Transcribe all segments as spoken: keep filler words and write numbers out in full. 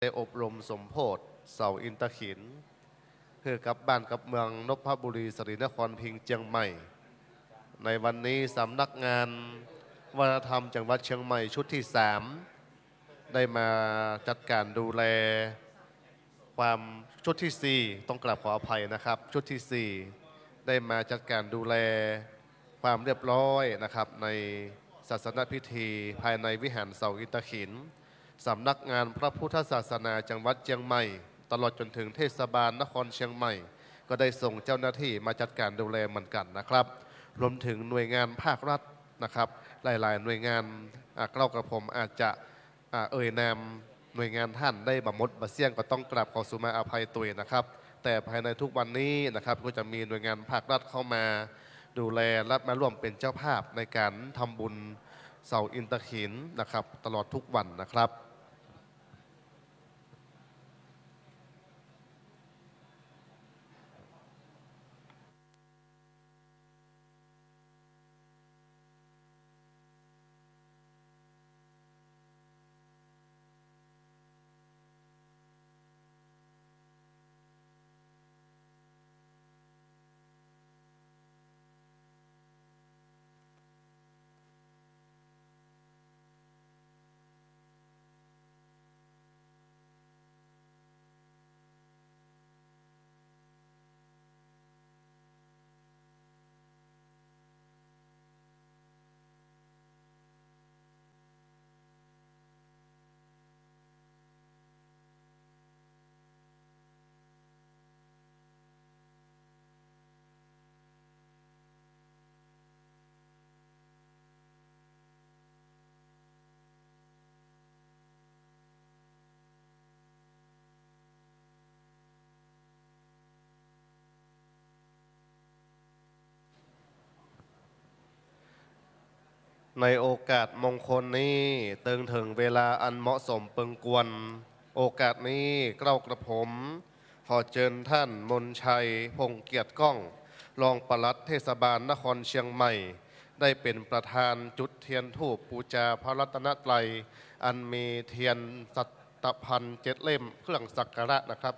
ได้อบรมสมโภชน์เสาอินทขิล ให้กับบ้านกับเมืองนพบุรี สรีนครพิงค์ เชียงใหม่ ในวันนี้สำนักงานวัฒนธรรมจังหวัดเชียงใหม่ชุดที่สาม ได้มาจัดการดูแลความ ชุดที่สี่ ต้องกราบขออภัยนะครับ ชุดที่สี่ ได้มาจัดการดูแลความเรียบร้อยนะครับ ในศาสนพิธีภายในวิหารเสาอินทขิล สำนักงานพระพุทธศาสนาจังหวัดเชียงใหม่ ตลอดจนถึงเทศบาลนครเชียงใหม่ ก็ได้ส่งเจ้าหน้าที่มาจัดการดูแลเหมือนกันนะครับ รวมถึงหน่วยงานภาครัฐนะครับ หลายๆ หน่วยงาน อ่ะ เกล้ากระผมอาจจะ อ่ะ เอ่ยนามหน่วยงานท่านได้บ่หมดบ่เสี้ยง ก็ต้องกราบขอสุมาอภัยตวยนะครับ แต่ภายในทุกวันนี้นะครับ ก็จะมีหน่วยงานภาครัฐเข้ามาดูแลและมาร่วมเป็นเจ้าภาพในการทำบุญเสาอินทขิลนะครับ ตลอดทุกวันนะครับ ในโอกาสมงคลนี้ เติงเถิงเวลาอันเหมาะสมเปิงควร โอกาสนี้เกล้ากระผม ขอเจิญท่านมนชัย พงษ์เกียรติก้อง รองปลัดเทศบาลนครเชียงใหม่ ได้เป็นประธานจุดเทียนธูปบูชาพระรัตนตรัย อันมีเทียนสัตตภัณฑ์เจ็ดเล่ม เครื่องสักการะนะครับ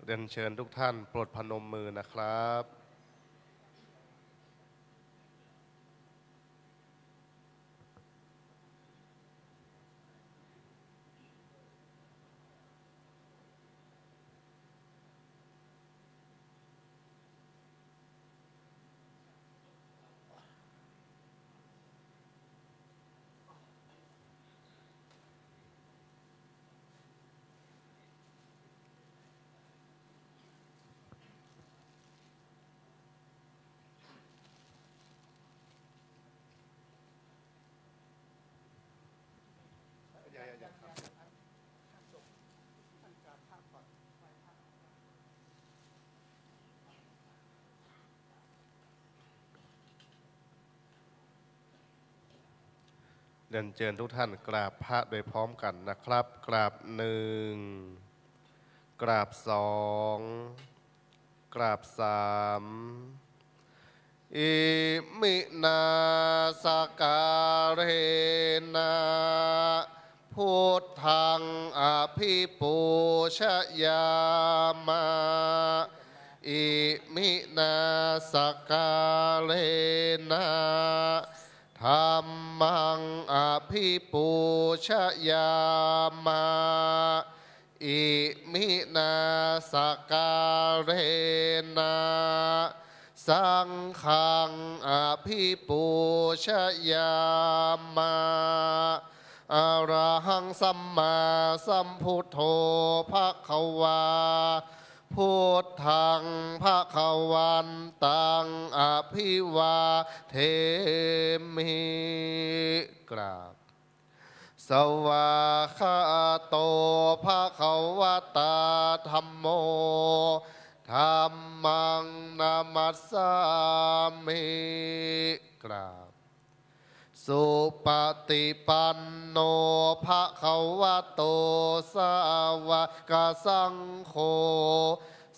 เรียนเชิญทุกท่านโปรดพนมมือนะครับ เรียนเชิญทุกท่านกราบพระโดยพร้อมกันนะครับ กราบหนึ่ง กราบสอง กราบสาม Iminā sakkārena buddhaṃ abhipūjayāma. Iminā sakkārena dhammaṃ abhipūjayāma. Iminā sakkārena saṅghaṃ abhipūjayāma. Arahaṃ sammāsambuddho bhagavā, buddhaṃ bhagavantaṃ abhivādemi. กราบ Svākkhāto bhagavatā dhammo, dhammaṃ namassāmi. กราบ Supaṭipanno bhagavato sāvakasaṅgho,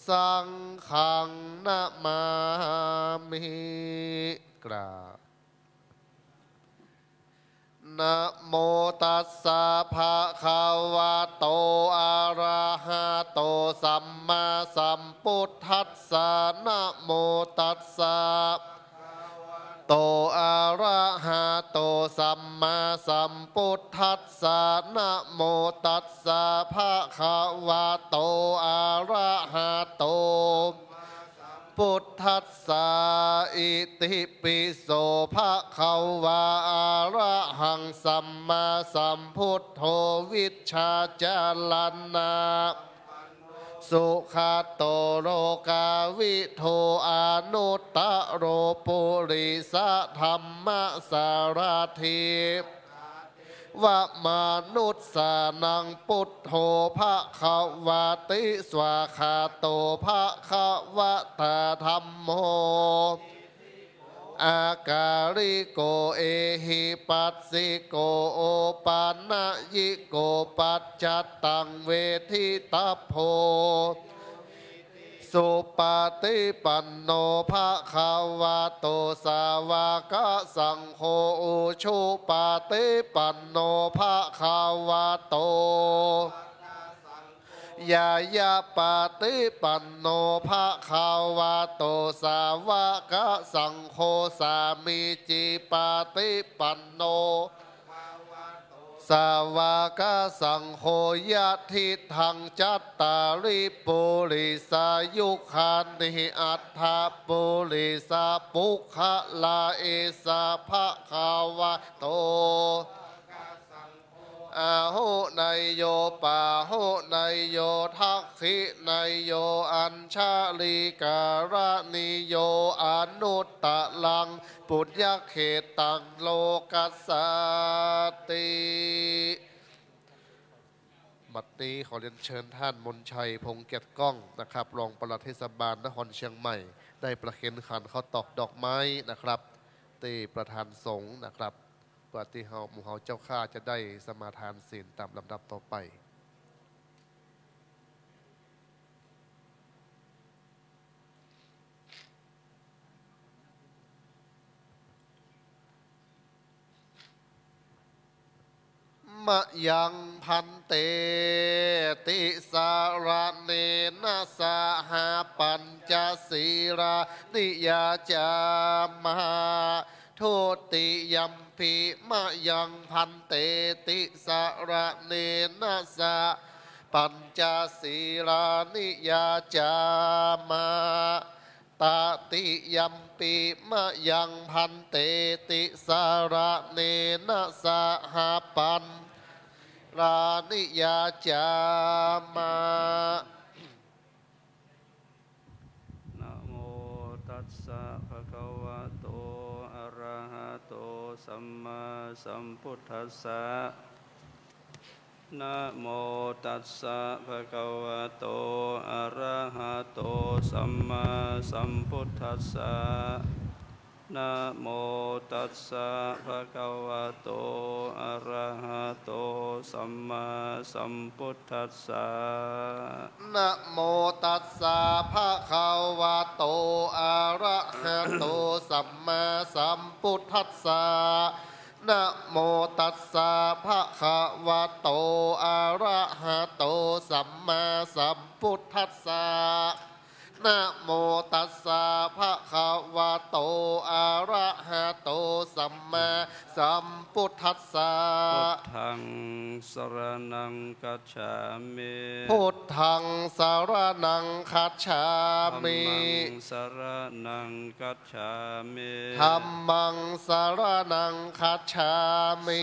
saṅghaṃ namāmi. กราบ Namo tassa bhagavato arahato sammāsambuddhassa. Namo tassa to arahato sammāsambuddhassa. Namo tassa bhagavato arahato buddhassa. Itipi so bhagavā arahaṃ sammāsambuddho vijjācaraṇa sugato lokavidū anuttaro purisadammasārathi vamanussānaṃ buddho bhagavāti. Svākkhāto bhagavatā dhammo akāliko ehipassiko opanayiko paccattaṃ veditabbo. Supaṭipanno bhagavato sāvakasaṅgho, ujupaṭipanno bhagavato, ñāyapaṭipanno bhagavato sāvakasaṅgho, sāmīcipaṭipanno sāvakasaṅgho, yadidaṃ cattāri purisayugāni aṭṭha purisapuggalā, esa bhagavato āhuneyyo pāhuneyyo dakkhiṇeyyo añjalikaraṇīyo anuttaraṃ puññakkhettaṃ lokassāti. บัดนี้ขอเรียนเชิญท่านมนชัย พงษ์เกียรติก้องนะครับ รองปลัดเทศบาลนครเชียงใหม่ ได้ประเคนขันข้าวตอกดอกไม้นะครับ ที่ประธานสงฆ์นะครับ เพื่อที่เฮา หมู่เฮาเจ้าข้าจะได้สมาทานศีลตามลำดับต่อไป Mayaṃ bhante tisaraṇena saha pañca sīlāni yācāma. Dutiyampi mayaṃ bhante tisaraṇena saha pañca sīlāni yācāma. Tatiyampi mayaṃ bhante tisaraṇena saha pañca sīlāni yācāma. Namo tassa bhagavato arahato sammāsambuddhassa. Namo tassa bhagavato arahato sammāsambuddhassa. Namo tassa bhagavato arahato sammāsambuddhassa. Namo tassa bhagavato arahato sammāsambuddhassa. Namo tassa bhagavato arahato sammāsambuddhassa. Namo tassa bhagavato arahato sammāsambuddhassa. Buddhaṃ saraṇaṃ gacchāmi. Buddhaṃ saraṇaṃ gacchāmi. Dhammaṃ saraṇaṃ gacchāmi. Dhammaṃ saraṇaṃ gacchāmi.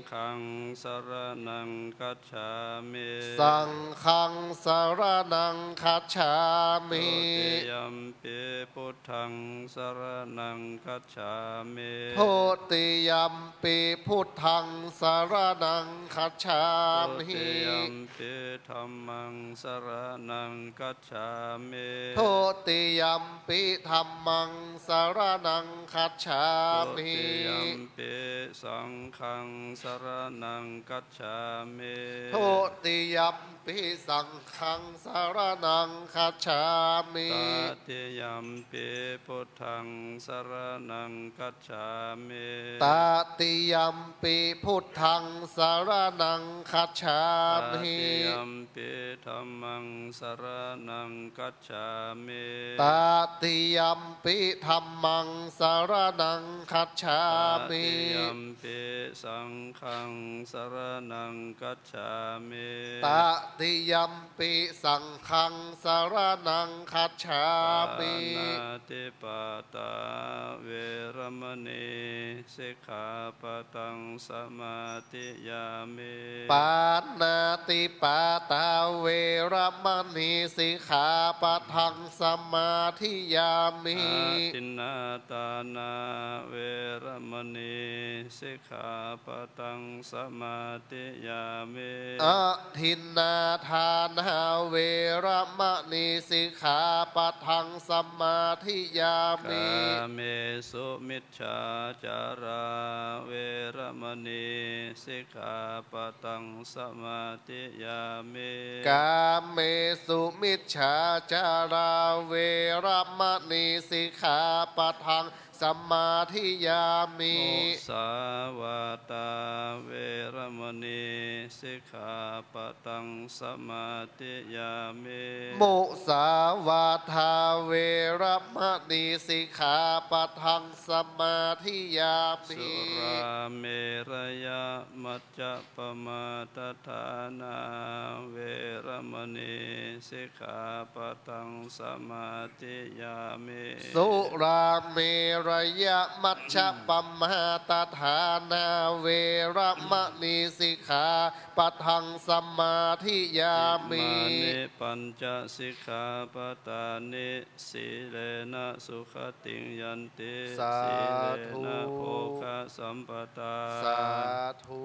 Saṅghaṃ saraṇaṃ gacchāmi. Saṅghaṃ saraṇaṃ gacchāmi. Dutiyampi buddhaṃ saraṇaṃ gacchāmi. Dutiyampi buddhaṃ saraṇaṃ gacchāmi. Dutiyampi dhammaṃ saraṇaṃ gacchāmi. Dutiyampi dhammaṃ saraṇaṃ gacchāmi. Dutiyampi saṅghaṃ saraṇaṃ gacchāmi. Dutiyampi saṅghaṃ saraṇaṃ gacchāmi. Tatiyampi buddhaṃ saraṇaṃ gacchāmi. Tatiyampi buddhaṃ saraṇaṃ gacchāmi. Tatiyampi dhammaṃ saraṇaṃ gacchāmi. Tatiyampi dhammaṃ saraṇaṃ gacchāmi. Tatiyampi saṅghaṃ saraṇaṃ gacchāmi. Tatiyampi saṅghaṃ saraṇaṃ gacchāmi. Pāṇātipātā veramaṇī sikkhāpadaṃ samādiyāmi. Pāṇātipātā veramaṇī sikkhāpadaṃ samādiyāmi. Adinnādānā veramaṇī sikkhāpadaṃ samādiyāmi. Adinnādānā veramaṇī sikkhāpadaṃ samādiyāmi. Kāmesu micchācārā veramaṇī sikkhāpadaṃ samādiyāmi. Kāmesu micchācārā veramaṇī sikkhāpadaṃ samādiyāmi. Musāvādā veramaṇī sikkhāpadaṃ samādiyāmi. Musāvādā veramaṇī sikkhāpadaṃ samādiyāmi. Surāmerayamajjapamādaṭṭhānā veramaṇī sikkhāpadaṃ samādiyāmi. Surāmerayamajjapamādaṭṭhānā veramaṇī sikkhāpadaṃ samādiyāmi. Imāni pañca sikkhāpadāni. Sīlena sugatiṃ yanti. Sādhu. Sīlena bhogasampadā. Sādhu.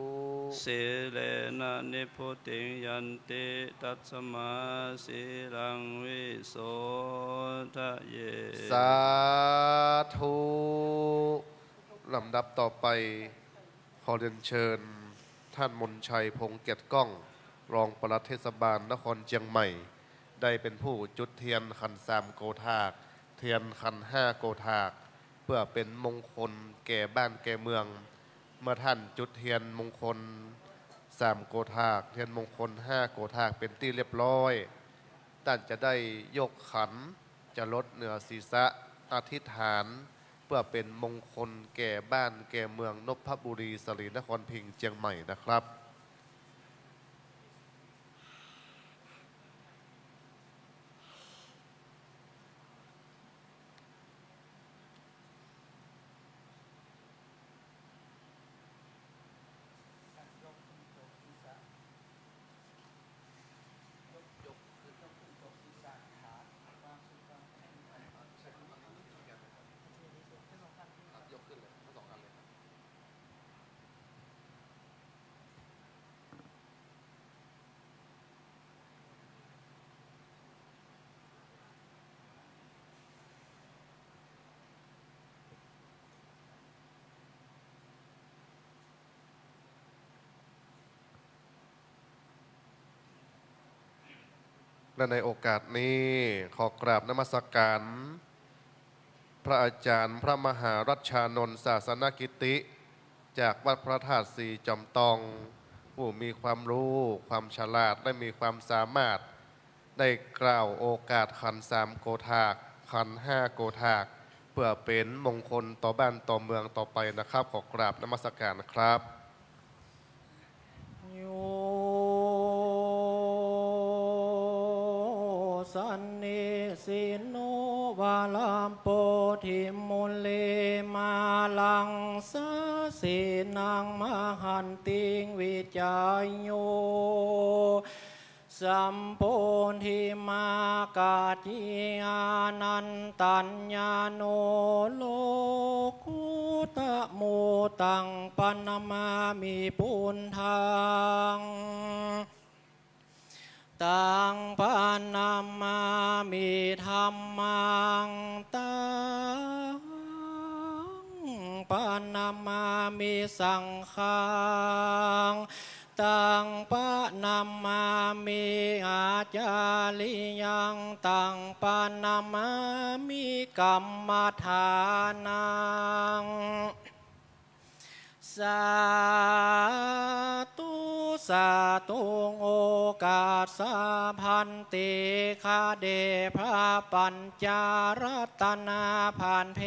Sīlena nibbutiṃ yanti. Tasmā sīlaṃ visodhaye. Sādhu. ลำดับต่อไป ขอเรียนเชิญท่านมนชัย พงษ์เกียรติก้อง รองปลัดเทศบาลนครเชียงใหม่ ได้เป็นผู้จุดเทียนขันสามโกธาก เทียนขันห้าโกธาก เพื่อเป็นมงคลแก่บ้านแก่เมือง เมื่อท่านจุดเทียนมงคลสามโกธาก เทียนมงคลห้าโกธาก เป็นที่เรียบร้อย ท่านจะได้ยกขัน จรดเหนือศีรษะ อธิษฐาน เพื่อเป็นมงคลแก่บ้านแก่เมืองนพบุรี สรีนครพิงค์ เชียงใหม่นะครับ และในโอกาสนี้ขอกราบนมัสการ พระอาจารย์พระมหารัชชานนท์ศาสนกิติ จากวัดพระธาตุศรีจอมตอง ผู้มีความรู้ ความฉลาด และมีความสามารถ ได้กล่าวโอกาสขันสามโกธาก ขันห้าโกธาก เพื่อเป็นมงคลต่อบ้านต่อเมืองต่อไปนะครับ ขอกราบนมัสการครับ Yo sannisinno varaṃ bodhimūle māraṃ sāsinaṃ mahantiṃ vijāyo Sambodhimaggaññāṇantañāṇo lokuttamuttamaṃ paṇamāmi buddhaṃ. Taṃ paṇamāmi dhammaṃ, taṃ paṇamāmi saṅghaṃ, taṃ paṇamāmi ācariyaṃ, taṃ paṇamāmi kammaṭṭhānaṃ. Sādhu, sādhu, ໂອກາດສາພັນເຕ ຂ້າແດ່ພະປັນຈາລັດຕະນະພັນເພ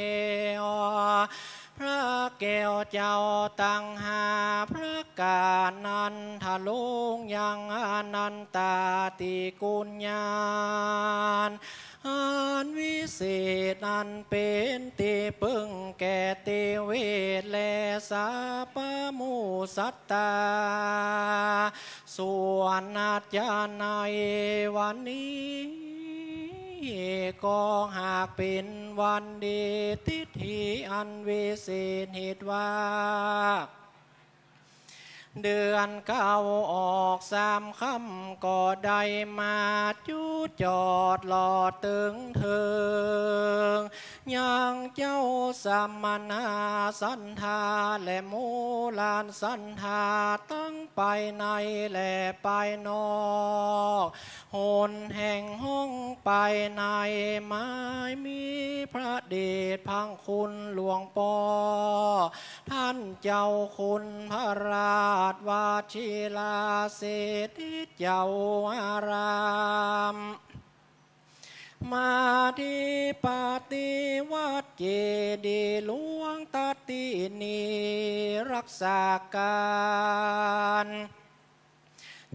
ພະແກ້ວເຈົ້າທັງຫ້າພະການນັ້ນ ທະລຸຍັງອະນັນຕາຕິກຸນຍານ ອັນວິເສດ ອັນເປັນທີ່ປຶງແກ່ເທວະ ແລະ ສັບພະໝູ່ສັດຕາ ສ່ວນອາຈານໃນວັນນີ້ ກໍຫາກເປັນວັນດີ ທິດຖິອັນວິເສດ ເຫດວ່າ ເດືອນເກົ້າອອກສາມຄ່ຳ ກໍໄດ້ມາຈຸດຈອດຫຼອດເຖິງເທີງ ຍັງເຈົ້າສະມະນະສັນທາ ແລະ ໝູ່ຫຼານສັນທາ ທັງພາຍໃນ ແລະ ພາຍນອກ ຫົນແຫ່ງຫ້ອງພາຍໃນ ໝາຍມີພະເດດພະຄຸນຫຼວງພໍ່ ທ່ານເຈົ້າຄຸນພະລາດວະຊິລາເສດຖີເຈົ້າອາຣາມ ມາທິປະຕິວັດເຈດີຫຼວງທັດທິນີລັກສະການ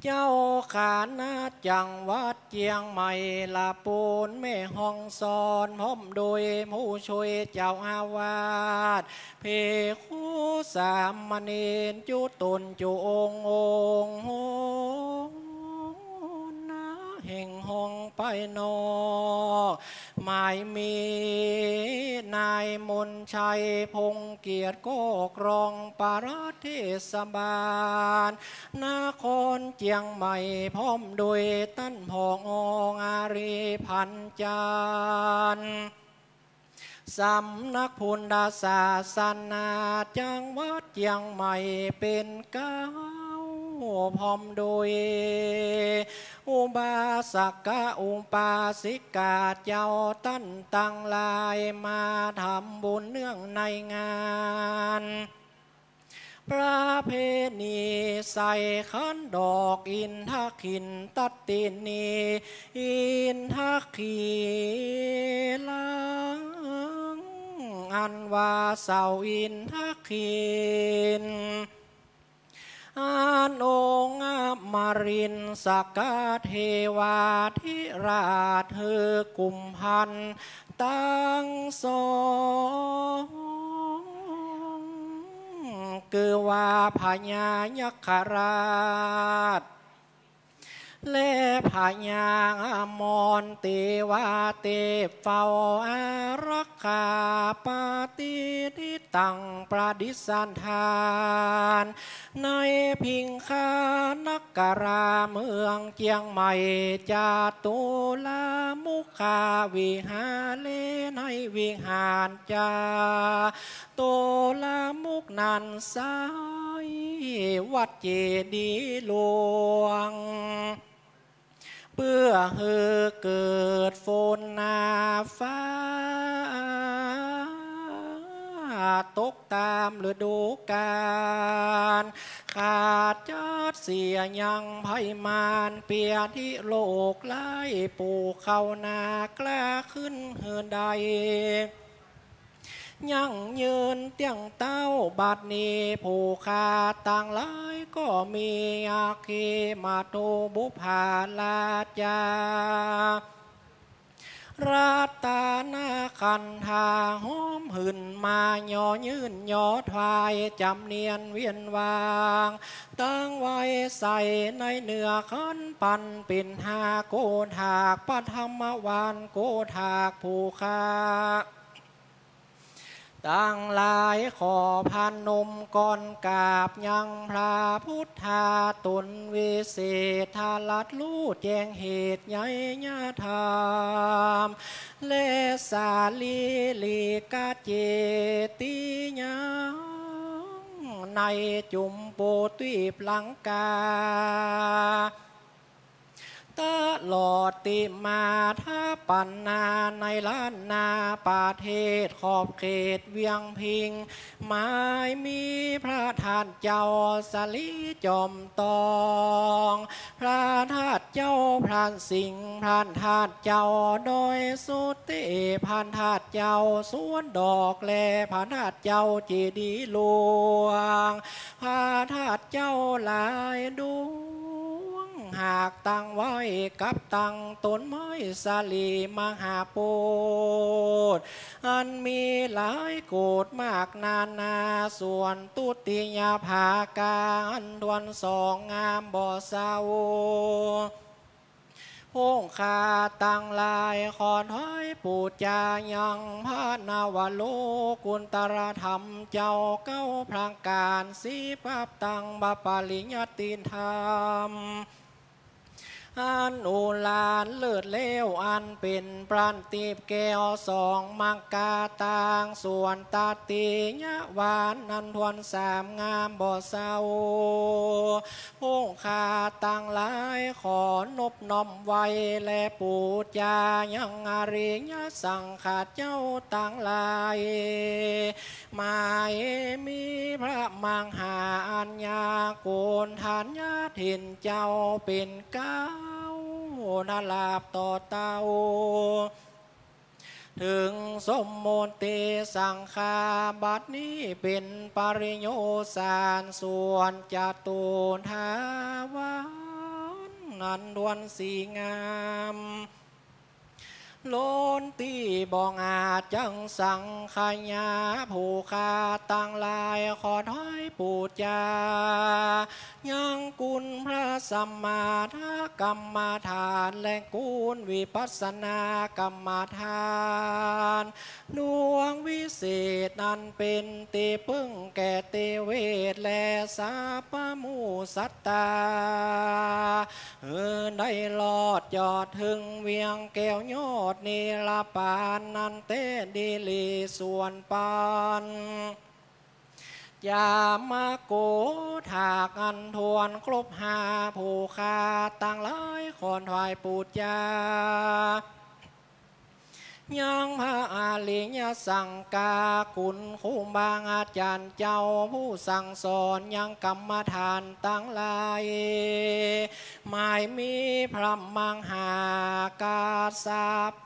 ເຈົ້າຄະນະຈັງຫວັດຈຽງໃໝ່ ລະປູນແມ່ຮ່ອງສອນ ພ້ອມໂດຍຜູ້ຊ່ວຍເຈົ້າອາວາດ ເພກຂຸສາມະເນນ ຈຸຕົນຈຸອົງອົງ ນະແຫ່ງຫ້ອງພາຍນອກ ໝາຍມີນາຍມົນໄຊ ພົງກຽດ ກໍກຣອງປະເທດສະບານ ນະຄອນຈຽງໃໝ່ ພ້ອມໂດຍທ່ານຜອອອາລີ ພັນຈັນ ສຳນັກພຸດທະສາສະໜາ ຈັງຫວັດຈຽງໃໝ່ເປັນເກົ້າ ພ້ອມໂດຍອຸບາສະກະອຸບາສິກາ ເຈົ້າທ່ານທັງຫຼາຍ ມາທຳບຸນເນື່ອງໃນງານ ປະເພນີໃສ່ຂັນດອກອິນທະຂີນ ທັດທິນີອິນທະຂີລັງ ອັນວ່າເສົາອິນທະຂີນ ອັນອົງອະມະລິນສະກະເທວາທິລາດ ຄືກຸມພັນທັງສອງ ຄືວ່າພະຍາຍັກຂະລາດ ແລະ ພະຍາອະມອນເທວາເທບເຝົ້າອາລັກຂາ ປະຕິທິຕັງ ປະດິດສະຖານ ໃນພິງຄານັກກະລາເມືອງຈຽງໃໝ່ ຈະຕຸລາມຸຄາວິຫາເລ ໃນວິຫານຈະ ຕຸລາມຸກນັ້ນ ໃສວັດເຈດີຫຼວງ ເພື່ອໃຫ້ເກີດຝົນໜ້າຟ້າ ຕົກຕາມລະດູການ ຂະຈັດເສຍຍັງໄພມານ ເປຍທິໂລກຮ້າຍ ປູກເຂົ້ານາກລ້າຂຶ້ນເຮືອນໃດ ຢັ້ງຢືນຕຽງເຕົ້າ ບັດນີ້ຜູ້ຂ້າທັງຫຼາຍກໍມີອັກຄີມະຕູບຸບພາລາຈາ รัตนคันธาหอมหื่นมา ย่อยื่นย่อถวาย จำเนียนเวียนวาง ตั้งไว้ใส่ในเนื้อขัน ปันเป็นห้าโกฏฐาก ปฐมวานโกฏฐาก ผู้ข้า ตังหลายขอพนมก้อนกราบยังพระพุทธา ตนวิเศษทรัสรู้แจ้งเหตุไนยธรรม และสาลีริกเจติยัง ในจุมปูทวีปลังกา ตลอดติมาทปันนาในล้านนาประเทศขอบเขตเวียงพิง หมายมีพระธาตุเจ้าสลีจอมตอง พระธาตุเจ้าพระสิงห์ พระธาตุเจ้าดอยสุเทพ พระธาตุเจ้าสวนดอก และพระธาตุเจ้าเจดีย์หลวง พระธาตุเจ้าหลายดวง หากตั้งไว้กับตั้งต้นไม้สลีมหาโพธิ์ อันมีหลายโกฏมากนานา ส่วนทุติยภาคา อันทวนสองงามบ่เศร้า พวกข้าตังหลายขอถวายปู๋จายังพระนวโลกุตตรธรรมเจ้าเก้าประก๋าน สิบประก๋านตังพระปริยัติธรรม อันอุราเลิศแล้ว อันเป๋นประตีปแก้วสองมักกะตัง ส่วนตติยวานอันทวนสามงามบ่เศร้า พวกข้าตังหลายขอนบน้อมไหว้ และปู๋จายังอริยสังฆะเจ้าตังหลาย หมายมีพระมหาอัญญาโกณฑัญญาเถรเจ้าเป๋นเก๊า นราบต่อเต้า เถิงสมมุติสังฆาบัดนี้เป๋นปริโยสาร ส่วนจตุทวานอันทวนสี่งาม ล้นตี้บ่อาจจักสังขยา ผู้ข้าตังหลายขอถวายปู๋จา ยังคุณพระสมถกรรมฐาน และคุณวิปัสสนากรรมฐาน ดวงวิเศษอันเป๋นตี้ปึ้งแก่เตเวท และสัพพหมู่สัตตา หื้อได้ลอดจอดเถิงเวียงแก้วยอดนิรปานนั้นแต๊ดีหลีส่วนปัน จามโกฏฐากอันทวนครบห้า ผู้ข้าตังหลายขอถวายปู๋จา ยังพระอริยสังฆาคุณครูบาอาจารย์เจ้าผู้สั่งสอนยังกรรมฐานตังหลาย หมายมีพระมหากัสส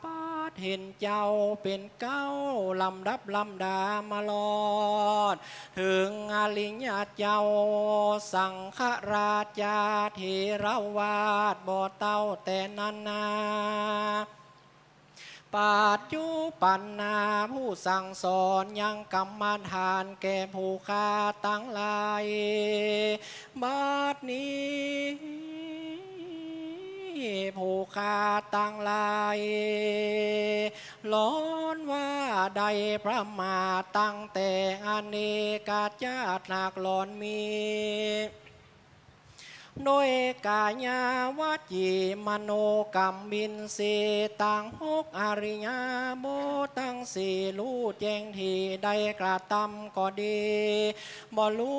ปะเถรเจ้าเป๋นเก๊า ลำดับลำดามาลอด เถิงอริยะเจ้าสังฆราชาเถรวาทบ่เต้าแต่นั้นนา ปัจจุปันนาผู้สั่งสอนยังกรรมฐานแก่ผู้ข้าตังหลาย บัดนี้ผู้ข้าตังหลาย ล้วนว่าได้ประมาทตั้งแต่อเนกชาติหลากหลอนมี โดยกายวจีมโนกรรมอินทรีย์ตังหก อริยบทตังสี่ ฮู้แจ้งตี้ได้กระทำก็ดี บ่ฮู้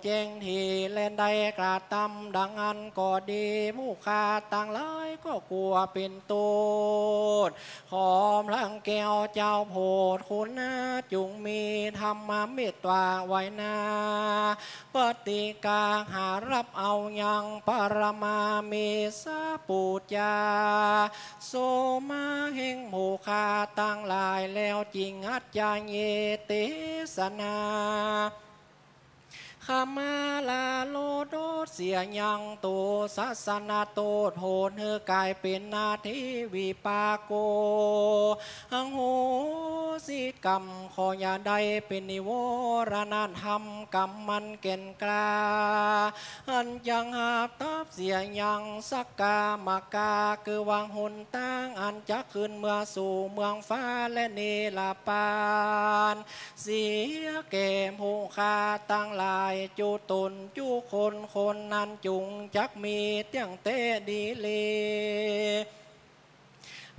แจ้งตี้แลได้กระทำดังอั้นก็ดี ผู้ข้าตังหลายก็กลัวเป๋นโต้ษ ขอพระแก้วเจ้าโพธิ์คุณนาจุ่งมีธรรมเมตตาไว้นา ปฏิกาหารับเอายังปรมาเมสปู๋จา โสมาแห่งผู้ข้าตังหลายแล้วจิงอัจจาเยเตสนา ขมาลาโลโท เสียยังโทษะสนะโทษโหดหื้อกลายเป็นหน้าที่วิปากโก อโหสิกรรม ขออย่าได้เป็นนิวรณธรรมกรรมมันแก่นกล้า อันจักหักทับเสียยังสักกามกา คือวางหนตางอันจักขึ้นเมือสู่เมืองฟ้าและนิรปาน เสียแก่ผู้ข้าทั้งหลาย จุตนจุคน คนนั้นจุงจักมีเตี้ยงแต๊ดีเล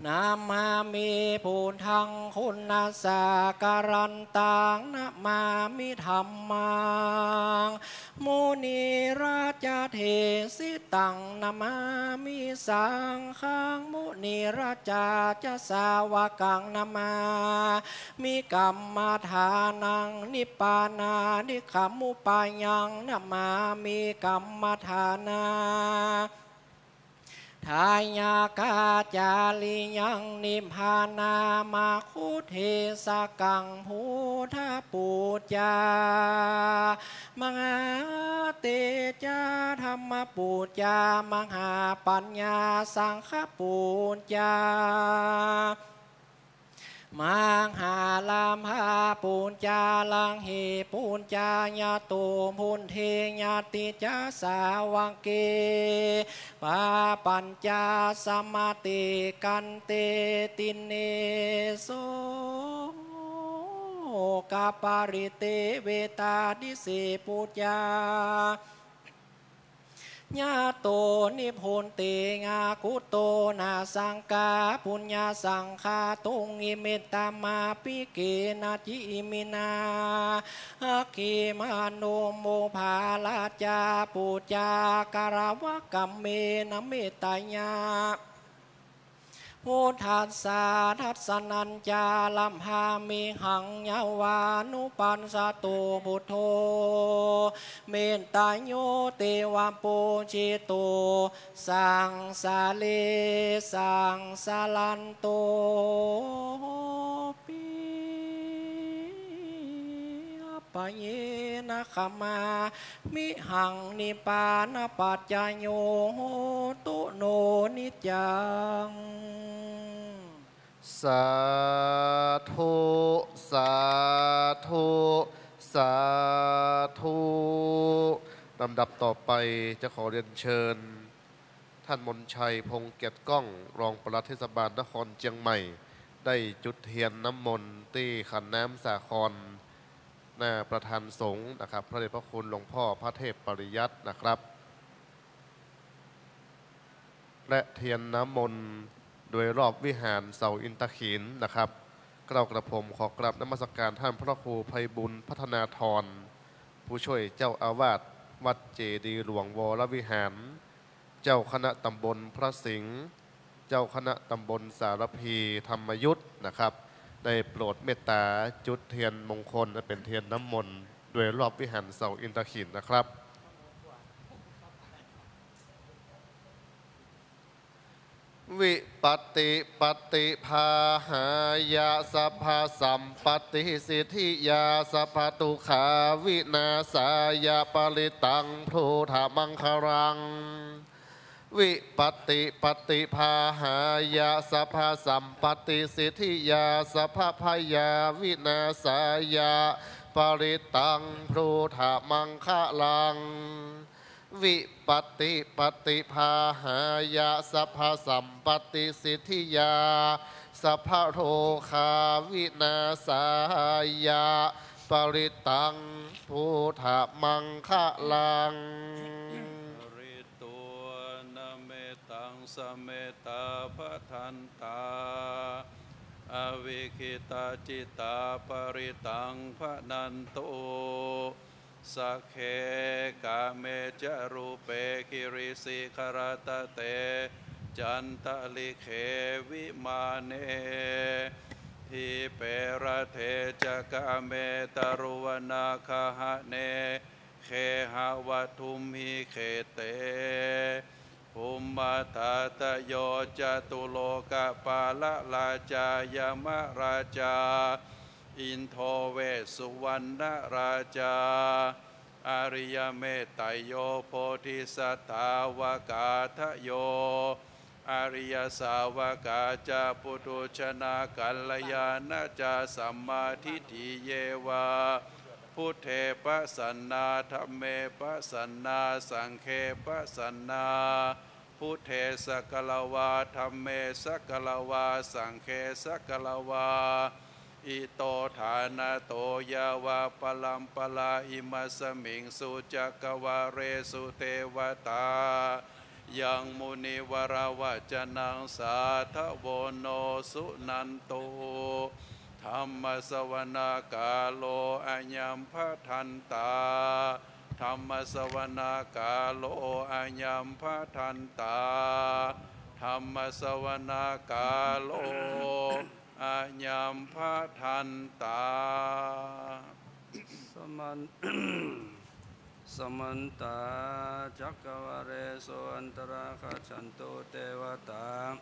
Namāmi buddhaṃ guṇasāgarantaṃ, namāmi dhammaṃ munirājadesitaṃ, namāmi saṅghaṃ munirājasāvakaṃ, namāmi kammadānaṃ nibbānādhigamupāyaṃ, namāmi kammadānā dāyakācariyaṃ nibbānamaggo desakaṃ buddhapūjā mahātejā dhammapūjā mahāpaññā saṅghapūjā mahālābhapūjā laghipūjā ñātibundhe ñātijasāvake pāpañca samāti kanteti nesokapariteveta disepūjā ñāto nibbonte akutto nasaṅkā puññasaṅkhā tumhi mettamāpi kenaci iminā aggi mano moghparājā pūjā katvā kammena metteyya buddhassa dassanañca labhāmihaṃ yāva nupassato buddho metteyyo devapūjito saṃsāre saṃsārantopi appayena khamā mihaṃ nibbānapaccayo hotu no niccaṃ. Sādhu sādhu sādhu ลำดับต่อไปจะขอเรียนเชิญ ท่านมนชัย พงษ์เกียรติก้อง รองปลัดเทศบาลนครเชียงใหม่ ได้จุดเทียนน้ำมนต์ที่ขันน้ำสาคร หน้าประธานสงฆ์นะครับ พระเดชพระคุณหลวงพ่อพระเทพปริยัตินะครับ และเทียนน้ำมนต์โดยรอบวิหารเสาอินทขีลนะครับ เกล้ากระผมขอกราบนมัสการท่านพระครูไพบูลย์พัฒนาธร ผู้ช่วยเจ้าอาวาสวัดเจดีย์หลวงวรวิหาร เจ้าคณะตำบลพระสิงห์ เจ้าคณะตำบลสารภีธรรมยุทธนะครับ ได้โปรดเมตตาจุดเทียนมงคล และเป็นเทียนน้ำมนต์ โดยรอบวิหารเสาอินทขีลนะครับ Vipattipaṭibāhāya sabbasampattisiddhiyā sabbadukkhavināsāya parittaṃ brūtha maṅgalaṃ. Vipattipaṭibāhāya sabbasampattisiddhiyā sabbabhayavināsāya parittaṃ brūtha maṅgalaṃ. Vipattipaṭibāhāya sabbasampattisiddhiyā sabbarogavināsāya parittaṃ brūtha maṅgalaṃ. Pharitvāna mettaṃ samettā bhadantā avikkhittacittā parittaṃ bhaṇantu. Sagge kāme ca rūpe girisikharataṭe cantalikkhe vimāne dīpe raṭṭhe ca gāme taruvanagahane gehavatthumhi khette bhummataṭṭhayo catulokapālarājā yamarājā indo vessuvaṇṇarājā Ariyametteyyo bodhisattāvakādayo ariyasāvakā ca puthujjanā kalyāṇā ca sammādiṭṭhi ye vā buddhe pasannā dhamme pasannā saṅghe pasannā buddhe sakkatvā dhamme sakkatvā saṅghe sakkatvā ito ṭhānato yāva paramparā imasmiṃ su cakkavāḷesu devatā yaṃ munivaravacanaṃ sādhavo no suṇantu. Dhammassavanakālo ayambhadantā. Dhammassavanakālo ayambhadantā. Dhammassavanakālo ayambhadantā. Saman- Samantā cakkavāḷesu atrāgacchantu devatā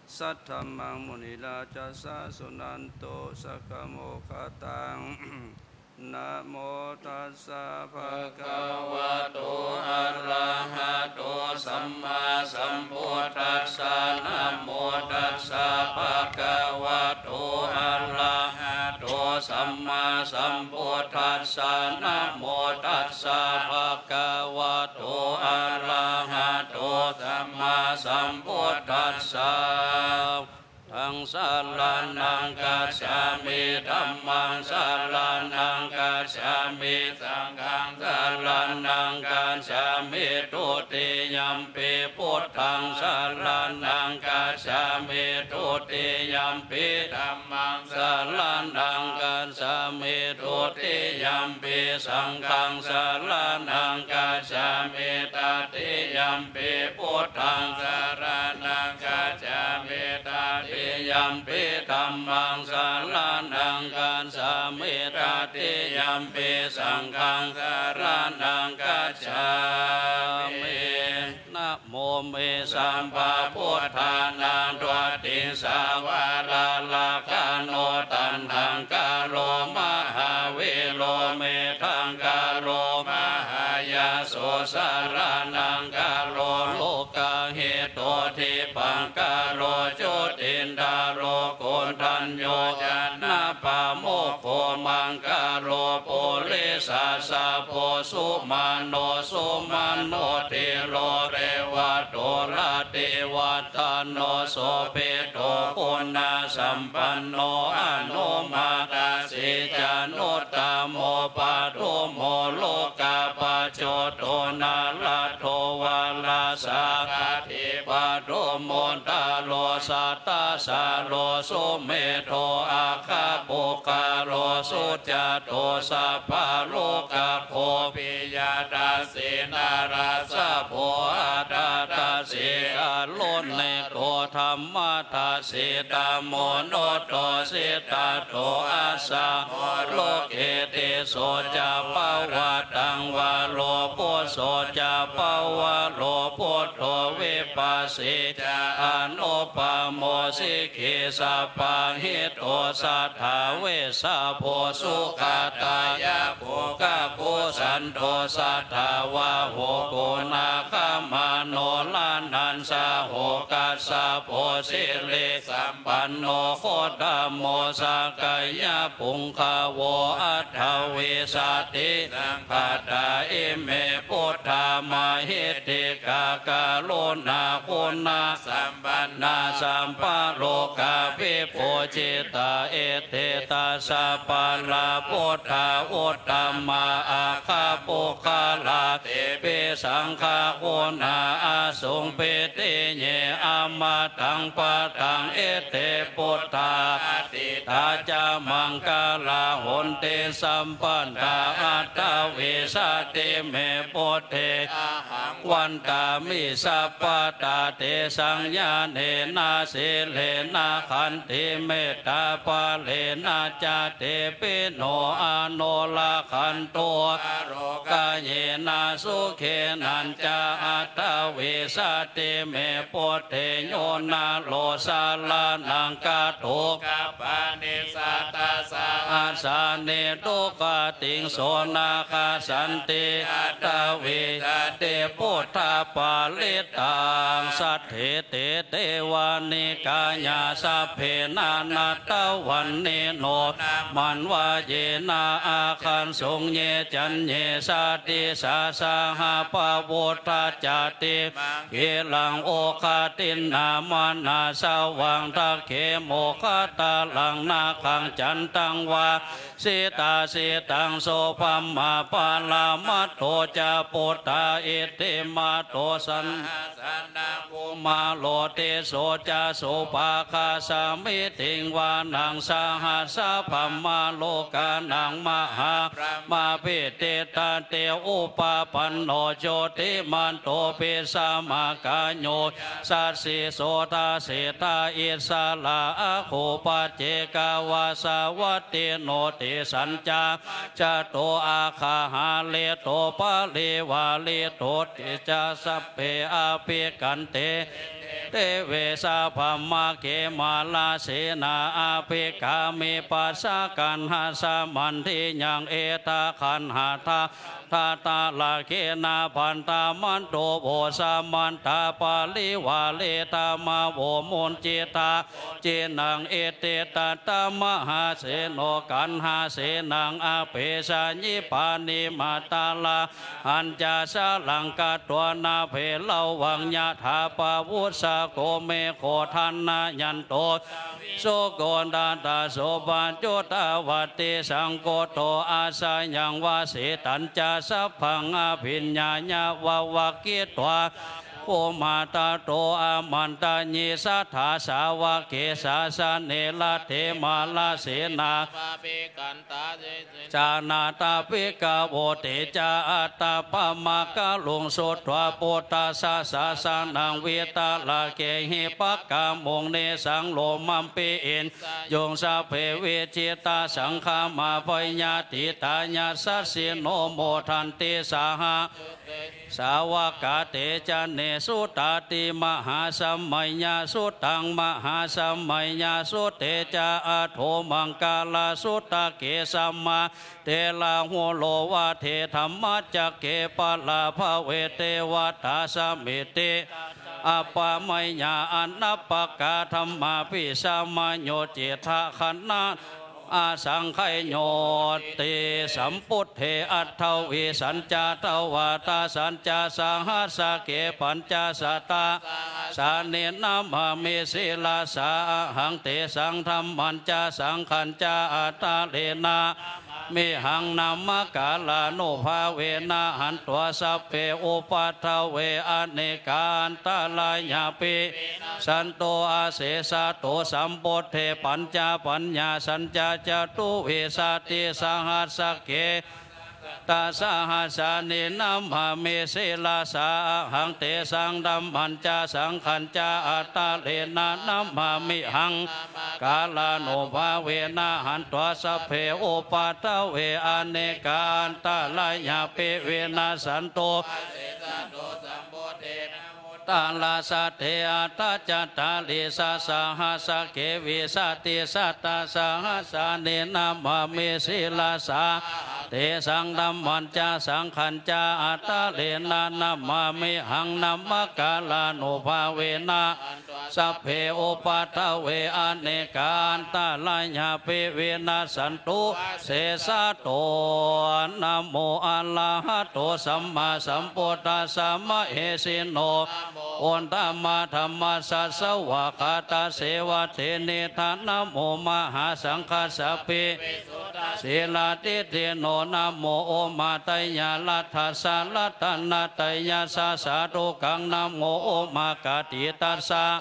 saddhammaṃ munirājassa suṇantu saggamokkhadaṃ. Namo tassa bhagavato arahato sammāsambuddhassa. Namo tassa bhagavato arahato sammāsambuddhassa. Namo tassa bhagavato arahato sammāsambuddhassa. Buddhaṃ saraṇaṃ gacchāmi. Dhammaṃ saraṇaṃ gacchāmi. Saṅghaṃ saraṇaṃ gacchāmi. Dutiyampi buddhaṃ saraṇaṃ gacchāmi. Dutiyampi dhammaṃ saraṇaṃ gacchāmi. Dutiyampi saṅghaṃ saraṇaṃ gacchāmi. Tatiyampi buddhaṃ saraṇaṃ gacchāmi. Tatiyampi dhammaṃ saraṇaṃ gacchāmi. Tatiyampi saṅghaṃ saraṇaṃ gacchāmi. Namo me sabbabuddhānaṃ dvattiṃsavara rakkhaṇo taṇhaṅkaro mahāvīro medhaṅkaro mahāyaso saraṇaṅkaro lokahito dīpaṅkaro jotindharo koṇḍañño janapāmokkho maṅgalo purisāsabho sumano sumano dhīro revato rativaḍḍhano sobhito guṇasampanno anomadassī januttamo padumo lokapajjoto nārado varasārathī padumo daro satasaro sumedho aggapuggalā sujāto sabbalokaggo piyadassī narāsabho atthadassī kāruṇiko dhamma dassī dhammo nuddho siddhato assa moro kītiso ca pavatthaṃ varo phusso ca pavaro buddho vipassī ca anupamo sikhī sabbahito satthā vessabhū sugadāya bhūgabhū santo satthāvahū guṇāgamano rājaṃ saho kassapo siri sampanno gotamo sakyapuṅgavo aṭṭhavīsati sabbadā ime buddhā mahiddhikā karuṇāguṇasampannā sabbalokā vibhūjitā iti tassapārā buddhā uttamā aggapuggalā tepi saṅghāguṇā asuṃ pītiye amataṃ padaṃ iti buddhā atītā ca maṅgalā honti sabbadā aṭṭhavīsati me buddhe ahaṃ vandāmi mi sabbadā tesaṃ ñāṇena sīlena khantimettāpārena ca tepi no anurakkhantu ārogyena sukhena ca. Aṭṭhavīsatime buddhe yo naro saraṇaṃ gato gabbhasīse satasahassanī duggatiṃ so na gacchanti aṭṭhavīsati buddhaparittaṃ. Saṭṭhete devanikāyā sabbe nānattavaṇṇino nāmanvayena āgañchuṃ ye caññe sadisā saha pavutthajātimaṃ khīlaṃ oghatiṇṇamanāsavaṃ dakkhemoghataraṃ nāgaṃ candaṃva asitātitaṃ. So brahmā paramatto ca puttā iddhimato saha sanaṃ kumāro tisso ca sopāga samitiṃ vanaṃ sahassabrahmalokānaṃ mahābrahmābhitiṭṭhati. Upapanno jutimanto bhismākāyo yasassi so dasettha issarā āgū paccekavasavattino. Tesañca majjhato āga hārito parivārito te ca sabbe abhikkante deve sabrahmake mārasenā abhikkāmi passa kaṇhassa mandiyaṃ. Etha gaṇhatha dhatarakkheṇa bandhamato vo samantā parivāretha mā vo muñcittha koci naṃ. Iti tattha mahāseno kaṇhasenaṃ apesayi pāṇinā tarahañca saraṃ katvāna bheravaṃ yathā pāvussako megho. Thanayanto savijjuko tadā so paccudāvatti saṅkuddho asayaṃvasī. Tañca sabbaṃ abhiññāya vavakkhitvā cakkhumā tato āmantayi satthā sāvake sāsane rate. Mārasenā janatā bhikkhavo te ca ātappamakaruṃ sutvā buddhassa sāsanaṃ vītarāgehi pakkāmuṃ nesaṃ lomampi iñjayuṃ. Sabbe vijitasaṅgāmā bhayātītā yasassino modanti saha sāvakā. Te ca nesuttāti mahāsamayasuttaṃ mahāsamayasutte ca atthamaṅgalasutake samā therāhulā vādedhammacakke parābhavete vādāsamiti. Appamāya anappakā dhammā bhismāyo cittaghaṇā asaṅkhayo ti. Sambuddhe aṭṭhavīsañca dvādasañca sahassake pañcasatasahassāni namāmi sirasā ahaṃ. Tesaṃ dhammañca saṅghañca ādarena mihaṃ namakārānubhāvena hantvā sabbe upaddave anekā antarāyāpi vinassantu asesato. Sambuddhe pañcapaññāsañca catuvīsatisahassake sahassāni namāmi sirasā ahaṃ. Tesaṃ dhammañca saṅghañca ādarena namāmihaṃ namakārānubhāvena hantvā sabbe upaddave anekā antarāyāpi vinassantu tarasate aṭṭhacattāḷīsasahassake vīsatisatasahassāni namāmi sirasā. Tesaṃ dhammañca saṅghañca ādarena namāmihaṃ namakārānubhāvena sabbe upaddave anekā antarāyāpi vinassantu asesato. Namo arahato sammāsambuddhassa mahesino. Uttamadhammassa svākkhātasseva tenidha. Namo mahāsaṅghassāpi sīladiṭṭhino. Namo omātyāraddhassa ratanattayassa sādhukaṃ. Namo omakātītassa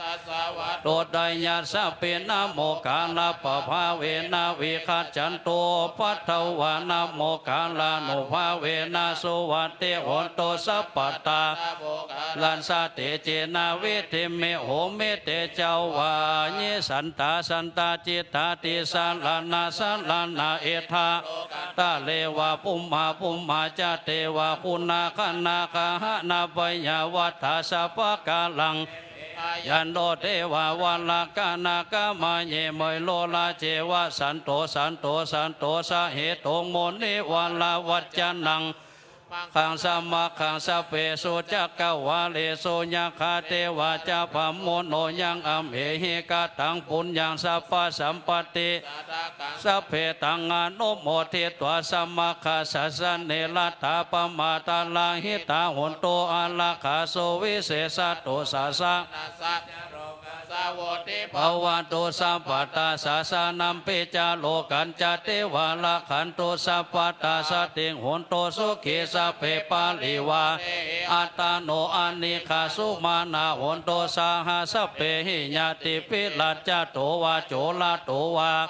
Dodayassapi namokārappabhāvena vigacchantu upaddavā, namokārānubhāvena suvatthi hotu sabbadā. Moggallassa tejena vidhimhi homi tejavā. Ye santā santacittā tīsaranasaraṇā, etha lokantare va bhummā bhummā ca devā, guṇagaṇagahanapayyāvatthasabhakālaṃ. Yanto devā varakkhānā gamhaye mayurā ceva, santo santo santosahetuṃ munivaravacanaṃ. Maggaṃ samaggaṃ sabbesu cakkavāḷesu, yakkhā devā ca brahmuno yaṃ amhehi, kataṃ puññaṃ sabbasampatti sabbe taṃ anumoditvā, samaggāsasane laddhā pamādarahitā hontu, ārakkhaso visesato sassa bhavatu sabbadā. Sāsanampi ca lokañca devā rakkhantu sabbadā, saddhiṃ hontu sukhī sabbe parivārehi, attāno anīghā sumanā hontu, saha sabbehi ñātibhi. Rājato vā corato vā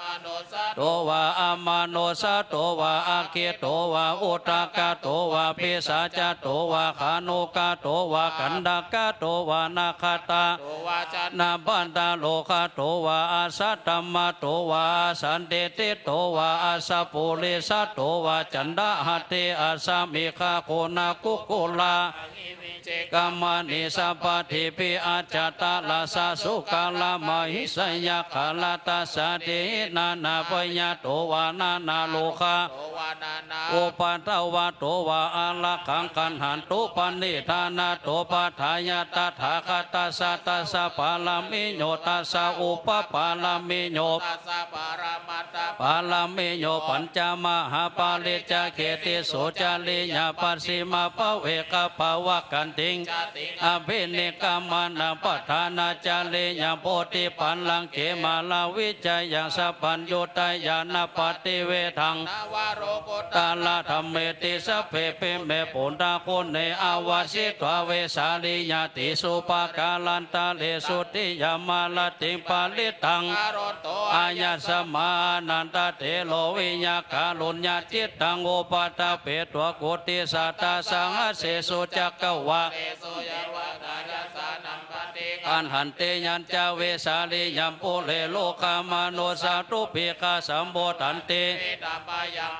to vā amanussato vā, aggito vā udakato vā, pisācato vā khāṇukato vā, kaṇṭakato vā nakkhattato vā, janapadarogato vā, asaddhammato vā, asandiṭṭhito vā, asappurisato vā, caṇḍahatthi-assa-miga-goṇa-kukkura-ahi-vicchika-maṇi-sabbadhipi ajjattaraccha-sūkara-mahiṃsa-yakkha-rakkhasadīhi, nānābhayato vā nānārogato vā, nānāupaddavato vā, ārakkhaṃ gaṇhantu paṇḍitānato pajāya tathāgatassa. Tassa pāramiyo, tassa upapāramiyo, tassa paramattha pāramiyo pañca mahāpariccāge tisso cariyā pacchimabhave gabbhāvakkantiṃ jātiṃ abhinikkhamanaṃ padhānacariyaṃ bodhipallaṅke māravijayaṃ sabbaññutañāṇappaṭivedhaṃ navalokuttaradhammeti sabbepime buddhaguṇe āvajjitvā vesāliyā tīsu pākārantaresu tiyāmarattiṃ parittaṃ karonto āyasmā ānandatthero viya kāruññacittaṃ upaṭṭhapetvā kutisatasahassesu cakkavāḷesu yeva nāyassanam paṭiggaṇhanti. Yañca vesāliyaṃ pure rogāmanussadubbhikkhasambhūtanti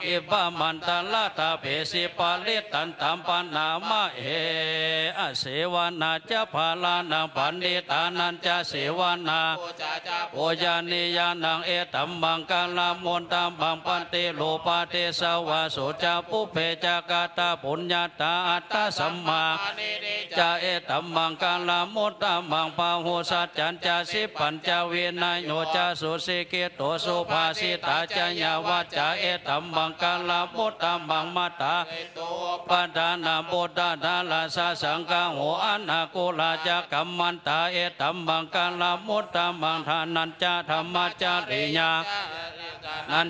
khippamantaradhāpesi parittantaṃ paṇāma he. Asevanā ca bālānaṃ paṇḍitānañca sevanā, pūjā ca pūjanīyānaṃ etammaṅgalamuttamaṃ. Paṭirūpadesavāso ca pubbe ca katapuññatā attasammāpaṇidhi ca etammaṅgalamuttamaṃ. Bāhusaccañca sippañca vinayo ca susikkhito subhāsitā ca yā vācā etammaṅgalamuttamaṃ. Mātā upaṭṭhānaṃ puttadārassa saṅgaho anākulā ca kammantā etammaṅgalamuttamaṃ. Dānañca dhammacariyā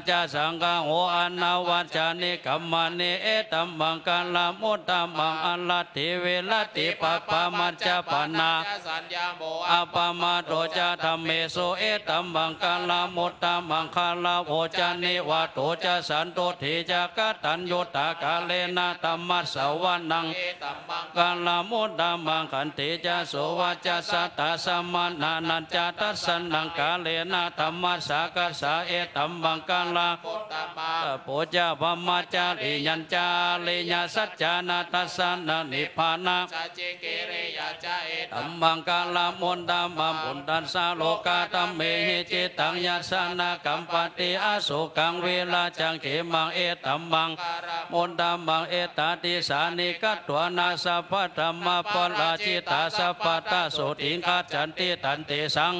ca saṅgaho anavajjāni kammāni etammaṅgalamuttamaṃ. Āratī viratī pāpā majjapānā ca saññamo appamādo ca dhammesu etammaṅgalamuttamaṃ. Gāravo ca nivāto ca santuṭṭhī ca kataññutā kālena dhammassavanaṃ etammaṅgalamuttamaṃ. Khantī ca sovacassatā samaṇānañca dassanaṃ kālena dhammasākacchā etammaṅgalamuttamaṃ. Tapo ca brahmacariyañca ariyasaccāna dassanaṃ nibbāna sacchikiriyā ca etammaṅgalamuttamaṃ. Phuṭṭhassa lokadhammehi cittaṃ yassa na kampati asokaṃ virajaṃ khemaṃ etammaṅgalamuttamaṃ. Etādisāni katvāna sabbatthamaparājitā sabbattha sotthiṃ gacchanti tantesaṃ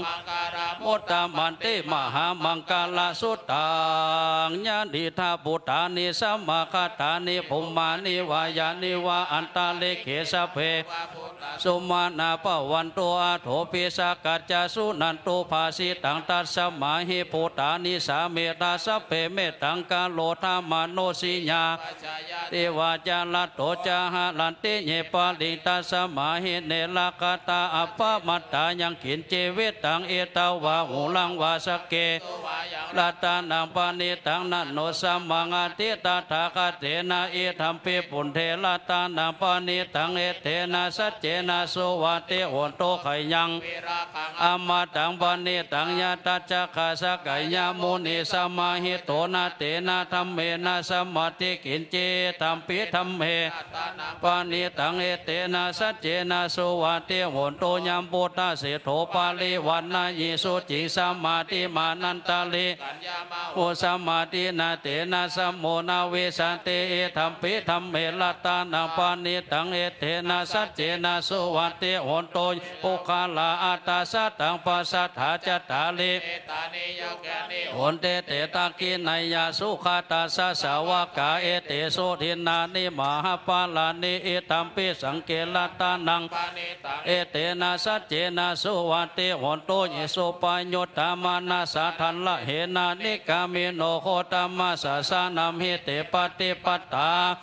muttamanti. Mahāmaṅgalasuttaṃ Yaṃ yānīdha bhūtāni samāgatāni bhummāni vā yāni va antalikkhe sabbe sumanā bhavantu athopi sakkacca suṇantu bhāsitaṃ. Tasmā hi bhūtā nisāmetha sabbe mettaṃ karotha mānusiyā devā ca ratto ca haranti ye baliṃ. Tasmā hi ne rakkhatha appamattā yaṃ kiñci vittaṃ idha vā huraṃ vā sagge ratanaṃ paṇītaṃ na no samaṃ atthi tathāgatena idampi buddhe ratanaṃ paṇītaṃ etena saccena suvatthi hotu. Khayaṃ amataṃ paṇītaṃ yadajjhagā sakyamunī samāhito na tena dhammena samatthi kiñci idampi dhamme paṇītaṃ etena saccena suvatthi hotu. Yambuddhaseṭṭho parivaṇṇayī suciṃ samādhimānantarikaññamāhu samādhinā tena samo na vijjati idampi dhamme ratanaṃ paṇītaṃ etena saccena suvatthi hotu. Puggalā aṭṭha sataṃ pasatthā cattāri honti te dakkhiṇeyyā sugatassa sāvakā etesu dinnāni mahapphalāni idampi saṅghe ratanaṃ etena saccena suvatthi hotu. Ye suppayuttā manasā daḷhena nikkāmino gotamasāsanamhi te pattipattā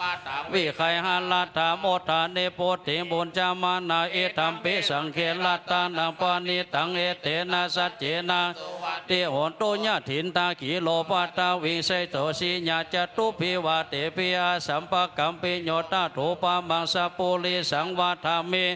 vegayha laddhā mudhā nibbutiṃ bhuñjamānā idampi saṅghe ratanaṃ paṇītaṃ etena saccena suvatthi hotu. Yathindakhīlo paṭhaviṃ seso siyā catubbhi vātebhi asampakampiyo tathūpamaṃ sappurisaṃ vadāmi.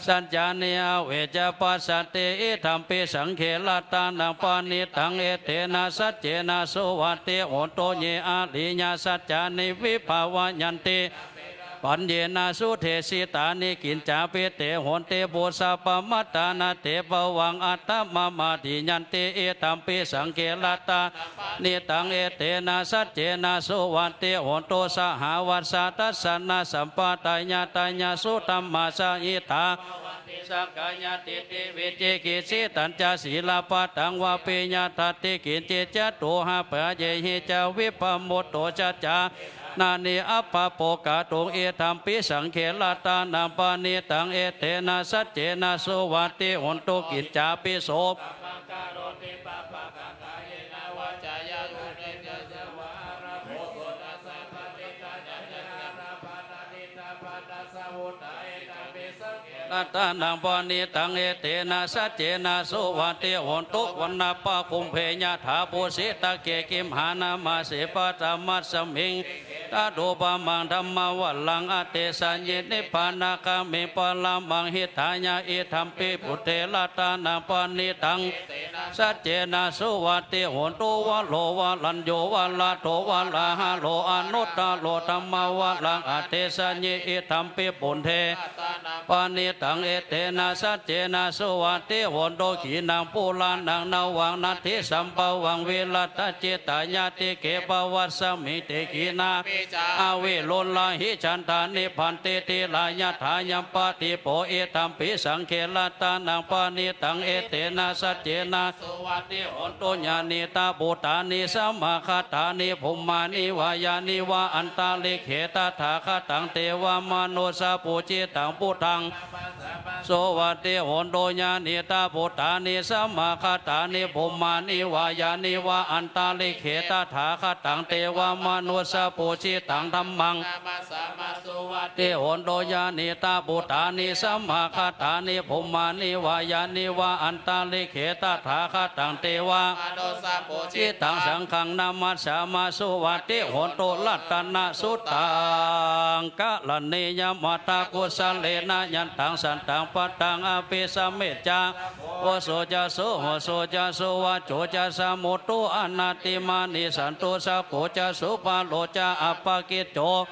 Saccāni avecca passati idampi saṅghe ratanaṃ paṇītaṃ etena saccena suvatthi hotu. Ye ariyasacchāni vibhāvayanti paññena sudesitāni kiñcāpi te honti bhusappamattā na te bhavaṃ aṭṭhamamādiyanti idampi saṅghe ratanaṃ paṇītaṃ etena saccena suvatthi hotu. Sahāvassa dassanasampadāya tayassu dhammā jahitā bhavanti sakkāyadiṭṭhi vicikicchitañca sīlabbataṃ vāpi yadatthi kiñci catūhapāyehi ca vippamutto saccadhammaṃ nāni abbhabbo kātuṃ idampi saṅghe ratanaṃ paṇītaṃ etena saccena suvatthi hotu. Kiñcāpi so ratanaṃ paṇītaṃ etena saccena suvatthi hotu. Vaṇṇabbā kumbhe yathā phussitagge gimhānamāse paṭhamasmiṃ dikhe tathūpamaṃ dhammavaraṃ adesayi nibbānagāmiṃ paramaṃ hitāya idampi buddhe ratanaṃ paṇītaṃ saccena suvatthi hotu. Varo varaññū varado varāharo anuttaro dhammavaraṃ adesayi idampi buddhe paṇītaṃ etena saccena suvatthi hotu. Khīṇaṃ purāṇaṃ navaṃ natthi sambhavaṃ virattacittāyatike bhavasmiṃ te khīṇabījā aviruḷhichandā nibbanti dhīrā yathāyampadīpo idampi saṅghe ratanaṃ paṇītaṃ etena saccena suvatthi hotu. Yānīdha bhūtāni samāgatāni bhummāni vā yāni va antalikkhe tathāgataṃ devamanussapūjitaṃ buddhaṃ suvatthi hotu. Yānīdha bhūtāni samāgatāni bhummāni vā yāni va antalikkhe tathāgataṃ devamanussapūjitaṃ dhammaṃ suvatthi hotu. Yānīdha bhūtāni samāgatāni bhummāni vā yāni va antalikkhe tathāgataṃ devamanussapūjitaṃ saṅghaṃ namassāma suvatthi hotu. Ratanasuttaṃ karaṇīyamatthakusalena yantaṃ santaṃ padaṃ abhisamecca pubboso ca suhuṭṭho ca suvaco cassa mudu anatimānī santussako ca subharo ca appakicco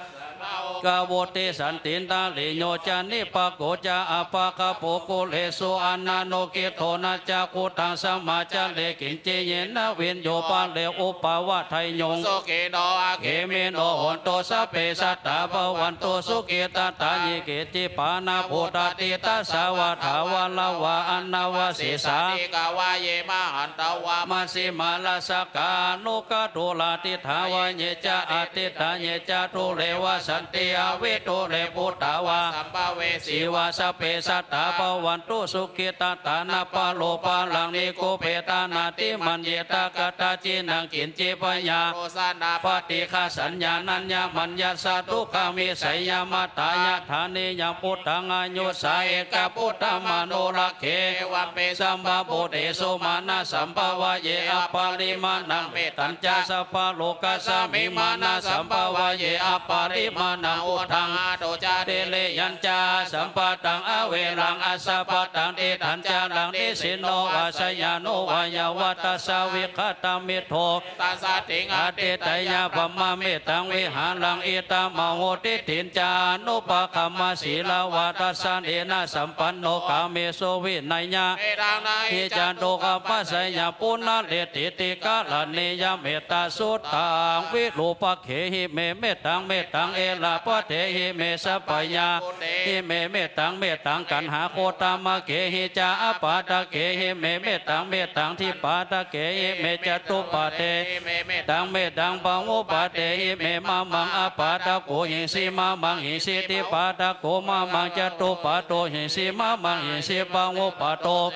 gā vutti, santindriyo ca nipako ca, appagabbho kulesu ananugiddho. Na ca khuddaṃ samācare kiñci, yena viññū pare upavadeyyuṃ. Sukhino vā khemino hontu, sabbe sattā bhavantu sukhitattā. Ye keci pāṇabhūtatthi, tasā vā thāvarā vā anavasesā, dīghā vā ye mahantā vā, majjhimā rassakā aṇukathūlā. Diṭṭhā vā ye ca adiṭṭhā, ye ca dūre vasanti avidūre, bhūtā vā sambhavesī vā, sabbe sattā bhavantu sukhitattā. Na paro paraṃ nikubbetha, nātimaññetha katthaci naṃ kiñci, byārosanā paṭighasaññā, nāññamaññassa dukkhamiccheyya. Mātā yathā niyaṃ puttaṃ, āyusā ekaputtamanurakkhe, evampi sabbabhūtesu mānasambhāvaye aparimāṇaṃ. Mettañca sabbalokasmiṃ mānasambhāvaye aparimāṇaṃ, uddhaṃ adho ca tiriyañca, asambādhaṃ averaṃ asapattaṃ. Tiṭṭhañcaraṃ nisinno vā, sayāno vā yāvatassa vigatamiddho, tassa diṭṭhiṃ adhiṭṭheyya, brahmametaṃ vihāraṃ idhamahosi. Diṭṭhiñca anupagamma sīlavā, dassanena sampanno, kāmesu vineyya gedhaṃ, na hi jātu gabbhaseyyaṃ punaretīti. Karaṇīyamettasuttaṃ. Virūpakkhehi me mettaṃ, mettaṃ erāpathehi me sabbaya hi me mettaṃ, mettaṃ kaṇhagotamakehi ca, apādakehi me mettaṃ, mettaṃ dvipādakehi me catupāde hi me mettaṃ, mettaṃ bahupādehi me. Mamaṃ apādako hiṃsi, mamaṃ hiṃsi dvipādako, mamaṃ catupādo hiṃsi, mamaṃ hiṃsi bahupādo.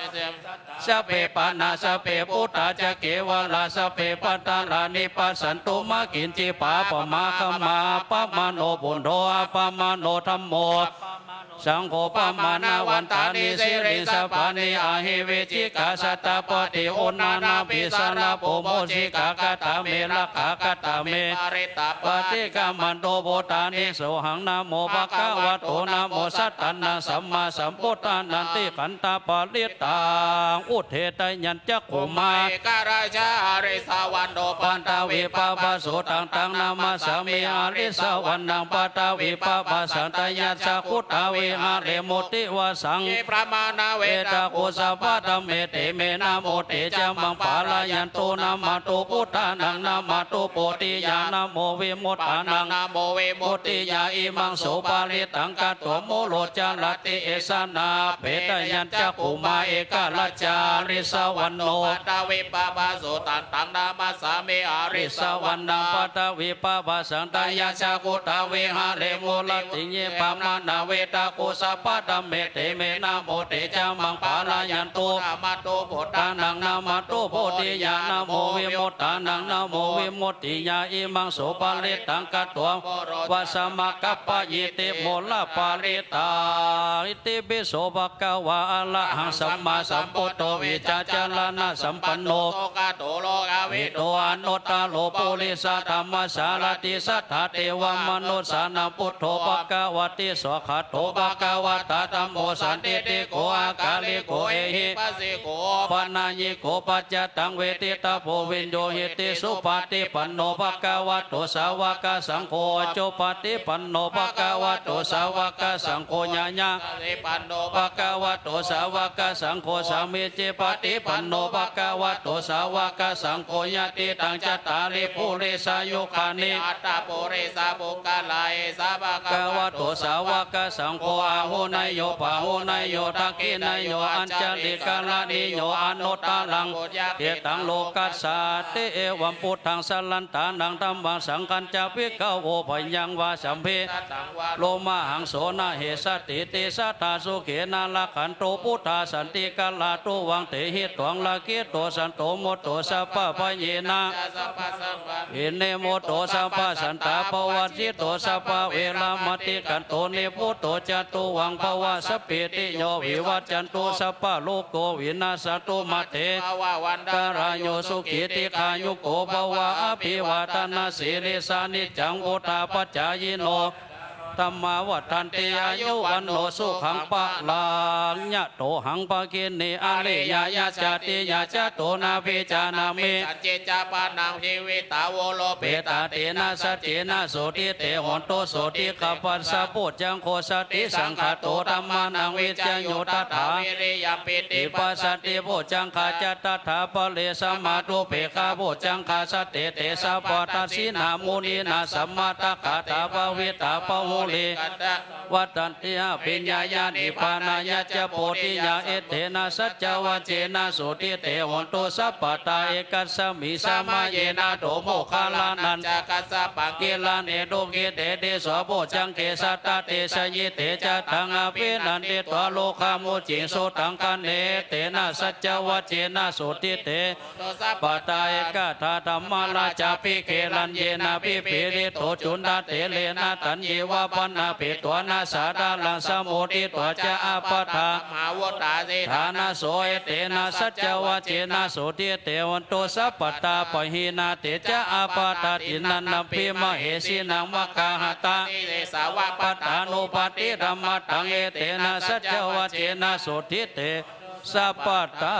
Sabbe pāṇā sabbe bhūtā ca kevalā, sabbe bhadrāni passantu, mā kiñci pāpam akama. Appamāṇo buddho, appamāṇo dhammo, saṅgho pamāṇavantāni siriṃsapāni ahi vicchikā satapadī uṇṇānābhī sarabū mūsikā. Katā me rakkhā katā me parittā, paṭikkamantu bhūtāni sohaṃ. Namo bhagavato namo sattannaṃ sammāsambuddhānaṃ tikkhandhaparittaṃ. Udetayañcakkhumā ekarājā harissavaṇṇo paṭhavippabhāso taṃ taṃ namassāmi harissavaṇṇaṃ. Paṭhavippabhāsaṃ tayajja guttā viharemu divasaṃ. Ye brāhmaṇā vedagu sabbadhamme te me namo te ca maṃ pālayantu. Namatthu buddhānaṃ namatthu bodhiyā namo vimuttānaṃ namo vimuttiyā. Imaṃ so parittaṃ katvā moro carati esanā. Petāyañcakkhumā ekarājā harissavaṇṇo paṭhavippabhāso taṃ taṃ namassāmi harissavaṇṇaṃ. Paṭhavippabhāsaṃ tayajja guttā viharemu rattiṃ. Ye brāhmaṇā vedagu sabbadhamme te me namo te ca maṃ pālayantu. Namatthu buddhānaṃ namatthu bodhiyā namo vimuttānaṃ namo vimuttiyā. Imaṃ so parittaṃ katvā moro vāsamakappayīti moroparitaṃ. Itipi so bhagavā arahaṃ sammāsambuddho vijjācaraṇasampanno sugato lokavidū anuttaro purisadammasārathi satthā devamanussānaṃ buddho bhagavāti. Svākkhāto bhagavatā dhammo sandiṭṭhiko akāliko ehipassiko opanayiko paccattaṃ veditabbo viññūhīti. Supaṭipanno bhagavato sāvakasaṅgho, ujupaṭipanno bhagavato sāvakasaṅgho, ñāya paṭipanno bhagavato sāvakasaṅgho, sāmīcipaṭipanno bhagavato sāvakasaṅgho, yadidaṃ cattāri purisayugāni aṭṭha purisapuggalā, esa bhagavato sāvakasaṅgho, āhuneyyo pāhuneyyo dakkhiṇeyyo añjalikaraṇīyo anuttaraṃ puññakkhettaṃ lokassāti. Evaṃ buddhaṃ sarantānaṃ dhammaṃ saṅghañca bhikkhavo bhayaṃ vā sabbe lomahaṃso na hessatīti. Sadā sukhena rakkhantu buddhā santikarā tuvaṃ tehi tvaṃ rakkhito santo mutto sabbabhayena vinimutto sabbasantāpavajjito sabbaveramatikkanto nibbuto ca tuvaṃ bhava. Sabbītiyo vivajjantu sabbarogo vinassatu mā te bhavatvantarāyo sukhī dīghāyuko bhava. Abhivādanasīlissa niccaṃ vuḍḍhāpacāyino dhammā vaḍḍhanti āyu vaṇṇo sukhaṃ balaṃ. Yatohaṃ bhagini ariyāya jātiyā jāto nābhijānāmi. Saccicca pāṇaṃ jīvitā voropetā tena saccena sotthi te hotu sotthi. Gabbhassa bojjhaṅgo satisaṅkhāto dhammānaṃ vicayo tathā viriyampīti passaddhi bojjhaṅgā ca tathāpare samādhupekkhabojjhaṅgā sattete sabbadassinā muninā sammadakkhātā bhāvitā bahulīkatā vaḍḍhanti abhiññāya nibbānāya ca bodhiyā. Etena saccavajjena sotthi te hotu sabbadā. Ekasmiṃ samaye nātho moggallānañca kassapaṃ gilāne dukkhite disvabojjhaṅge satta desayi. Te ca taṃ abhinanditvā rogā mucciṃsu taṅkhaṇe. Etena saccavajjena sotthi te sabbadā. Ekadā dhammarājāpi gelaññenābhipīḷito cundattherena taññeva bhaṇāpetvāna sādaraṃ sammoditvā ca ābādhā mahā vuṭṭhāsi ṭhānaso. Etena saccavajjena sotthi te hotu sabbadā. Pahīnā te ca ābādhā tiṇṇannampi mahesinaṃ maggāhatakā disesā va pattānuppattidhammataṃ. Etena saccavajjena sotthi te sabbadā.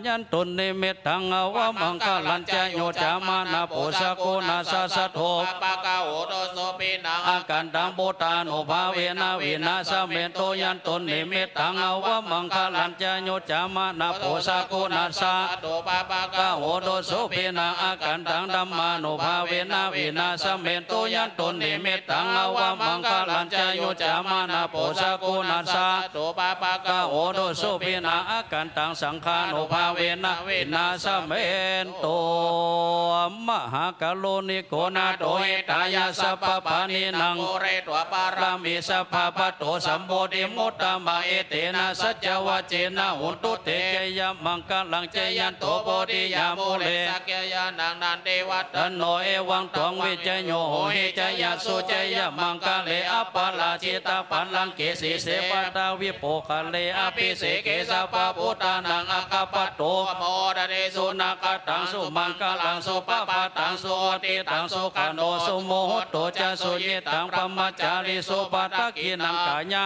Yandunnimittaṃ avamaṅgalañca yo cāmanāpo sakuṇassa saddo pāpaggaho dussupinaṃ akantaṃ buddhānubhāvena vināsamentu. Yandunnimittaṃ avamaṅgalañca yo cāmanāpo sakuṇassa saddo pāpaggaho dussupinaṃ akantaṃ dhammānubhāvena vināsamentu. Yandunnimittaṃ avamaṅgalañca yo cāmanāpo sakuṇassa saddo pāpaggaho dussupinaṃ akantaṃ saṅghānubhāvena vināsamentu. Mahākāruṇiko nātho hitāya sabbapāṇinaṃ pūretvā pāramī sabbā patto sambodhimuttamaṃ. Etena saccavajjena hotu te jayamaṅgalaṃ. Jayanto bodhiyā mūle sakyānaṃ nandivaḍḍhano evaṃ tvaṃ vijayo hohi jayassu jayamaṅgale aparājitapallaṅke sīse paṭhavipokkhare abhiseke sabbabuddhānaṃ aggappatto pamodati. Sunakkhattaṃ sumaṅgalaṃ supabhātaṃ suhuṭṭhitaṃ sukhaṇo sumuhutto ca suyiṭṭhaṃ brahmacārisu padakkhiṇaṃ kāya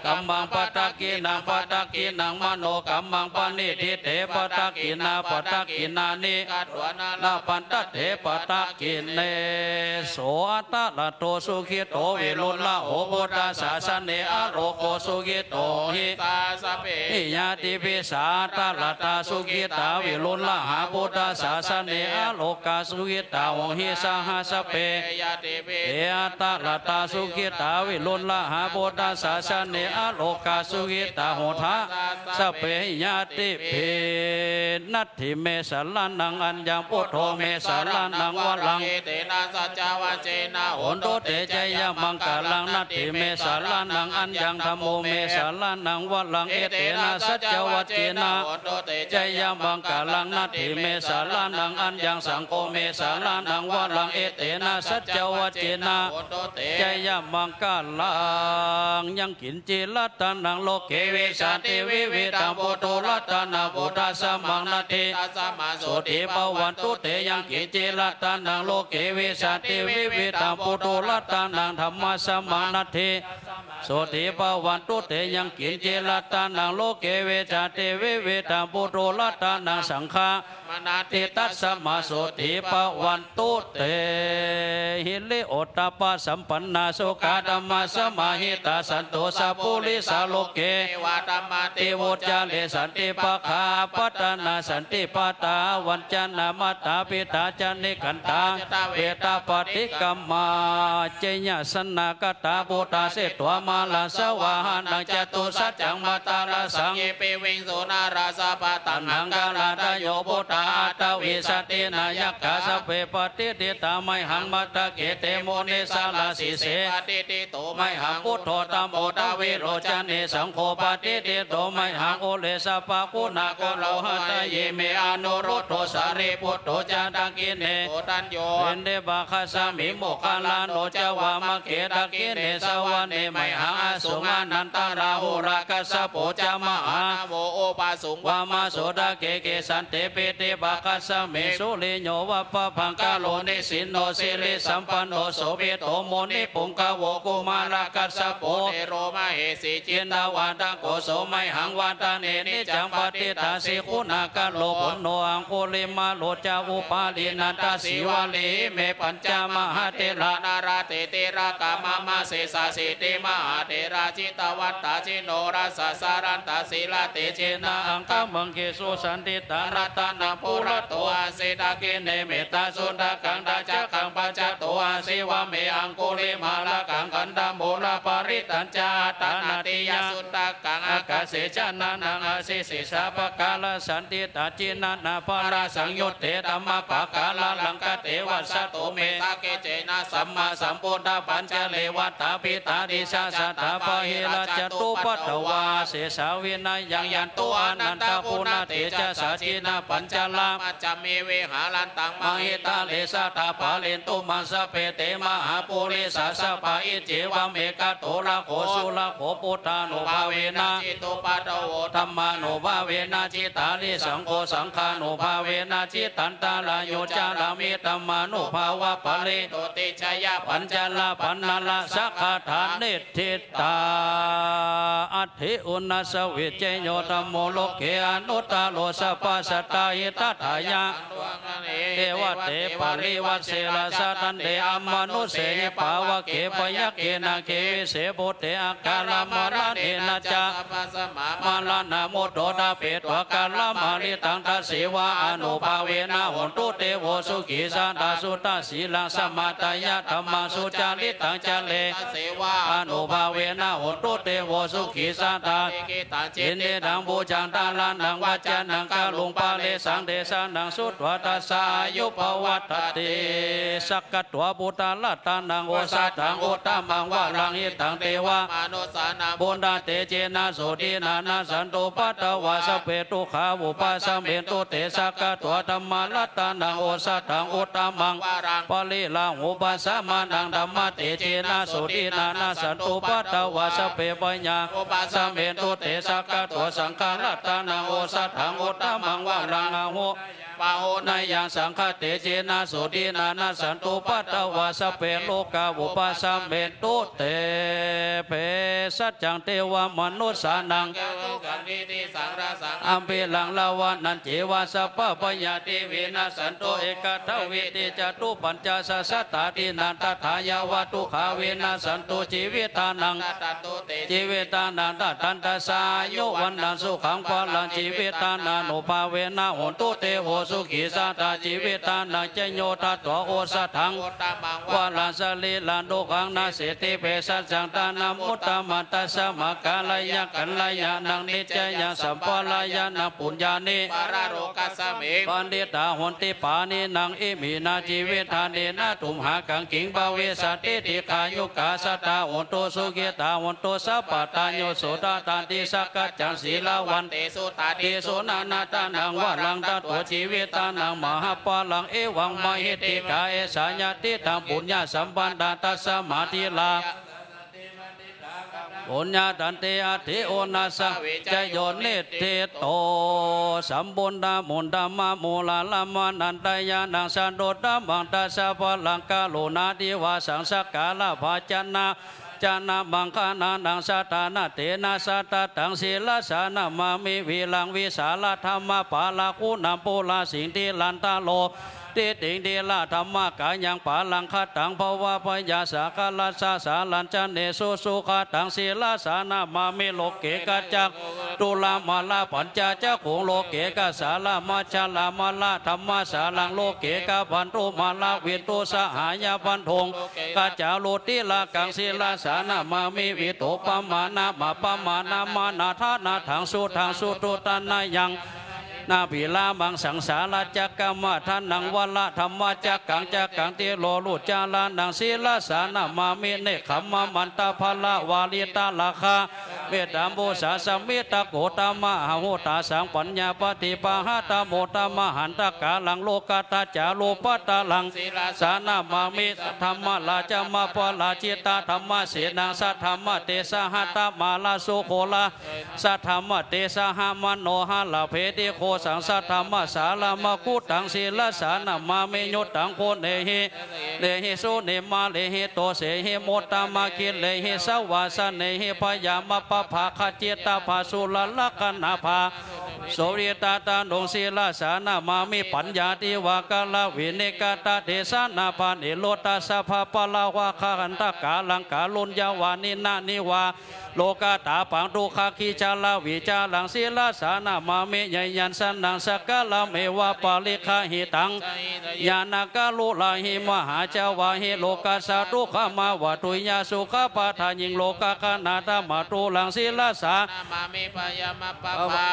kammaṃ padakkhiṇaṃ padakkhiṇaṃ manokammaṃ paṇidhī te padakkhiṇā padakkhiṇāni katvāna labhantatthe padakkhiṇe. So atthaladdho sukhito viruḷhako buddhasāsane arogo sukhito hohi saha sabbehi ñātibhi. Sā atthaladdhā sukhitā viruḷhakā buddhasāsane arogā sukhitā hohi saha sabbehi ñātibhi. Te atthaladdhā sukhitā viruḷhakā buddhasāsane arogā sukhitā hotha saha sabbehi ñātibhi. Natthi me saraṇaṃ aññaṃ buddho me saraṇaṃ varaṃ etena saccavajjena hotu te jayamaṅgalaṃ. Natthi me saraṇaṃ aññaṃ dhammo me saraṇaṃ varaṃ etena saccavajjena hotu te jayamaṅgalaṃ. Natthi me saraṇaṃ aññaṃ saṅgho me saraṇaṃ varaṃ etena saccavajjena hotu te jayamaṅgalaṃ. Yaṅkiñci ratanaṃ loke vijjati vividhaṃ puthu ratanaṃ buddhasamaṃ natthi tasmā sotthī bhavantu te. Yaṅkiñci ratanaṃ loke vijjati vividhaṃ puthu ratanaṃ dhammasamaṃ natthi sotthī bhavantu te. Yaṅkiñci ratanaṃ loke vijjati vividhaṃ puthu ratanaṃ saṅgha natthi tasmā sotthī bhavantu te. Hiriottappasampannā sukkadhammasamāhitā santo sappurisā loke devadhammāti vuccare. Santi pakkhā apattanā santi pādā avañcanā mātā pitā ca nikkhantā ca dvādasattā paṭikkama. Jayāsanāgatā buddhā jetvā māraṃ savāhanaṃ catusaccāmaṃ dānādidhammaparanā ye piviṃsu narāsabhā. Taṇhaṅkarādayo buddhā aṭṭhavīsati nāyakā sabbe patiṭṭhitā mayhaṃ matthake te munissarā. Sīse patiṭṭhito mayhaṃ buddho dhammo dvilocane saṅgho patiṭṭhito mayhaṃ ure sabbaguṇākaro. Hadaye me anuruddho sārīputto ca dakkhiṇe koṇḍañño piṇḍipākasmiṃ moggallāno ca vāmake. Dakkhiṇe savane mayhaṃ āsuṃ ānandarāhulā kassapo ca mahānāmo ubhāsuṃ vāmasotake. Kesante piṭṭhibhāgasmiṃ suriyo va pabhaṅkaro nisinno sirisampanno sobhito munipuṅgavo. Kumārakassapo thero mahesī cittavādako so mayhaṃ vadane niccaṃ patiṭṭhāsi guṇākaro. Puṇṇo aṅgulimālo ca upālī nandasīvalī ime pañca mahātherā nalāṭe tilakā mama. Sesāsīti mahātherā jitavanto jinorasā jalantā sīlatejena aṅgamaṅgesu saṇṭhitā. Ratanaṃ purato āsi dakkhiṇe mettasuttakaṃ dhajaggaṃ pacchato āsi vāme aṅgulimālakaṃ. Khandhamoraparittañca āṭānāṭiyasuttakaṃ ākāse chadanaṃ āsi sesā pākārasaṇṭhitā. Jinā nānābarasaṃyutte dhammapākāralaṅkate vasato me sakiccena sammāsambuddhapañjare. Vātapittādisasaṭṭhā bāhirajjhattupaddavā asesā vinayaṃ yantu anantaguṇatejasā. Jinapañjaramajjha me viharantaṃ mahītale sadā pālentu maṃ sabbe te mahāpurisāsabhā. Iccevam ekato rakkho surakkho buddhānubhāvena jitupaddavo dhammānubhāvena jitārisaṅgho saṅghānubhāvena jitantarāyo carāmi dhammānubhāvapālito. Te jayapañjarapaṇṇarasaṅghatā niṭṭhitā. Atthi uṇhissavijayo dhammo loke anuttaro sabbasattāhitatthāya. Devate parivajje rājadaṇḍe amanusse hi pāvake. Byagghe nāge vise bhūte akālamaraṇena ca sabbasmā maraṇā mutto ṭhapetvā kālamāritaṃ. Tasseva ānubhāvena hontu devo sukhī sadā. Suddhasīlaṃ samādāya dhammaṃ sucaritaṃ care. Tasseva ānubhāvena hontu devo sukhī sadā. Likkhitaṃ cintitaṃ pūjaṃ dhāraṇaṃ vācanaṃ kāruṃ paresaṃ desanaṃ sutvā tassa āyu pavaḍḍhati. Sakkatvā buddharatanaṃ osathaṃ uttamaṃ varaṃ hitaṃ devamanussānaṃ buddhatejena sotthinā nassantupaddavā sabbe dukkhā vūpasamentu te. Sakkatvā dhammaratanaṃ osathaṃ uttamaṃ varaṃ pariḷāhūpasamanaṃ dhammatejena sotthinā nassantupaddavā sabbe bhayā vūpasamentu te. Sakkatvā saṅgharatanaṃ osathaṃ uttamaṃ varaṃ āhuneyyaṃ pāhuneyyaṃ saṅghatejena sotthinā nassantupaddavā sabbe rogā vūpasamentu te. Bhejajjaṃ devamanussānaṃ averaṃ ravanañceva sabbabhayā te vinassantu. Ekaṃ dve pāṇi catūpañcasatā dinnā tathāyeva dukkhā vinassantu jīvitānaṃ. Jīvitānaṃ dadantassā āyu vaṇṇaṃ sukhaṃ balaṃ jīvitānānubhāvena hontu devo sukhī sadā. Jīvitānañca yo datvā osathaṃ uttamaṃ varaṃ sarīradukkhaṃ nasīti bhejajjaṃ ṭhānamuttamaṃ. Tasmā kālāya kalyāṇaṃ niccāya sampādāya puññāni paralokasmiṃ pāṇitā honti pāṇinaṃ. Iminā jīvahānina tumhākaṃ kiṃ bhavissati. Dīghāyukā sadā hontu sukhitā hontu sabbadā. Yo suttaṭṭhāti sakkaccaṃ sīlavantesu taṃ disu nānattanaṃ varaṃ datvā jīvitānaṃ mahapphalaṃ. Evaṃ mahiddhikā esa yadidaṃ puññasampadā tasmā dhīra puññakkhettaṃ āti. Uṇhissavijayo niṭṭhito. Sambuddhamuttamaṃ mūlarammaṇaṃ jayāntaṃ santuttamaṃ dasabalaṃ karuṇātivasaṃ sakkārabhañjanabhāsanaṃ maṅgalānaṃ saddhammattena sattataṃ sirasā namāmi viraṃ vijjāladdhammapālaguṇaṃ purāsiṃ dhīrattaro sitiṃ dhīradhammākāyaṃ pālaṅgataṃ bhavabhayasāgaraṃ sāsanaṃ janesu sugataṃ sirasā namāmi. Loke kacchakuṃ durammalā pañcacakkhuṃ loke kasāramajjharammalā dhammasāraṃ loke kabandhumalā vibhūsahāyabandhuṃ loke kaccharucirakaṃ sirasā namāmi. Vītopamāṇaṃ appamāṇaṃ maṇḍaṃ dānaṃ suddhaṃ suddhānānaṃ Nābhirāmaṃ saṃsāracakkamataṇhaṃ varadhammacakkaṃ cakkaṃ tirolūcchārāṇaṃ sirasā namāmi. Nekkhammamantaphalavarītalakkhaṃ mettambusāsamiddhaghotamahāhuttāsaṃ paññāpadīpahatthamuttamahatthakāraṃ lokuttaccārūpattaraṃ sirasā namāmi. Saddhammarājamaparājitaṃ dhammasenaṃ saddhammatejasahatamāraṃ sugghurā saddhammatejasamanoharaggo bheti ghoraṃ saddhammasāraṃ muttamaṅgalaṃ sirasā namāmi. Uttamaguṇehi sirihi sunimmānehi dosehi muttamakilehi savāsanehi byāmappabhāgacittabbāsurakkhaṇābhā suviratadanuṃ sirasā namāmi. Paññātivakkaravinikkhantadesanapaṇinodasabbaparamāgandhakāraṃ kāruññavāsinā nivā lokatāpaṃ dukkhābhicāravīcaraṃ sirasā namāmi. Jayāsanaṃ sakyaṃ evaṃ pariggāhitaṃ ñāṇāgaruḷāhi mahāsāvāhi lokassa dukkhamāva tuyya sukhābādhāyiṃ lokakāṇatamatturaṃ sirasā namāmi. Byāmappabhāga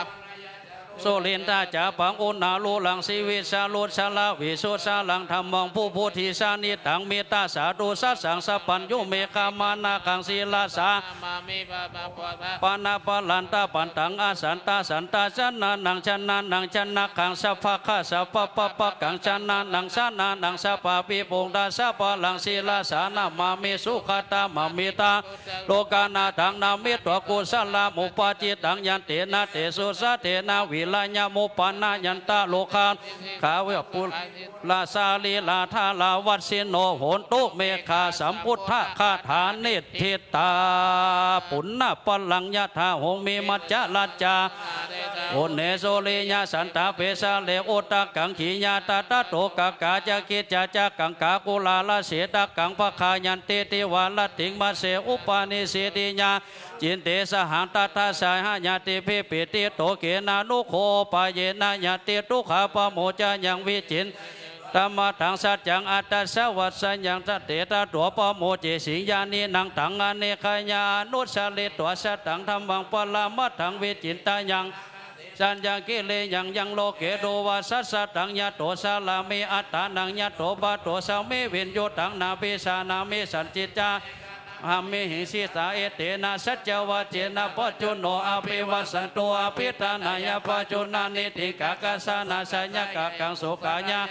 surindacāpaṃ uṇṇāluṃ sivijjalussalavisudālaṃ dhammaṃ bubudhisānidaṃ mettāsaccasajjhaṃ sabbaññuṃ meghamānāgaṃ sirasā namāmi. Byāmappabhāga panābharantapaddaṃ asantasantaṃ janenaṃ janānaṃ janakkaṃ sabbattha sabbapāpakaṃ janānaṃ janānaṃ sabbābhimukhyasabbabalaṃ sirasā namāmi. Sugatamametaṃ lokanāthaṃ namattva kusalamupacittaṃ yantena tejasā tena virajaṃ uppannayanti rogā dukkhā vyaparyesāsarīraṃ tharavajjino hontu meghasambuddhagāthā niṭṭhitā. Puṇṇaparaṃ yathā bhūmi majjha rajjā uṇṇe suriyā santāpe sare uttakaṃ khiyā tadaṭṭho gaṅgā ca khijjā ca gaṅgā kulālaseṭṭhakaṃ paggayanti divā rattiṃ mase upanīsīti yaṃ cinte saha tathāsahā ñātibhi peṭṭhito khenanugghopāyena ñātidukkhā pamuñcayaṃ vijitamatanditaṃ saccaṃ aṭṭhassa vassāyaṃ sattetato pamuñcesi. Yānīdhaṃ taṃ anekāya anussaritvā sataṃ dhammaṃ paramatthaṃ vijitayaṃ saññaṃ kiriyaṃ yaṃ loke dovasasataṃ yato carāmi attānaṃ yato paṭosmi viññūhitaṃ nābhijānāmi sañcicca amhehi sitā. Etena saccavajjena pajjunno abhivajjatu abhiṭhānāya pajjuṇhānīti kakāsa nāsāya kakaṃsu kāyā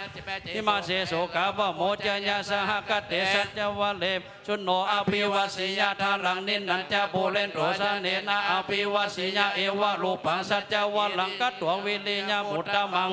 imā se sokā pamuñceyya saha kate saccavajje pajjunno abhivajjeyya dāraṃ niṇṇañca pūrentu saṅghena abhivajjeyya evarūpaṃ saccavajjena katvā viriyamuttamaṃ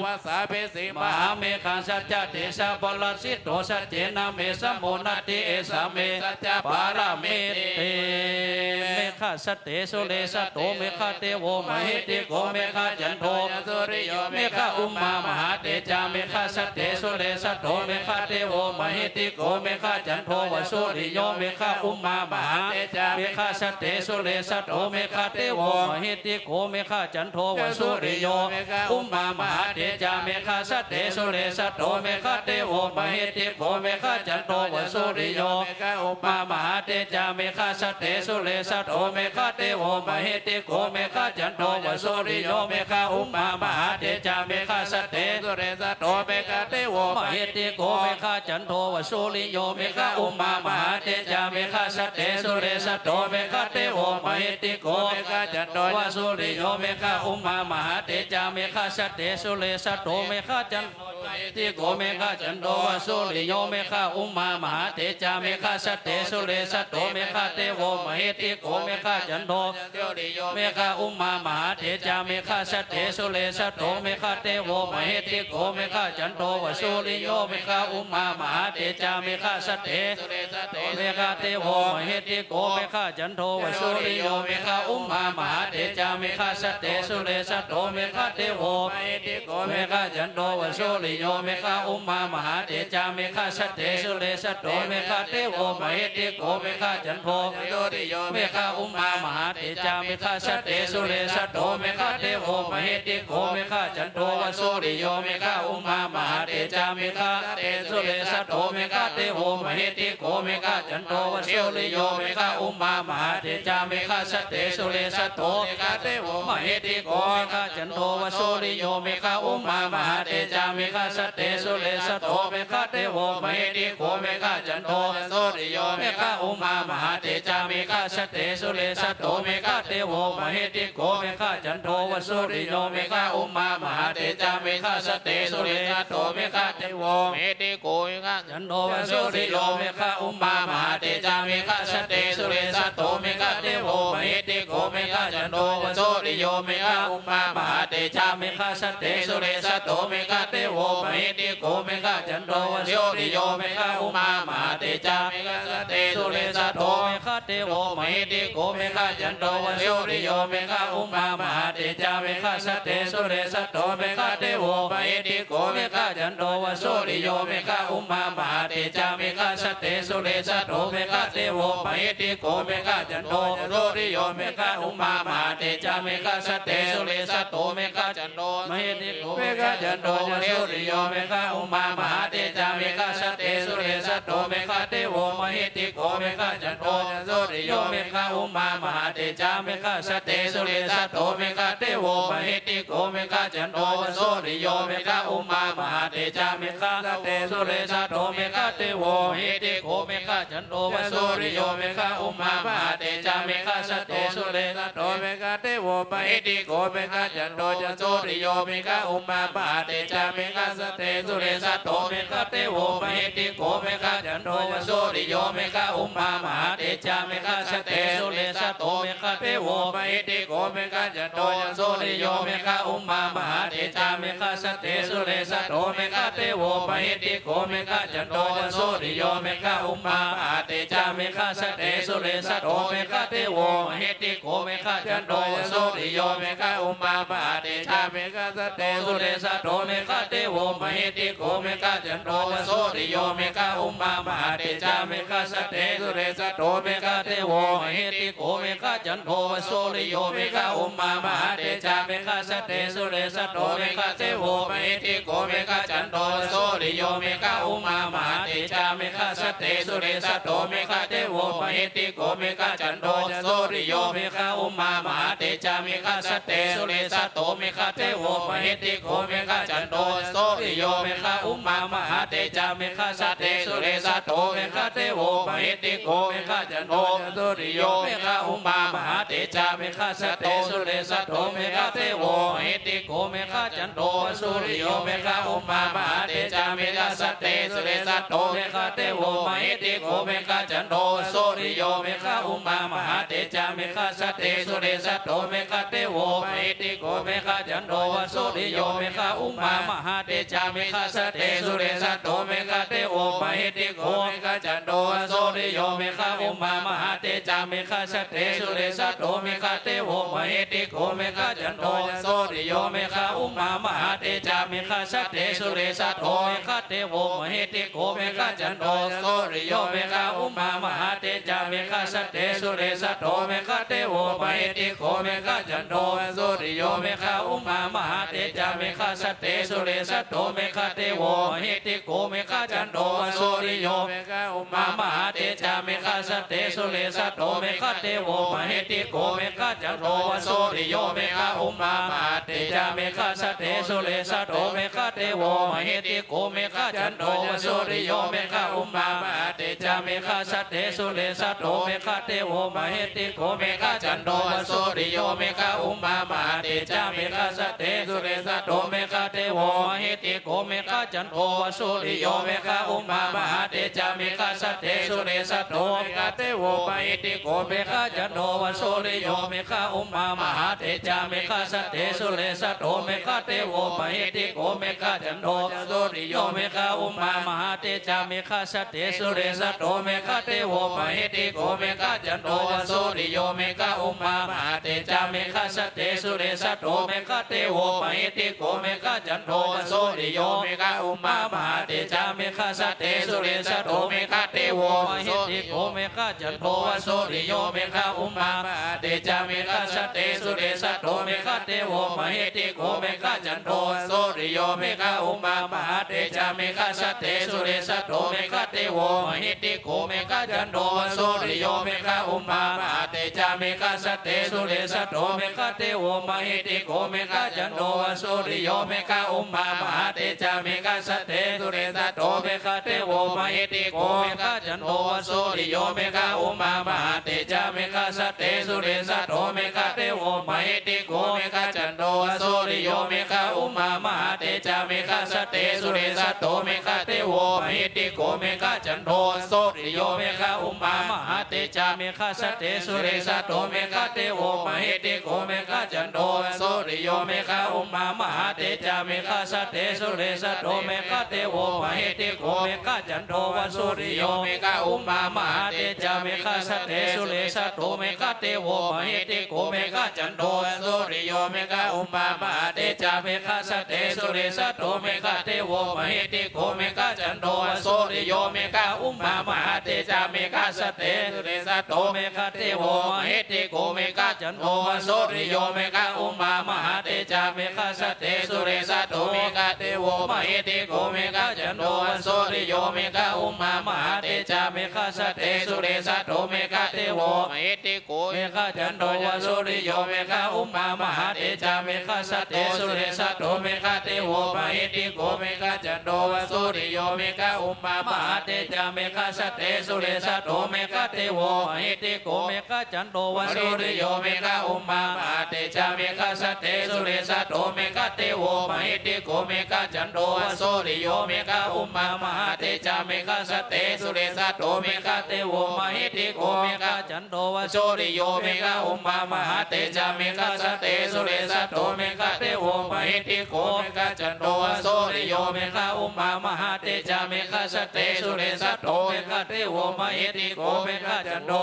mahāmeghaṃ saccatejapālāsito saccena me samo natthi esā me saccapāramīti. Meghasatte suresato meghadevo mahiddhiko meghacandā suriyo megha ummā mahātejā meghasatte suresato meghadevo mahiddhiko meghacandā suriyo megha ummā mahātejā meghasatte suresato meghadevo mahiddhiko meghacandā suriyo megha ummā mahātejā meghasatte suresato meghadevo mahiddhiko meghacandā suriyo megha ummā mahātejā meghasatte suresato meghadevo mahiddhiko meghacandā suriyo megha ummā mahātejā meghasatte suresato meghadevo mahiddhiko meghacandā suriyo megha ummā mahātejā meghasatte suresato meghadevo mahiddhiko meghacandā suriyo megha ummā mahātejā meghasatte suresato meghacandā mahiddhiko meghacandā suriyo megha ummā mahātejā meghasatte suresato meghadevo mahiddhiko meghacandā suriyo megha ummā mahātejā meghasatte suresato meghadevo mahiddhiko meghacandā suriyo megha ummā mahātejā meghasatte suresato meghadevo mahiddhiko meghacandā suriyo megha ummā mahātejā meghasatte suresato meghadevo mahiddhiko meghacandā suriyo megha ummā mahātejā meghasatte suresato meghadevo mahiddhiko meghacandā suriyo megha ummā mahātejā meghasatte suresato meghadevo mahiddhiko meghacandā suriyo megha ummā mahātejā meghasatte suresato meghadevo mahiddhiko megha meghacchanto va suriyo megha ummā mahātejā meghasatesu resatto meghadevo mahiddhiko meghacchanto va suriyo megha ummā mahātejā meghasatesu resatto meghadevo mahiddhiko meghacchanto va suriyo megha ummā mahātejā meghasatesu resatto meghadevo mahiddhiko meghacchanto va suriyo megha ummā mahātejā meghasatesu resatto meghadevo mahiddhiko megha ccanto va suriyo megha ummā mahātejā meghasatesu resatto meghadevo mahiddhiko meghacchanto va suriyo megha ummā mahātejā meghasatesu resatto meghadevo mahiddhiko meghacchanto va suriyo megha ummā mahātejā meghasatesu resatto meghadevo mahiddhiko meghacchanto va suriyo megha ummā mahātejā meghasatesu resatto meghadevo mahiddhiko meghacchan to va suriyo megha ummā mahātejā meghasatesu resatto meghadevo mahiddhiko meghacchanto va suriyo megha ummā mahātejā meghasatesu resatto meghacchanto mahiddhiko meghacchanto va suriyo megha ummā mahātejā meghasatesu resatto meghadevo mahiddhiko meghacchanto va suriyo megha ummā mahātejā meghasatesu resatto meghadevo mahiddhiko meghacchan to va suriyo megha ummā mahātejā meghasatesu resatto meghadevo mahiddhiko meghacchanto va suriyo megha ummā mahātejā meghasatesu resatto meghadevo mahiddhiko meghacchanto va suriyo megha ummā mahātejā meghasatesu resatto meghadevo mahiddhiko meghacchanto va suriyo megha ummā mahātejā meghasatesu resatto meghadevo mahiddhiko meghacchan to va suriyo megha ummā mahātejā meghasatesu resatto meghadevo mahiddhiko meghacchanto va suriyo megha ummā mahātejā meghasatesu resatto meghadevo mahiddhiko meghacchanto va suriyo megha ummā mahātejā meghasatesu resatto meghadevo mahiddhiko meghacchanto va suriyo megha ummā mahātejā meghasatesu resatto meghadevo mahiddhiko meghacchan to va suriyo megha ummā mahātejā meghasatesu resatto meghadevo mahiddhiko meghacchanto va suriyo megha ummā mahātejā meghasatesu resatto meghadevo mahiddhiko meghaccanto va suriyo megha ummā mahātejā meghasatesu resatto meghadevo mahiddhiko meghaccanto va suriyo megha ummā mahātejā meghasatesu resatto meghadevo mahiddhiko meghaccanto va suriyo megha ummā mahātejā meghasatesu resatto meghadevo mahiddhiko meghaccanto va suriyo megha ummā mahātejā meghasatesu resatto meghadevo mahiddhiko meghaccanto va suriyo megha ummā mahātejā meghasatesu resatto meghadevo mahiddhiko meghaccanto va suriyo megha ummā mahātejā meghasatesu resatto meghadevo mahiddhiko meghaccanto va suriyo megha ummā mahātejā meghasatesu resatto meghadevo mahiddhiko meghaccanto va suriyo megha ummā mahātejā meghasatesu resatto meghadevo mahiddhiko meghaccanto va suriyo megha ummā mahātejā meghasatesu resatto meghadevo mahiddhiko meghaccanto va suriyo megha ummā mahātejā meghasatesu resatto meghadevo mahiddhiko meghaccanto va suriyo megha ummā mahātejā meghasatesu resatto meghadevo mahiddhiko meghaccanto va suriyo megha ummā mahātejā meghasatesu resatto meghadevo mahiddhiko meghaccanto va suriyo megha ummā mahātejā meghasatesu resatto meghadevo mahiddhiko meghaccanto va suriyo megha ummā mahātejā meghasatesu resatto meghadevo mahiddhiko meghaccanto va suriyo megha ummā mahātejā meghasatesu resatto meghadevo mahiddhiko meghaccanto va suriyo megha ummā mahātejā meghasatesu resatto meghadevo mahiddhiko meghaccanto va suriyo megha ummā mahātejā meghasatesu resatto meghadevo mahiddhiko meghaccanto va suriyo megha ummā mahātejā meghasatesu resatto meghadevo mahiddhiko meghaccanto va suriyo megha ummā mahātejā meghasatesu resatto meghadevo mahiddhiko meghaccanto va suriyo megha ummā mahātejā ca megha satte sure satto megha devo mahiddhiko megha cando suriyo megha uma maha tejā megha satte sure satto megha devo mahiddhiko megha cando suriyo megha uma maha tejā megha satte sure satto megha devo mahiddhiko megha cando suriyo megha uma maha tejā megha satte sure satto megha devo mahiddhiko megha cando suriyo megha uma maha tejā megha satte sure satto megha devo mahiddhiko megha cando suriyo megha uma maha tejā megha satte sure satto megha devo mahiddhiko megha cando suriyo megha uma maha tejā megha satte sure satto megha devo mahiddhiko megha cando suriyo megha uma maha tejā megha satte sure satto megha devo mahiddhiko megha cando suriyo megha uma maha tejā megha satte sure satto megha devo mahiddhiko megha cando suriyo megha uma maha tejā megha satte sure satto megha devo mahiddhiko megha cando suriyo megha uma maha tejā megha satte sure satto megha devo mahiddhiko megha cando suriyo megha uma maha tejā megha satte sure satto megha devo mahiddhiko megha cando suriyo megha uma maha tejā megha satte sure satto megha devo mahiddhiko megha cando suriyo megha uma maha tejā megha satte sure satto megha devo mahiddhiko megha cando suriyo megha uma maha tejā megha satte sure satto megha devo mahiddhiko megha cando suriyo megha uma maha tejā megha satte sure satto megha devo mahiddhiko megha cando suriyo megha uma maha tejā megha satte sure satto megha devo mahiddhiko megha cando suriyo megha uma maha tejā megha satte sure satto megha devo mahiddhiko megha cando suriyo megha uma maha tejā megha satte sure satto megha devo mahiddhiko megha cando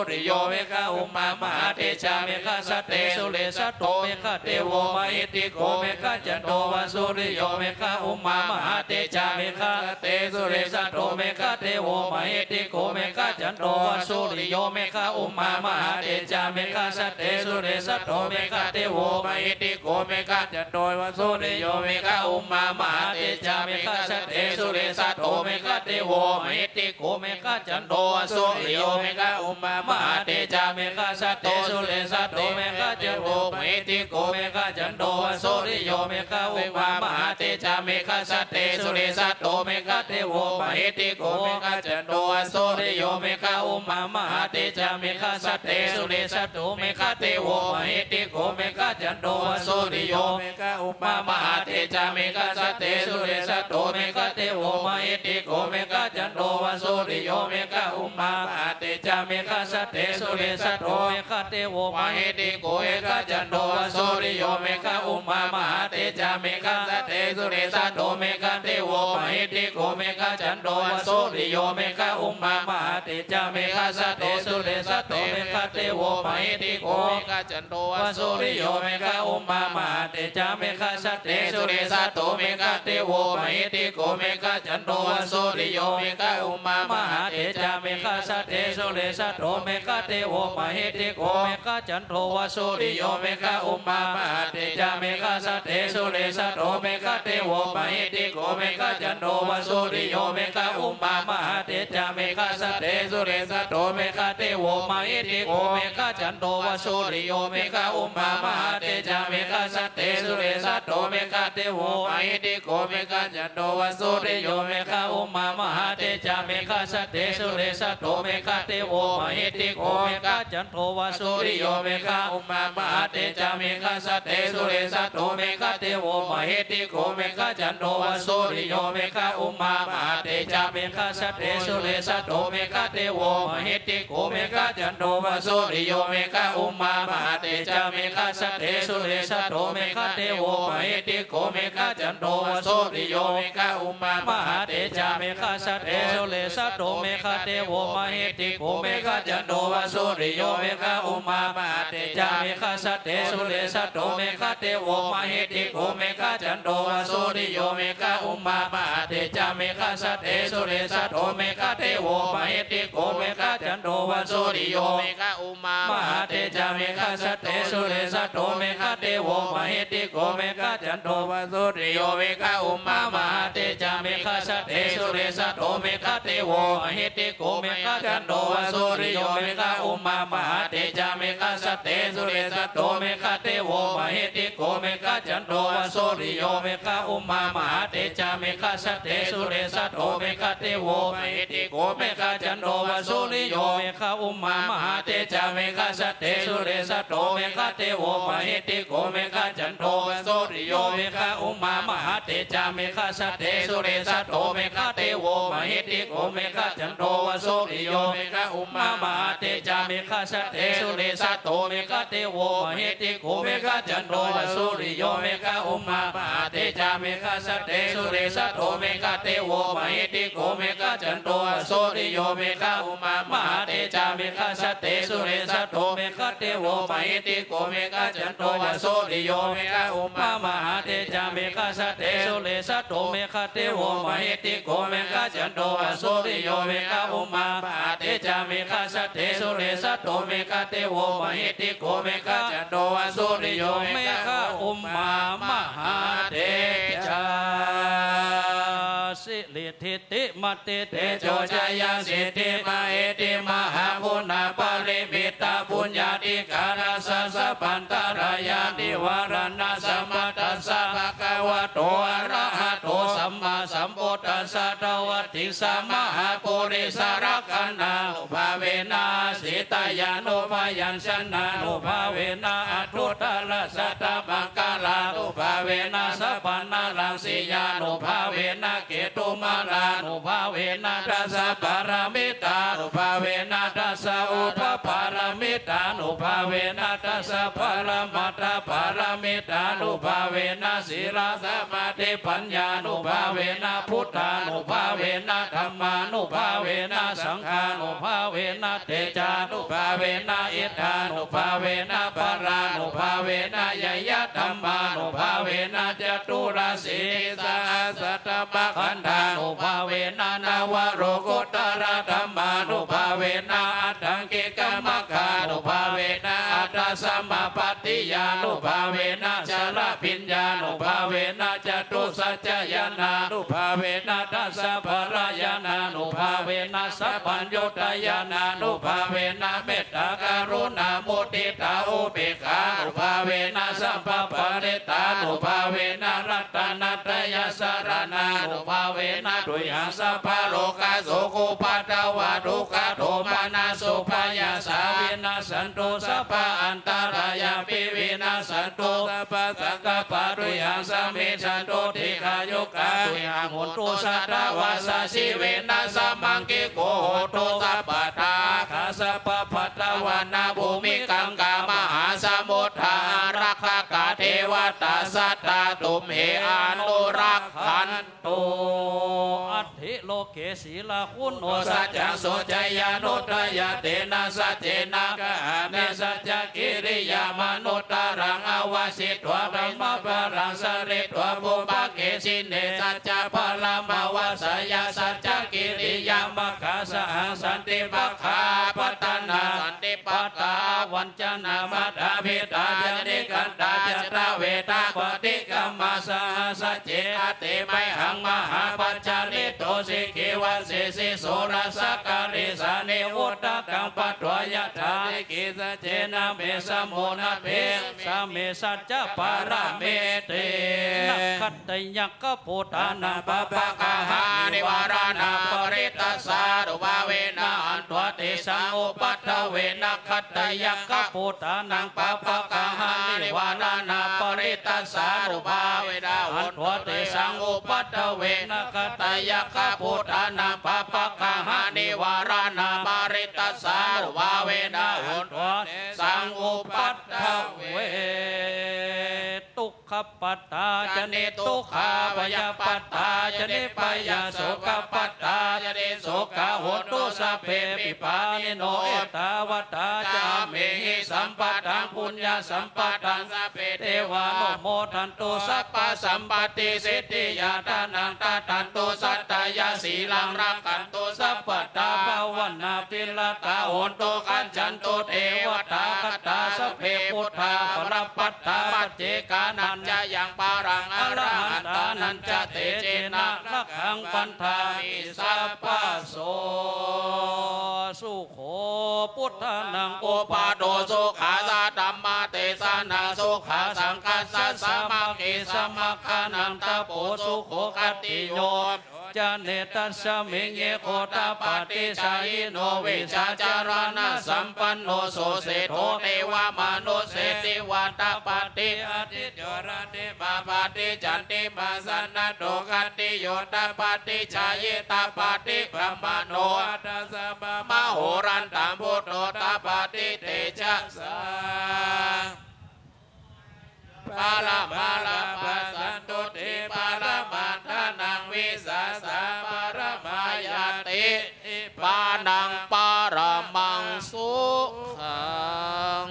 suriyo megha uma maha tejā megha satte sure satto megha devo mahiddhiko megha cando suriyo megha uma maha tejā megha satte sure satto megha devo mahiddhiko megha cando suriyo megha uma maha tejā megha satte sure satto megha devo mahiddhiko megha cando suriyo megha uma maha tejā megha satte sure satto megha devo mahiddhiko megha cando suriyo megha uma maha tejā megha satte sure satto megha devo mahiddhiko megha cando suriyo megha uma maha tejā megha satte sure satto megha devo mahiddhiko megha cando suriyo megha uma maha tejā megha satte sure satto megha devo mahiddhiko megha cando suriyo megha uma maha tejā megha satte sure satto megha devo mahiddhiko megha cando suriyo megha uma maha tejā megha satte sure satto megha devo mahiddhiko megha cando suriyo megha uma maha tejā megha satte sure satto megha devo mahiddhiko megha cando suriyo megha uma maha tejā megha satte sure satto megha devo mahiddhiko megha cando suriyo megha uma maha tejā megha satte sure satto megha devo mahiddhiko megha cando suriyo megha uma maha tejā megha satte sure satto megha devo mahiddhiko megha cando suriyo megha uma maha tejā megha satte sure satto megha devo mahiddhiko megha cando suriyo megha uma maha tejā megha satte sure satto megha devo mahiddhiko megha cando suriyo megha uma maha tejā megha satte sure satto megha devo mahiddhiko megha cando suriyo megha uma maha tejā megha satte sure satto megha devo mahiddhiko megha cando suriyo megha uma maha tejā megha satte sure satto megha devo mahiddhiko megha cando suriyo megha uma maha tejā megha satte sure satto megha devo mahiddhiko megha cando suriyo megha uma maha tejā megha satte sure satto megha devo mahiddhiko meghacchanto va suriyo megha ummā mahatejā meghasatesu resatto meghadevo mahiddhiko meghacchanto va suriyo megha ummā mahatejā meghasatesu resatto meghadevo mahiddhiko meghacchanto va suriyo megha ummā mahatejā meghasatesu resatto meghadevo mahiddhiko meghacchanto va suriyo megha ummā mahatejā meghasatesu resatto meghadevo mahiddhiko meghacchanto va suriyo megha ummā mahatejā meghasatesu resatto meghadevo mahiddhiko meghacchanto va suriyo megha ummā mahatejā meghasatesu resatto meghadevo mahiddhiko meghacchanto va suriyo megha ummā mahatejā meghasatesu resatto meghadevo mahiddhiko meghacchanto va suriyo megha ummā mahatejā meghasatesu resatto meghadevo mahiddhiko meghacchanto va suriyo megha ummā mahatejā meghasatesu resatto meghadevo mahiddhiko meghacchanto va suriyo megha ummā mahatejā meghasatesu resatto meghadevo mahiddhiko meghacchanto va suriyo megha ummā mahatejā meghasatesu resatto meghadevo mahiddhiko meghacchanto va suriyo megha ummā mahatejā meghasatesu resatto meghadevo mahiddhiko meghacchanto va suriyo megha ummā mahatejā meghasatesu resatto meghadevo mahiddhiko meghacchanto va suriyo megha ummā mahatejā meghasatesu resatto meghadevo mahiddhiko meghacchanto va suriyo megha ummā mahatejā. Siridhitimatitejojayasiddhi mahiddhi mahaguṇaparimitapuññādhikārassa sabbantarāyanivāraṇa samatthassa bhagavato arahato sammāsambuddhassa dvattiṃsamahāpurisalakkhaṇānubhāvena sītyānubyañjanānubhāvena aṭṭhuttarasatamaṅgalānubhāvena sabbanāraṃsiyānubhāvena ketumālānubhāvena dasapāramitānubhāvena dasaupapāramitānubhāvena dasaparamatthapāramitānubhāvena sīlasamādhipaññānubhāvena buddhānubhāvena dhammānubhāvena saṅghānubhāvena tejānubhāvena iddhānubhāvena balānubhāvena ñeyyadhammānubhāvena caturāsītisahassadhammakkhandhānubhāvena navalokuttaradhammānubhāvena aṭṭhaṅgikamaggānubhāvena aṭṭhasamāpattiyānubhāvena chaḷabhiññānubhāvena catusaccañāṇānubhāvena dasabalañāṇānubhāvena sabbaññutañāṇānubhāvena mettākaruṇāmuditāupekkhānubhāvena sabbaparittānubhāvena ratanattayasaraṇānubhāvena tuyhaṃ sabbarogāsokupaddavadukkhadomanassupāyāsā vinassantu sabbaantarāyāpi vinassantu sabbasaṅkappā tuyhaṃ samijjhantu dīghāyukā tuyhaṃ hontu satavassajīvena samaṅgiko hotu sabbadā. Ākāsapabbatavanabhūmigaṅgāmahāsamuddā ārakkhakā devatā sadā tumhe anurakkhantu. Atthi loke sīlaguṇo saccaṃ soceyyanuddayā tena saccena kāhāmi saccakiriyamanuttaraṃ āvajjitvā brahmabalaṃ saritvā pubbake jine saccabalamavassāya saccakiriyamakkhasahaṃ santi pakkhā pattanā santi pattā vañcanā mātā pitā ca nikkhantā jātaveda paṭikkama saha saccena te mayhaṃ mahāpajjalito sikhī vajjesi soḷasa karīsāni udakaṃ patvā yathā sikhī saccena me samo na bhesami saccaparameti. Nakkhattayakkha bhūtānaṃ pāpaggahanivāraṇā parittassānubhāvena hantvā tesaṃ upaddave nakkhattayakkhabhūtānaṃ pāpaggahanivāraṇā parittassānubhāvena hantvā tesaṃ upaddave nakkhattayakkhabhūtānaṃ pāpaggahanivāraṇā parittassānubhāvena hantvā tesaṃ upaddave dukkha Dukkhappattā ca niddukkhā, bhayappattā ca nibbhayā, sokappattā ca nissokā, hontu sabbepi pāṇino. Ettāvatā ca amhehi sambhataṃ puññasampadaṃ, sabbe devānumodantu sabbasampattisiddhiyā. Dānaṃ dadantu saddhāya, sīlaṃ rakkhantu sabbadā, bhāvanābhiratā hontu, gacchantu devatāgatā. Sabbe buddhā balappattā, paccekānañca yaṃ balaṃ, arahantānañca tejena, rakkhaṃ bandhāmi sabbaso. Sukho buddhānaṃ uppādo, sukhā saddhammadesanā, sukhā saṅghassa sāmaggī, samaggānaṃ tapo sukho. Khattiyo ca netasmiṃ, ye gotapati jhāyino, vijjācaraṇasampanno, so seṭṭho devamanussesivā. Tapati ādicco, rattimābhāti candimā, sannaddho khattiyo tapati, jhāyī tapati brāhmaṇo, atha sabbamahorattaṃ buddho tapati tejasā. Paramā lābhā santuṭṭhī paramā, dhanaṃ vissāsā paramā ñāti, nibbānaṃ paramaṃ sukhaṃ.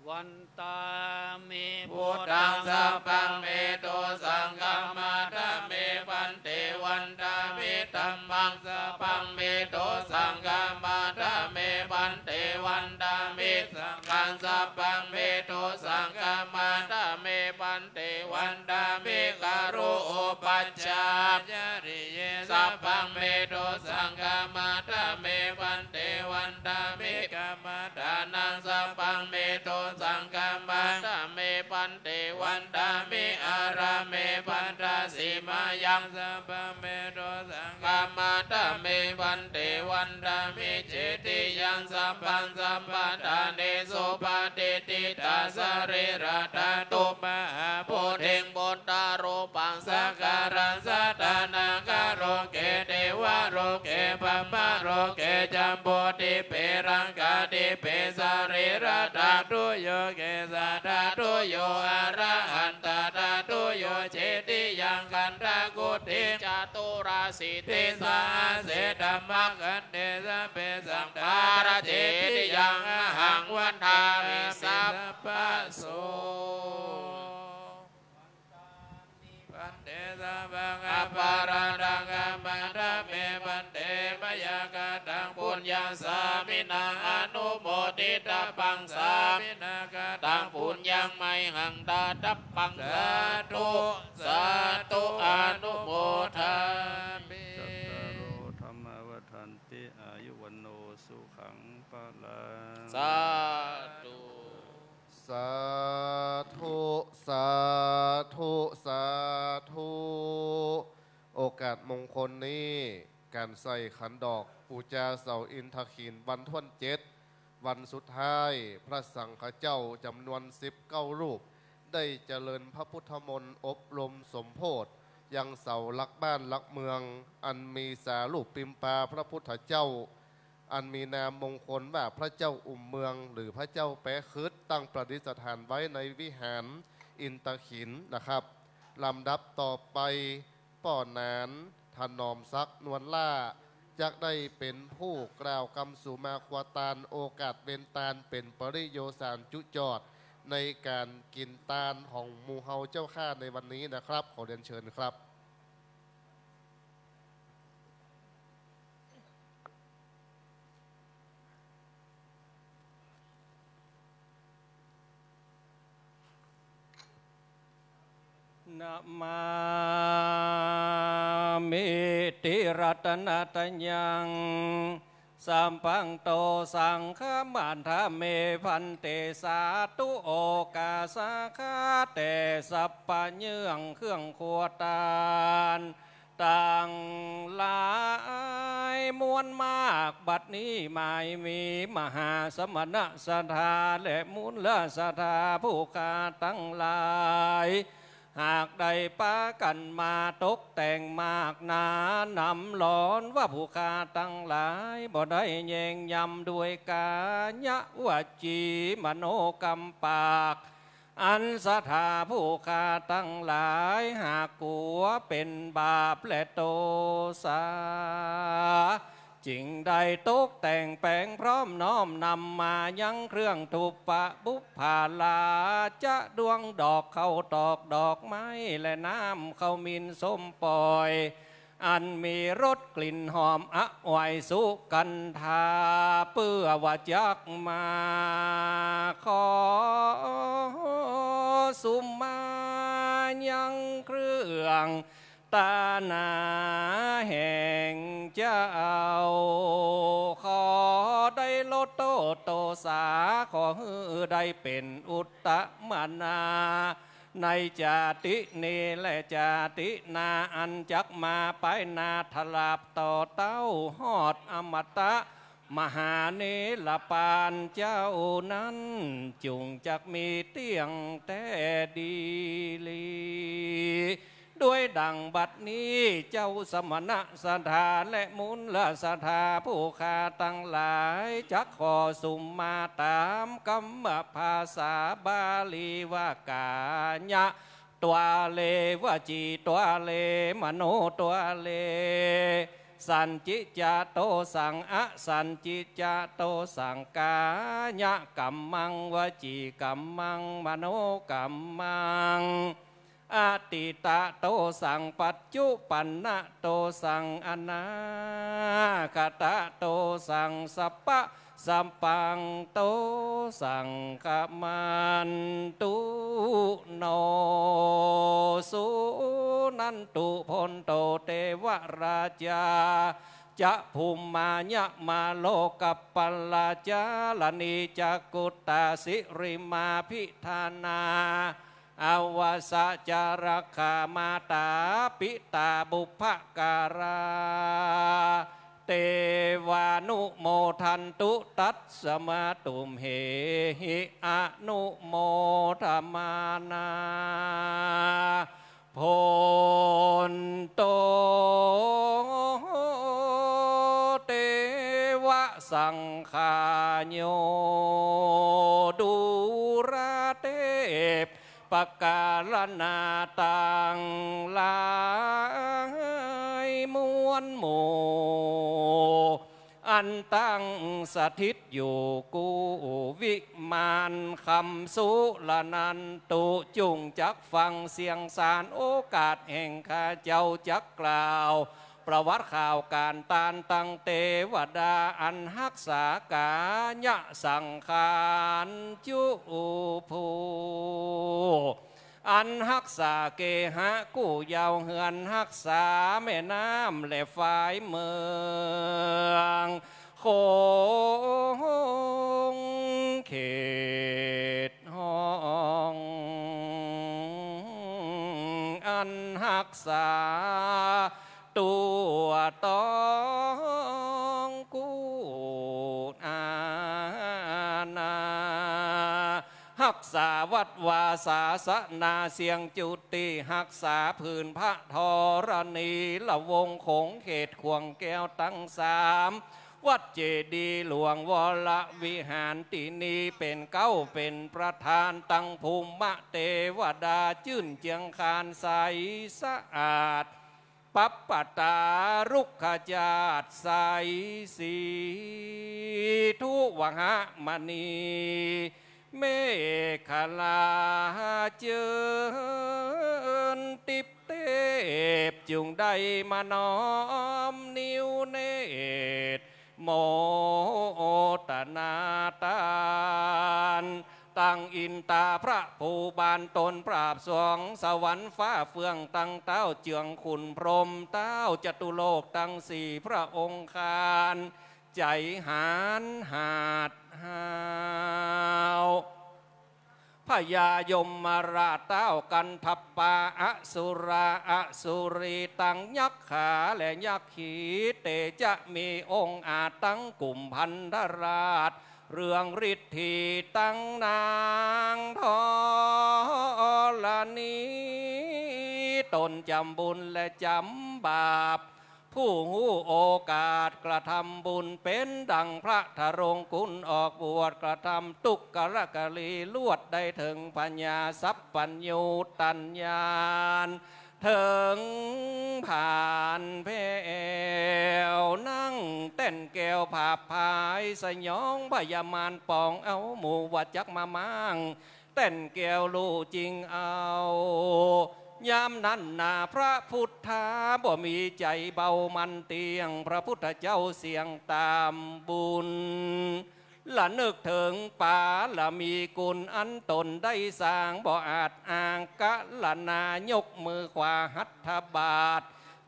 Vandāmi buddhaṃ, sabbaṃ me dosaṃ khamatha me bhante. Vandāmi dhammaṃ, sabbaṃ me dosaṃ khamatha me bhante. Vandāmi saṅghaṃ, sabbaṃ me dosaṃ khamatha me bhante. Vandāmi guru upajjhāyariye, sabbaṃ me dosaṃ khamatha me bhante. Vandāmi kammaṭṭhānaṃ, sabbaṃ me dosaṃ khamatha me bhante. Vandāmi ārāme bhaddasīmāyaṃ, sabbaṃ me dosaṃ khamatha me bhante. Vandāmi cetiyaṃ sabbaṃ sampadanīsupatiṭṭhitā sarīradhātu mahābodhiṃ buddharūpaṃ sakalaṃ sadā nāgaloke devaloke brahmaloke jambudīpe laṅkādīpe sarīradhātuyo kesādhātuyo arahan tadhātuyo cetiyaṃ gandhakuṭiṃ caturāsītisahasse dhammakkhandhe sabbesaṃ dāracetiyaṃ ahaṃ vandāmi sabbaso. Bhante sabbaṃ aparādhaṃ khamatha me bhante mayā kataṃ puññaṃ sāminā anumoditabbaṃ sāminā kataṃ puññaṃ mayhaṃ dātabbaṃ sādhu sādhu anumodāmi. Cattāro dhammā vaḍḍhanti āyu vaṇṇo sukhaṃ balaṃ. Sādhu. สาธุ สาธุ สาธุ โอกาสมงคลนี้ การใส่ขันดอกปูจาเสาอินทขิลวันถ้วนเจ็ด วันสุดท้าย พระสังฆเจ้าจำนวนสิบเก้ารูป ได้เจริญพระพุทธมนต์อบรมสมโภชยังเสาหลักบ้านหลักเมือง อันมีสารูปปิมปาพระพุทธเจ้า อันมีนามมงคลว่าพระเจ้าอุ่มเมือง หรือพระเจ้าแป๊ะขึด ตั้งประดิษฐานไว้ในวิหารอินทขิลนะครับ ลำดับต่อไป ป้อหนาน ถนอมศักดิ์ นวลล่า จักได้เป็นผู้กล่าวกำสุมาควาตาน โอกาสเวนตานเป็นปริโยสารจุจอด ในการกินตานของหมู่เฮาเจ้าข้าในวันนี้นะครับ ขอเรียนเชิญครับ Namāmīti ratanattayaṃ sabbaṃ dosaṃ khamatha me bhante. Sādhu โอกาสาขาแด่สัพพะเยื่องเครื่องครัวตาน ตังหลายมวลมาก บัดนี้หมายมีมหาสมณศรัทธาและมูลศรัทธาผู้ข้าทั้งหลาย หากได้ปากันมาตกแต่งมากหนานำร้อนว่าผู้ข้าทั้งหลายบ่ได้แยงยำด้วยกายะวจีมโนกรรมปาก อันศรัทธาผู้ข้าทั้งหลายหากกลัวเป็นบาปและโทษะ จึงได้ตกแต่งแปลงพร้อมน้อมนำมายังเครื่องทูปปะบุพภาราจะดวงดอกเข้าตอกดอกไม้และน้ำเข้ามินส้มปล่อย อันมีรสกลิ่นหอมอวายสุกันธาเพื่อว่าจักมาขอสุมมายังเครื่อง ตานาแห่งเจ้า ขอได้ลดโทษโทสา ขอหื้อได้เป็นอุตตมนา ในจาตินี้และจาติหน้าอันจักมาไปหน้าทลาบต่อเต้าฮอดอมตะ มหานิรปานเจ้านั้นจุ่งจักมีเตี้ยงแท้ดีหลี ด้วยดังบัดนี้เจ้าสมณะศรัทธาและมูลศรัทธาผู้ข้าทั้งหลายจักขอสุมมาตามกำภาษาบาลีว่ากายะ त्वा ले वची त्वा ले मनो त्वा ले สัญจิจจะโตสัง อสัญจิจจะโตสัง กายะกัมมัง วจีกัมมัง มโนกัมมัง อตีตะโตสัง ปัจจุปันนะโตสัง อนาคตะโตสัง สัพพะ สัพพังโตสัง ขมันตุโน สุนันตุ พลโตเทวราชา จะภูมายะมาโลกปัลลาจารณีจักกุตตาสิริมาพิธานา อวสจารักขามาตาปิตาบุพการา เทวานุโมทันตุ ตัสมาตุมเหหิ อนุโมทมานา พลโต เทวสังขาโย ดูราเทพ ปการณาตังหลายมวลหมู่ อันตั้งสถิตอยู่กู้วิมานคำสุรนันตุ จุ่งจักฟังเสียงสารโอกาสแห่งข้าเจ้าจักกล่าว ประวัติข่าวการตานตังเทวดาอันฮักษากายะสังขารจุผู้ อันฮักษาเกหะกู้เยาว์เฮือนฮักษาแม่น้ำและฝายเมือง โขงเขตห้อง อันฮักษา ตัวต้องกู้อาณา ฮักษาวัดวาศาสนาเสียงจุติ ฮักษาผืนพระธรณีละวงโขงเขตข่วงแก้วทั้งสาม วัดเจดีย์หลวงวรวิหารที่นี้เป็นเก้าเป็นประธานตังภูมิเทวดาจื่นเจียงคานใสสะอาด ปัปปตารุกขจาดใสสี ทุวหมณี เมขลาเจิญติบเทพ จุ่งได้มาน้อมนิ้วเนตร โมทนาทาน ตั้งอินตาพระภูบาลตนปราบสวงสวรรค์ฟ้าเฟืองตั้งเต้าเจืองขุนพรหมเต้าจตุโลกตั้งสี่พระองค์คาร ใจหานหาดหาว พญายมราชเต้ากันทัปปาอสุราอสุรีตังยักขาและยักขี เตจะมีองค์อาจตั้งกุมพันธราช เรืองฤทธีตั้งนางธรณี จำบุญและจำบาป ผู้รู้โอกาสกระทำบุญ เป็นดังพระทรงคุณออกบวชกระทำทุกขกิริยา ลวดได้เถิงปัญญาสัพพัญญู ตัญญาณเถิงผ่านแผ้ว นั่งแต้นแก้วผาบพาย สยองพญามารปองเอา หมู่ว่าจักมาม้าง แต้นแก้วลู่จิ่งเอา ยามนั้นนาพระพุทธา บ่มีใจเบามั่นเตี้ยง พระพุทธเจ้าเสี่ยงตามบุญ ระนึกเถิงปารมีคุณอันตนได้สร้าง บ่อาจอ้างกรณายกมือขวาหัตถบาท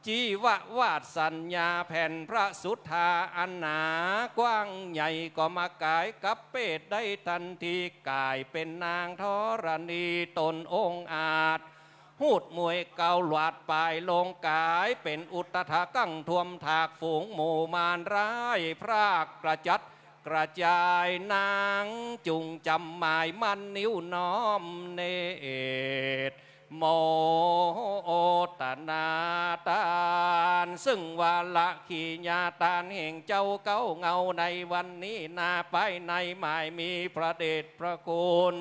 จีววาสสัญญาแผ่นพระสุทธาอันหนากว้างใหญ่ ก็มากายกับเพศได้ทันที กายเป็นนางธรณีตนองอาจ หูดมวยเกาหลาดปายลง กายเป็นอุทกากั้งท่วมถาก ฝูงหมู่มารร้ายพรากกระจัดกระจาย นางจุ่งจำหมายมั่น นิ้วน้อมเนตร โมทนาตาน ซึ่งวาระขีญาตานแห่งเจ้าเก๊าเงาในวันนี้นา ภายในหมายมีพระเดชพระคุณ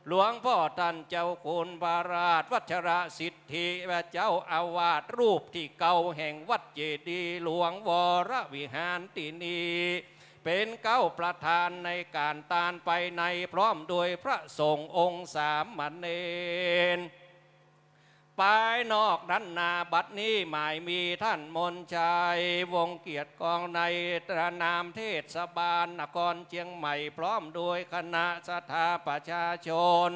หลวงพ่อท่านเจ้าคุณพระราชวัชรสิทธิพระเจ้าอาวาสรูปที่เก้าแห่งวัดเจดีย์หลวงวรวิหารที่นี้ เป็นเก๊าประธานในการตานภายใน พร้อมด้วยพระสงฆ์องค์สามเณร ภายนอกนั้นนา บัดนี้หมายมีท่านมนชัย วงศ์เกียรติกองในนามเทศบาลนครเชียงใหม่ พร้อมด้วยคณะศรัทธาประชาชน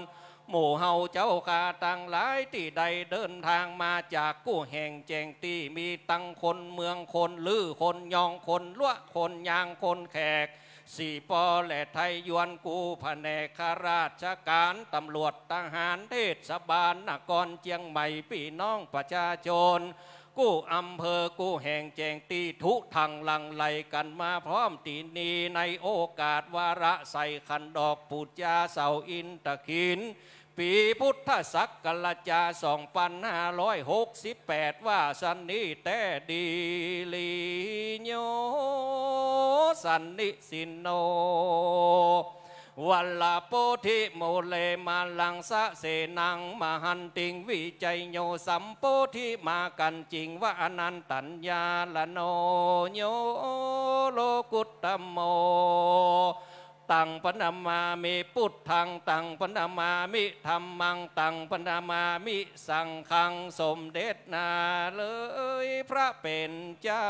หมู่เฮาเจ้าข้าทั้งหลายที่ได้เดินทางมาจากกู้แห่งแจ้งตี้ มีตังคนเมือง คนลือคนยอง คนลัวะ คนยาง คนแขก สี่ปอและไทยยวน กู้แผนกข้าราชการ ตำรวจ ทหาร เทศบาลนครเชียงใหม่ พี่น้องประชาชน กู้อำเภอ กู้แห่งแจ้งตี้ ทุกท่านหลั่งไหลกันมาพร้อมที่นี้ ในโอกาสวาระใส่ขันดอกปูจาเสาอินทขิล ปีพุทธศักราชจา สองพันห้าร้อยหกสิบแปด ว่าสันนี้แต๊ดีหลีโย สันนิสินโน วัลลโพธิมูเล มาลังสะเสนัง มหันติง วิจัยโย สัมโพธิมากันจิง วะอนันตัญญาลโนโย โลกุตตโม ตังพนมามิพุทธัง ตังพนมามิธัมมัง ตังพนมามิสังฆัง สมเด็จนาเลยพระเป็นเจ้า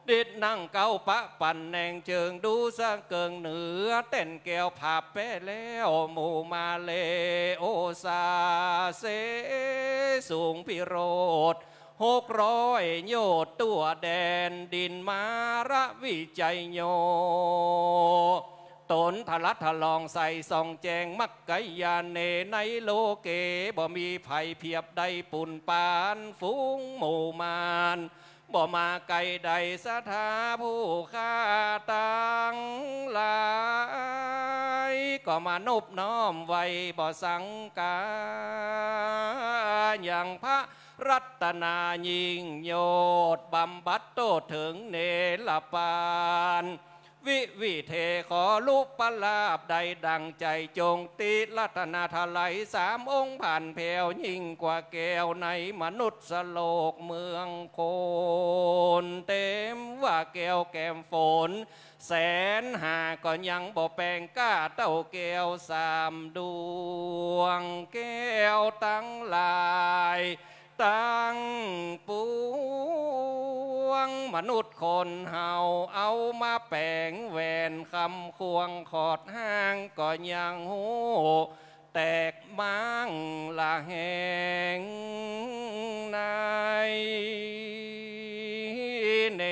ดิดนั่งเก้าปะปันแหน่งเจิงดูสะเกิงเหนือ แต้นแก้วผาบแป้แล้ว หมู่มาเลโอซาเส สูงพิโรธ หกร้อยโยชน์ ทั่วแดนดินมารวิจัยโย ตนทะลัดทะลองใสส่องแจ้ง มักกะยาเน ในโลเก บ่มีภัยเพียบได้ปูนปาน ฝูงหมู่มาร บ่มาใกล้ได้ศรัทธาผู้ข้าตังหลาย ก็มานบน้อมไหว้บ่สังกา ยังพระรัตนายิ่งโยชน์ บำบัดโทษเถิงเนรปาน วิวิเทขอลุปลาภได้ดังใจ จงติรัตนทรัยสามองค์ผ่านแผ้ว ยิ่งกว่าแก้วในมนุษย์โลกเมืองคน เต็มว่าแก้วแก้มฝน แสนหาก็ยังบ่แปงกล้าเต้าแก้วสามดวง แก้วตังหลายตังปวง มนุษย์คนเฮาเอามาแปงแหวนคำควง ขอดห้างก็ยังฮู้แตกม้างละแหงใน เน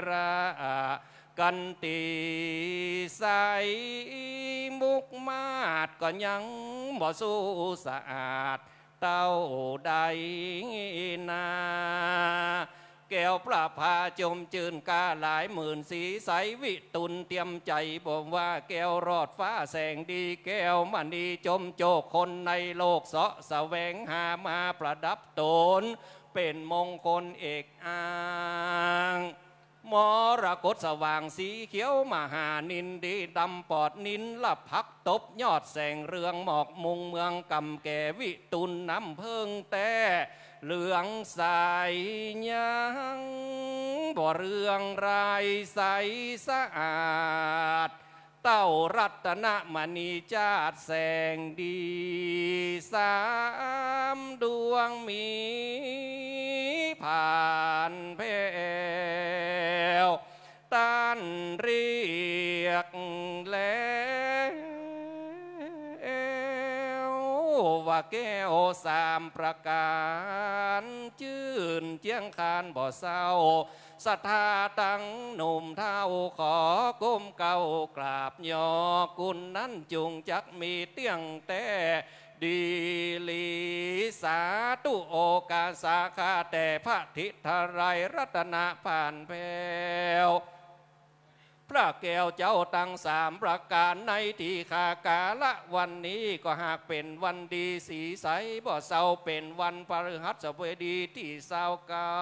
ระกันติใส มุกมาศก็ยังบ่สู้สะอาดเต้าใดนา แก้วประภาชมชื่นกาหลายหมื่นสีใสวิทูลเตรียมใจบอกว่าแก้วรอดฟ้าแสงดีแก้วมณีชมโชคคนในโลกเสาะแสวงหามาประดับตน เป็นมงคลเอกอ้าง มรกตสว่างสีเขียวมหานินดีดำปอดนินละพักตบยอดแสงเรืองหมอกมุงเมืองกำแก่วิทูลน้ำเพิ่งแต้เหลืองใสยังบ่เรืองรายใสสะอาด เต้ารัตนมณีจาดแสงดีสามดวงมีผ่านแผ้ว ต้านเรียกแล้วว่าแก้วสามประการ จื้นเจียงคานบ่เศร้า ศรัทธาตังหนุ่มเฒ่าขอก้มเก้ากราบยอกุณนั้นจุงจักมีเตี้ยงแต้ ดีหลีสาธุโอกาสาข้าแต่พระทิตรไตรรัตนผ่านแผ้ว พระแก้วเจ้าทั้งสามประการในทีฆากาละวันนี้ก็หากเป็นวันดีสีใสบ่เศร้าเป็นวันพฤหัสบดีที่ซาวเก้า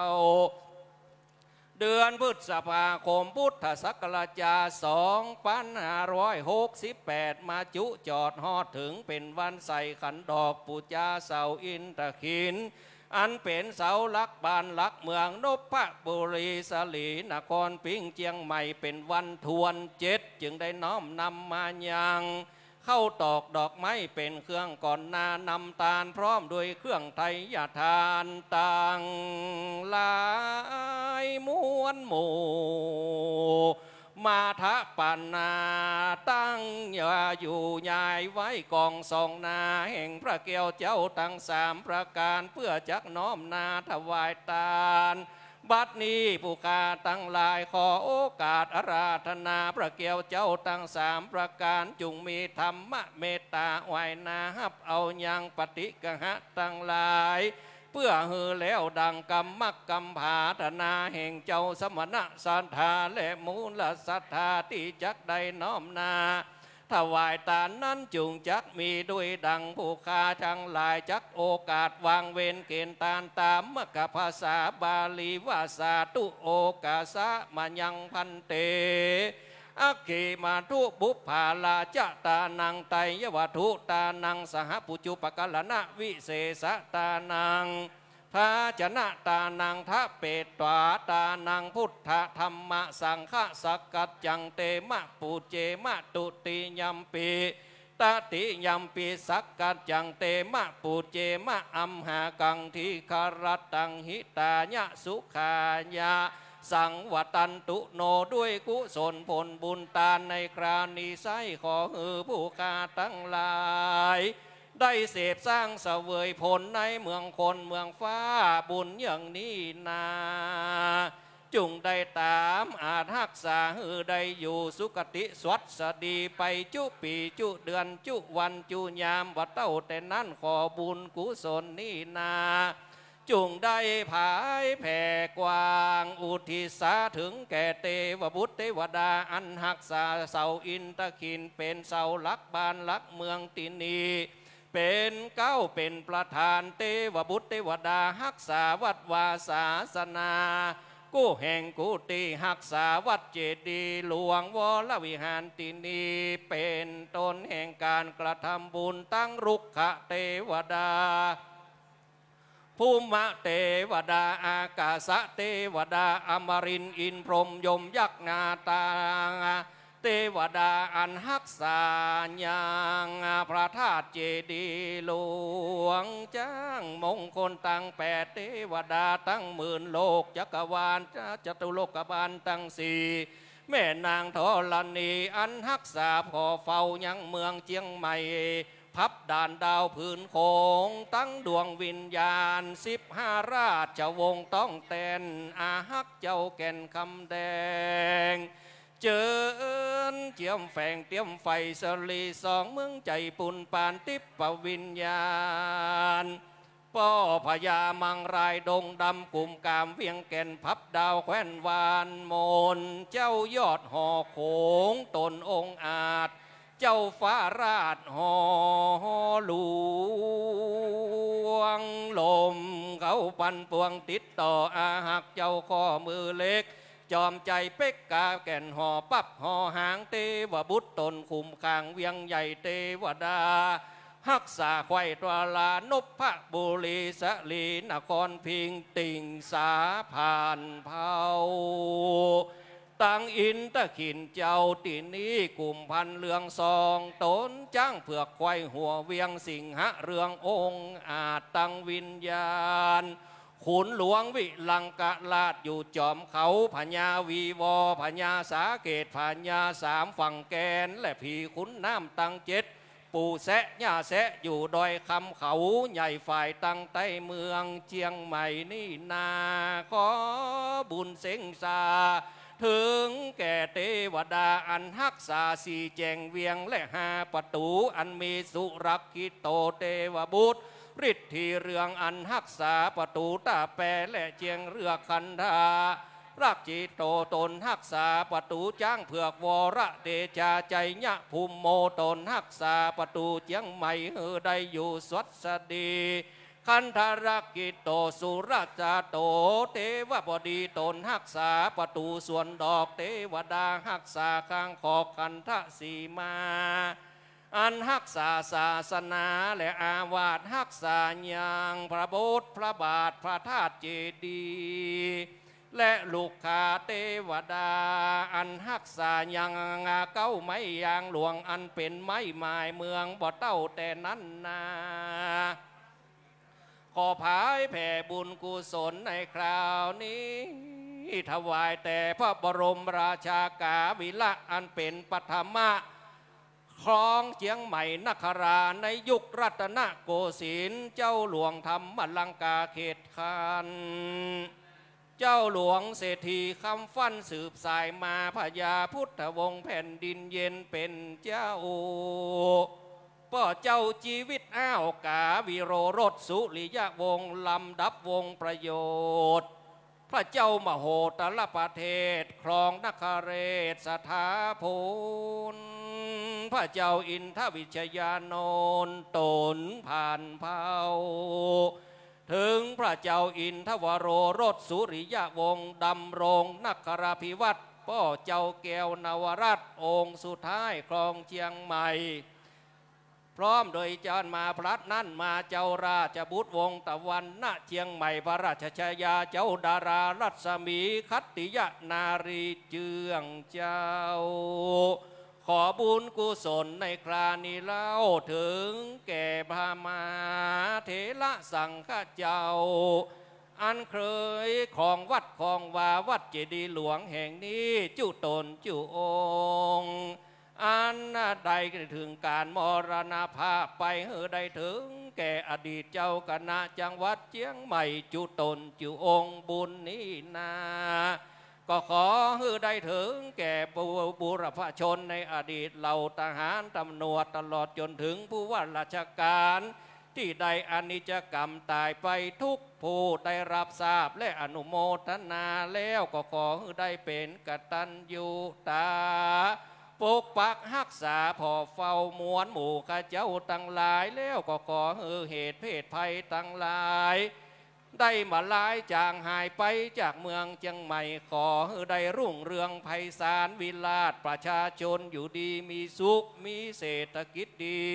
เดือนพฤษภาคมพุทธศักราชสองพันห้าร้อยหกสิบแปดมาจุจอดฮอดถึงเป็นวันใส่ขันดอกปูจาเสาอินทขิล อันเป็นเสาหลักบ้านหลักเมืองนพบุรีสลีนครพิงค์เจียงใหม่เป็นวันทวนเจ็ดจึงได้น้อมนำมายัง เข้าตอกดอกไม้เป็นเครื่องก่อนหน้านำทานพร้อมด้วยเครื่องไทยทานต่างหลายมวลหมู่ มาทะปนาตั้งอย่าอยู่ยายไว้กองสองหน้าแห่งพระแก้วเจ้าทั้งสามประการเพื่อจักน้อมนาถวายทาน บัดนี้ผู้ข้าทั้งหลายขอโอกาสอาราธนาพระแก้วเจ้าทั้งสามประการจุงมีธรรมเมตตาไหวนาฮับเอายังปฏิกหะทั้งหลาย เพื่อหือแล้วดังกำมักกำผาธนาแห่งเจ้าสมณะศรัทธาและมูลศรัทธาที่จักได้น้อมนา ถวายทานนั้นจุงจักมีด้วยดังผู้ข้าทั้งหลายจักโอกาสวางเวรเกณฑ์ทานตามมกภาษาบาลีว่าสาธุโอกาสะมะยังพันเต อัคคิมาทุบุพพาราชตานังไตยวัตถุตานังสหปุจุปกรณวิเศษตานัง ภาชนะตานังทะเปตวาตานังพุทธธรรมสังฆสักกัจจังเตมะปูเจมะตุติยมปิตติยมปิสักกัจจังเตมะปูเจมะอัมหากังทีครัตตังหิตายะสุขายะสังวัตันตุโนด้วยกุศลผลบุญทานในคราวนี้ไส้ขอหือผู้ข้าทั้งหลาย ได้เสพสร้างเสวยผลในเมืองคนเมืองฟ้าบุญอย่างนี้นา จุงได้ตามอาจรักษาหือได้อยู่สุคติสวัสดีไปจุปีจุเดือนจุวันจุยามว่าเต้าแต่นั้นขอบุญกุศลนี้นา จุงได้ผายแผ่กว้างอุทิศาถึงแก่เทวบุตรเทวดาอันรักษาเสาอินทขิลเป็นเสาหลักบ้านหลักเมืองที่นี่ เป็นเก้าเป็นประธานเทวบุตรเทวดารักษาวัดวาศาสนา กู้แห่งกุฏิรักษาวัดเจดีย์หลวงวรวิหารที่นี่ เป็นต้นแห่งการกระทำบุญทั้งรุกขเทวดา ภูมะเทวดา อากาสะเทวดา อมรินทร์อินทร์พรหมยมยักษ์นาตา เทวดาอันรักษายังพระธาตุเจดีย์หลวง จ้างมงคลตั้งแปดเทวดาทั้งหมื่นโลกจักรวาลจตุโลกบาลทั้งสี่ แม่นางธรณีอันรักษาขอเฝ้ายังเมืองเชียงใหม่ พับด่านดาวผืนโขงตั้งดวงวิญญาณสิบห้าราชวงศ์ต้องแตนอาฮักเจ้าแก่นคำแดง เจิญเจียมแฝงเตรียมไฟสลีสองเมืองใจปุนปานทิพย์วิญญาณ ป้อพญามังรายดงดำ กุมกามเวียงแก่น พับดาวแคว้นวานโมน เจ้ายอดหอโขงตนองอาจ เจ้าฟ้าราชหอหลวง ลมเขาปั่นป่วงติดต่ออาหัก เจ้าข้อมือเหล็ก จอมใจเป๊กกาแก่น หอปับหอหาง เตวบุตรตนคุ้มขังเวียงใหญ่ เตวดา ฮักษาไขว้ตราลานพบุรีสลีนครพิงค์ ติ่งสาผ่านเผา ตังอินทขินเจ้า ที่นี่กุมพันเรืองสองตน จ้างเผือกไขว้หัวเวียง สิงหะเรืององอาจ ตังวิญญาณ ขุนหลวงวิลังกราชอยู่จอมเขา พญาวีวอ พญาสาเกต พญาสามฝั่งแกน และผีขุนน้ำตังเจ็ด ปู่แซะย่าแซะอยู่ดอยคำเขาใหญ่ ฝ่ายตังใต้เมืองเจียงใหม่นี่นา ขอบุญเซ็งสา ถึงแก่เตวดาอันฮักษาสี่แจ่งเวียง และห้าประตู อันมีสุรักขิโตเตวบุตร ฤทธีเรืองอันฮักษาประตูตาแปและเจียงเรือกขันธา รักจิตโตตนฮักษาประตู จ้างเผือกวรเตจา ชัยยะภูมิโมตนฮักษาประตูเจียงใหม่ หือได้อยู่สวัสดี คันธรักขิโตสุรจาโต เตวบดีตนฮักษาประตูสวนดอก เตวดาฮักษาข้างขอกขันธสีมา อันฮักษาศาสนา และอาวาสฮักษายังพระโบสถ์พระบาทพระธาตุเจดีย์ และลูกขาเตวดา อันฮักษายังเก้าไม้ยางหลวง อันเป็นไม้หมายเมืองบ่เต้าแต่นั้นนา ขอผายแผ่บุญกุศลในคราวนี้ ถวายแต่พระบรมราชากาวิละ อันเป็นปฐมะ ครองเจียงใหม่นคราในยุครัตนโกสินทร์ เจ้าหลวงธรรมลังกาเขตคัน เจ้าหลวงเศรษฐีคำฟัน สืบสายมาพญาพุทธวงศ์แผ่นดินเย็นเป็นเจ้า ป้อเจ้าจีวิตอ้าวกาวิโรรสสุริยวงศ์ ลำดับวงประโยชน์ พระเจ้ามโหตรประเทศครองนครเรศสถาพล พระเจ้าอินทวิชยานนท์ตนผ่านเผา ถึงพระเจ้าอินทวโรรสสุริยวงศ์ดำรงนคราภิวัตร ป้อเจ้าแก้วนวรัตน์องค์สุดท้ายครองเจียงใหม่ พร้อมโดยจารย์มาพลัดนั่นมาเจ้าราชบุตรวงศ์ตะวันนะเจียงใหม่ พระราชชายาเจ้าดารารัศมีขัตติยนารีเจื้องเจ้า ขอบุญกุศลในครานี้เล่า ถึงแก่พระมหาเถระสังฆเจ้า อันเคยของวัดของวาวัดเจดีย์หลวงแห่งนี้จุตนจุองค์ อันได้ถึงการมรณภาพไป หือได้ถึงแก่อดีตเจ้าคณะจังหวัดเจียงใหม่จุตนจุองค์บุญนี้นา ก็ขอหือได้ถึงแก่บุรพชนในอดีตเหล่าทหารตำรวจตลอดจนถึงผู้ว่าราชการ ที่ได้อนิจกรรมตายไปทุกผู้ได้รับทราบและอนุโมทนาแล้ว ก็ขอหือได้เป็นกตัญญูตา ปกปักฮักษาผ่อเฝ้ามวลหมู่ข้าเจ้าทั้งหลายแล้ว ก็ขอหือเหตุเพศภัยทั้งหลาย ได้มาลายจางหายไปจากเมืองเจียงใหม่ ขอหือได้รุ่งเรืองไพศาลวิราช ประชาชนอยู่ดีมีสุข มีเศรษฐกิจดี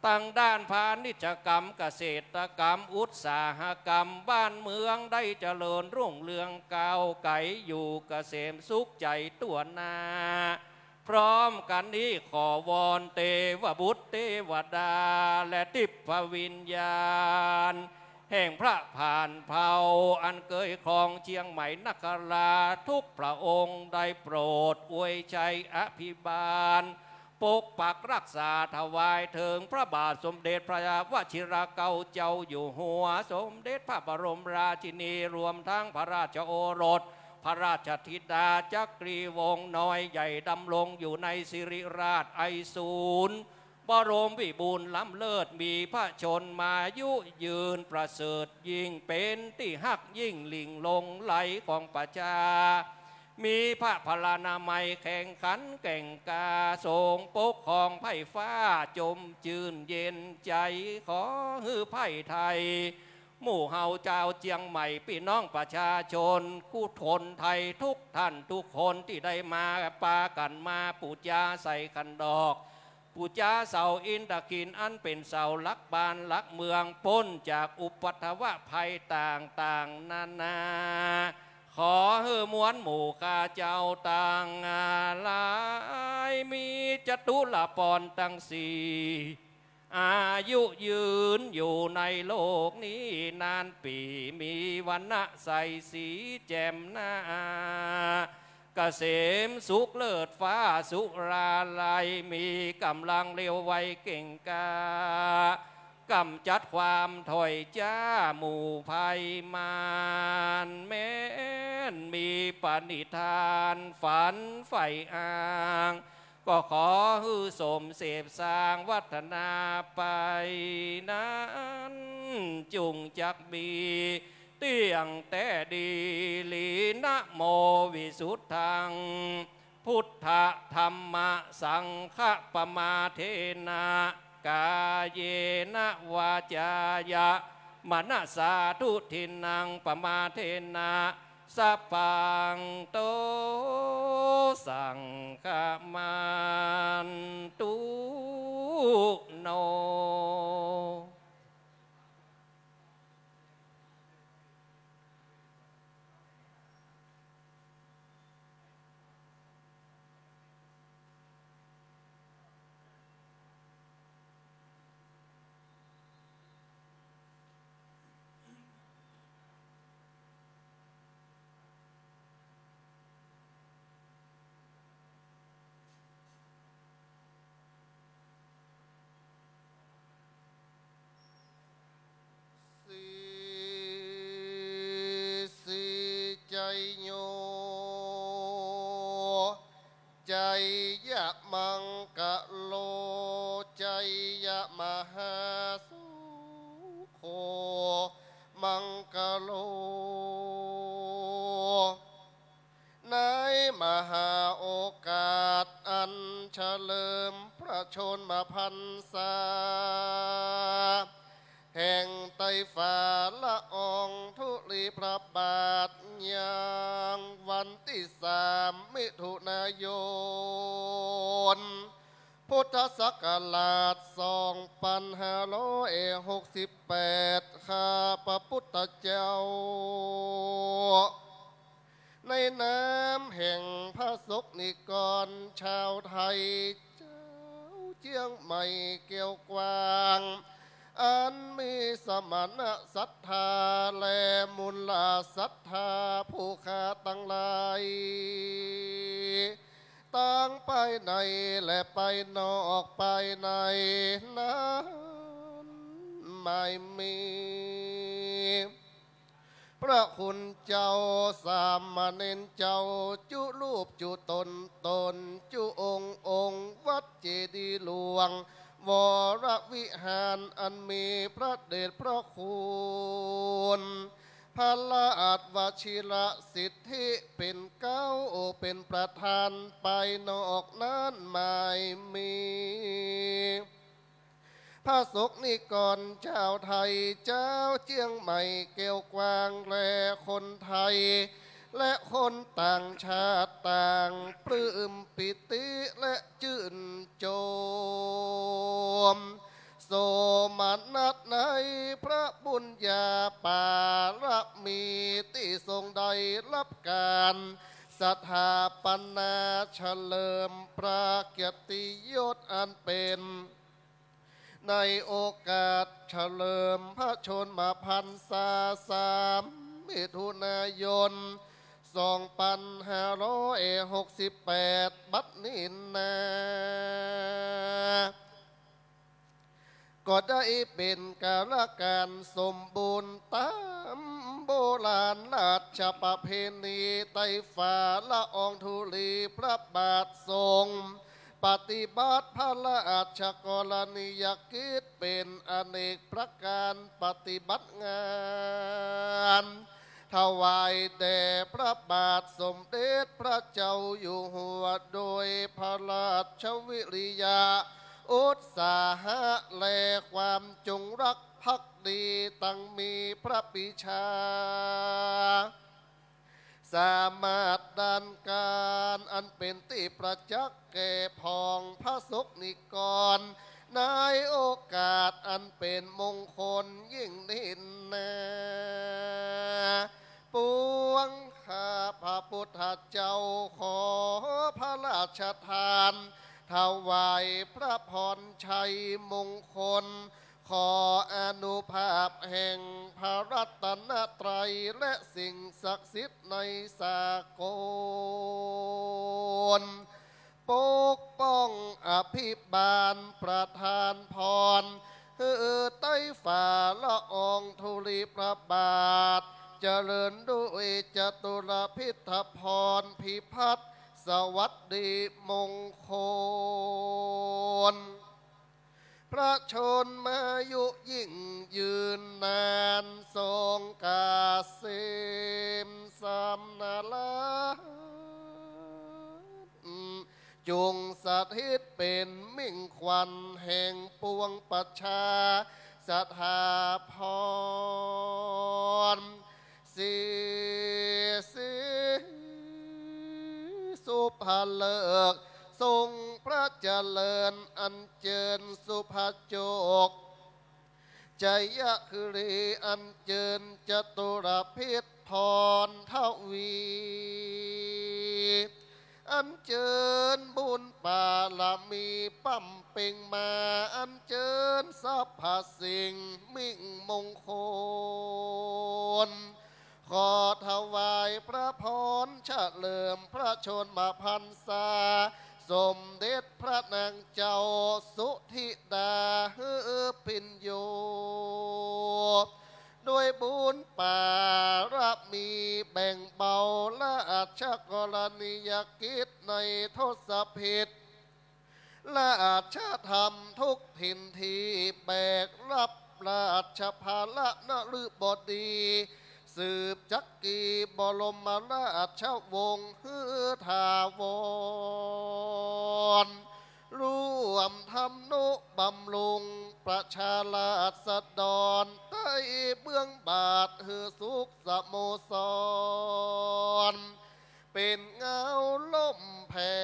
ทางด้านพาณิชยกรรม เกษตรกรรม อุตสาหกรรม บ้านเมืองได้เจริญรุ่งเรืองก้าวไกล อยู่เกษมสุขใจทั่วหน้า พร้อมกันนี้ขอวอนเตวบุตรเตวดา และทิพวิญญาณ แห่งพระผ่านเผ่าอันเคยครองเจียงใหม่นคราทุกพระองค์ได้โปรดอวยชัยอภิบาล ปกปักรักษาถวายเถิงพระบาทสมเด็จพระวชิรเกล้าเจ้าอยู่หัว สมเด็จพระบรมราชินี รวมทั้งพระราชโอรส พระราชธิดาจักรีวงศ์น้อยใหญ่ดำรงอยู่ในสิริราชไอสูรย์ บรมวิบูลย์ล้ำเลิศ มีพระชนมายุยืนประเสริฐยิ่ง เป็นที่ฮักยิ่งหลิ่งหลงใหลของประชา มีพระพลานามัยแข็งขันแกร่งกล้า ทรงปกครองไพร่ฟ้าจมชื่นเย็นใจ ขอหื้อไพร่ไทย หมู่เฮาจาวเจียงใหม่ ปี้น้องประชาชน คู่คนไทยทุกท่านทุกคน ตี้ได้มาปากั๋นมาปู๋จาใส่ขันดอก ปู๋จาเสาอินทขิล อันเป๋นเสาหลักบ้านหลักเมือง ป๊นจากอุปัทวะภัยต่างๆนานา ขอหื้อมวลหมู่ข้าเจ้าตังหลาย มีจตุรพรรณตังสี่ อายุยืนอยู่ในโลกนี้นานปี๋ มีวรรณะใสสีแจ่มหน้า เกษมสุขเลิศฟ้าสุราลัย มีก๋ำลังเร็วไวเก่งกล้า ก๋ำจัดความถ้อยจ๊าหมู่ภัยมาร แม้นมีปณิธานฝันใฝ่อ้าง ก็ขอหื้อสมเสพสร้างวัฒนาไปนั้น จุ่งจักมีเตี้ยงแต๊ดีหลี นะโมวิสุทธัง พุทธะธัมมะสังฆะปะมาเทนะ กาเยนะวาจายะมะนะสาทุทินนังปะมาเทนะ สัพพังโตสังฆะมันตุโนสีสีชัยโย ชัยยะมังคะโล ชัยยะมหาสุโข มังคะโล ในมหาโอกาสอันเฉลิมพระชนมพรรษา แห่งไตรฝาละอองธุลีพระบาท ยังวันตี้สามมิถุนายน พุทธศักราชสองปันห้าร้อยหกสิบแปด ข้าพระพุทธเจ้า ในนามแห่งพระสงฆ์นิกรชาวไทย เจ้าเจียงใหม่แก้วกว้าง อันมีสมณศรัทธาและมูลศรัทธาผู้ข้าตังหลาย ตังภายในและภายนอกภายในนั้น หมายมี พระคุณเจ้าสามเณรเจ้าจุรูปจุตนตนจุองค์องค์ วัดเจดีย์หลวง วรวิหารอันมีพระเดชพระคุณ พระราชวชิรสิทธิเป๋นเก๊าเป๋นประธาน ภายนอกนั้นหมายมี พระสงฆ์นิกรชาวไทย เจ้าเจียงใหม่แก้วกว้าง และคนไทย และคนต่างชาติต่างปลื้มปีติและชื่นชม โสมนัสในพระบุญญาบารมีตี้ทรงได้รับการสถาปนาเฉลิมพระเกียรติยศอันเป๋น ในโอกาสเฉลิมพระชนมพรรษาสามมิถุนายน สองปันห้าร้อยหกสิบแปด บัดนี้นา ก็ได้เป๋นกาลการสมบูรณ์ต๋ามโบราณราชประเพณีไตรฝาละอองธุลีพระบาททรง ปฏิบัติพระราชกรณียกิจเป็นอเนกประการ ปฏิบัติงาน ถวายแด่พระบาทสมเด็จพระเจ้าอยู่หัว โดยพระราชวิริยะ อุตสาหะ และความจงรักภักดี ตังมีพระปรีชา สามารถด้านการ อันเป็นที่ประจักษ์แก่พ้องพระสงฆ์นิกร ในโอกาสอันเป็นมงคลยิ่งนี้นา ปวงข้าพระพุทธเจ้าขอพระราชทาน ถวายพระพรชัยมงคล ขออานุภาพแห่งพระรัตนตรัยและสิ่งศักดิ์สิทธิ์ในสากล ปกป้องอภิบาลประทานพร หื้อไต้ฝ่าละอองธุลีพระบาท เจริญด้วยจตุรพิธพรพิพัฒน์สวัสดีมงคล พระชนมายุยิ่งยืนนาน ทรงเกษมสำราญ จงสถิตเป็นมิ่งขวัญแห่งปวงประชาศรัทธาพร สีสีสุภเลิก ทรงพระเจริญอัญเชิญสุภโจค ชัยครีอัญเชิญจตุรพิธพรทวี อัญเชิญบุญบารมีบำเพ็งมา อัญเชิญสรรพสิ่งมิ่งมงคล ขอถวายพระพรเฉลิมพระชนมพรรษา สมเด็จพระนางเจ้าสุธิดาหื้อพิญโญ ด้วยบุญบารมีแบ่งเบาราชกรณียกิจในทศพิธ ราชธรรมทุกถิ่นที่แบกรับราชภาระนฤบดี สืบจักรีบรมราชวงศ์หื้อถาวร ร่วมทำนุบำรุงประชาราษฎร ใต้เบื้องบาทหื้อสุขสโมสร เป็นเงาล่มแผ่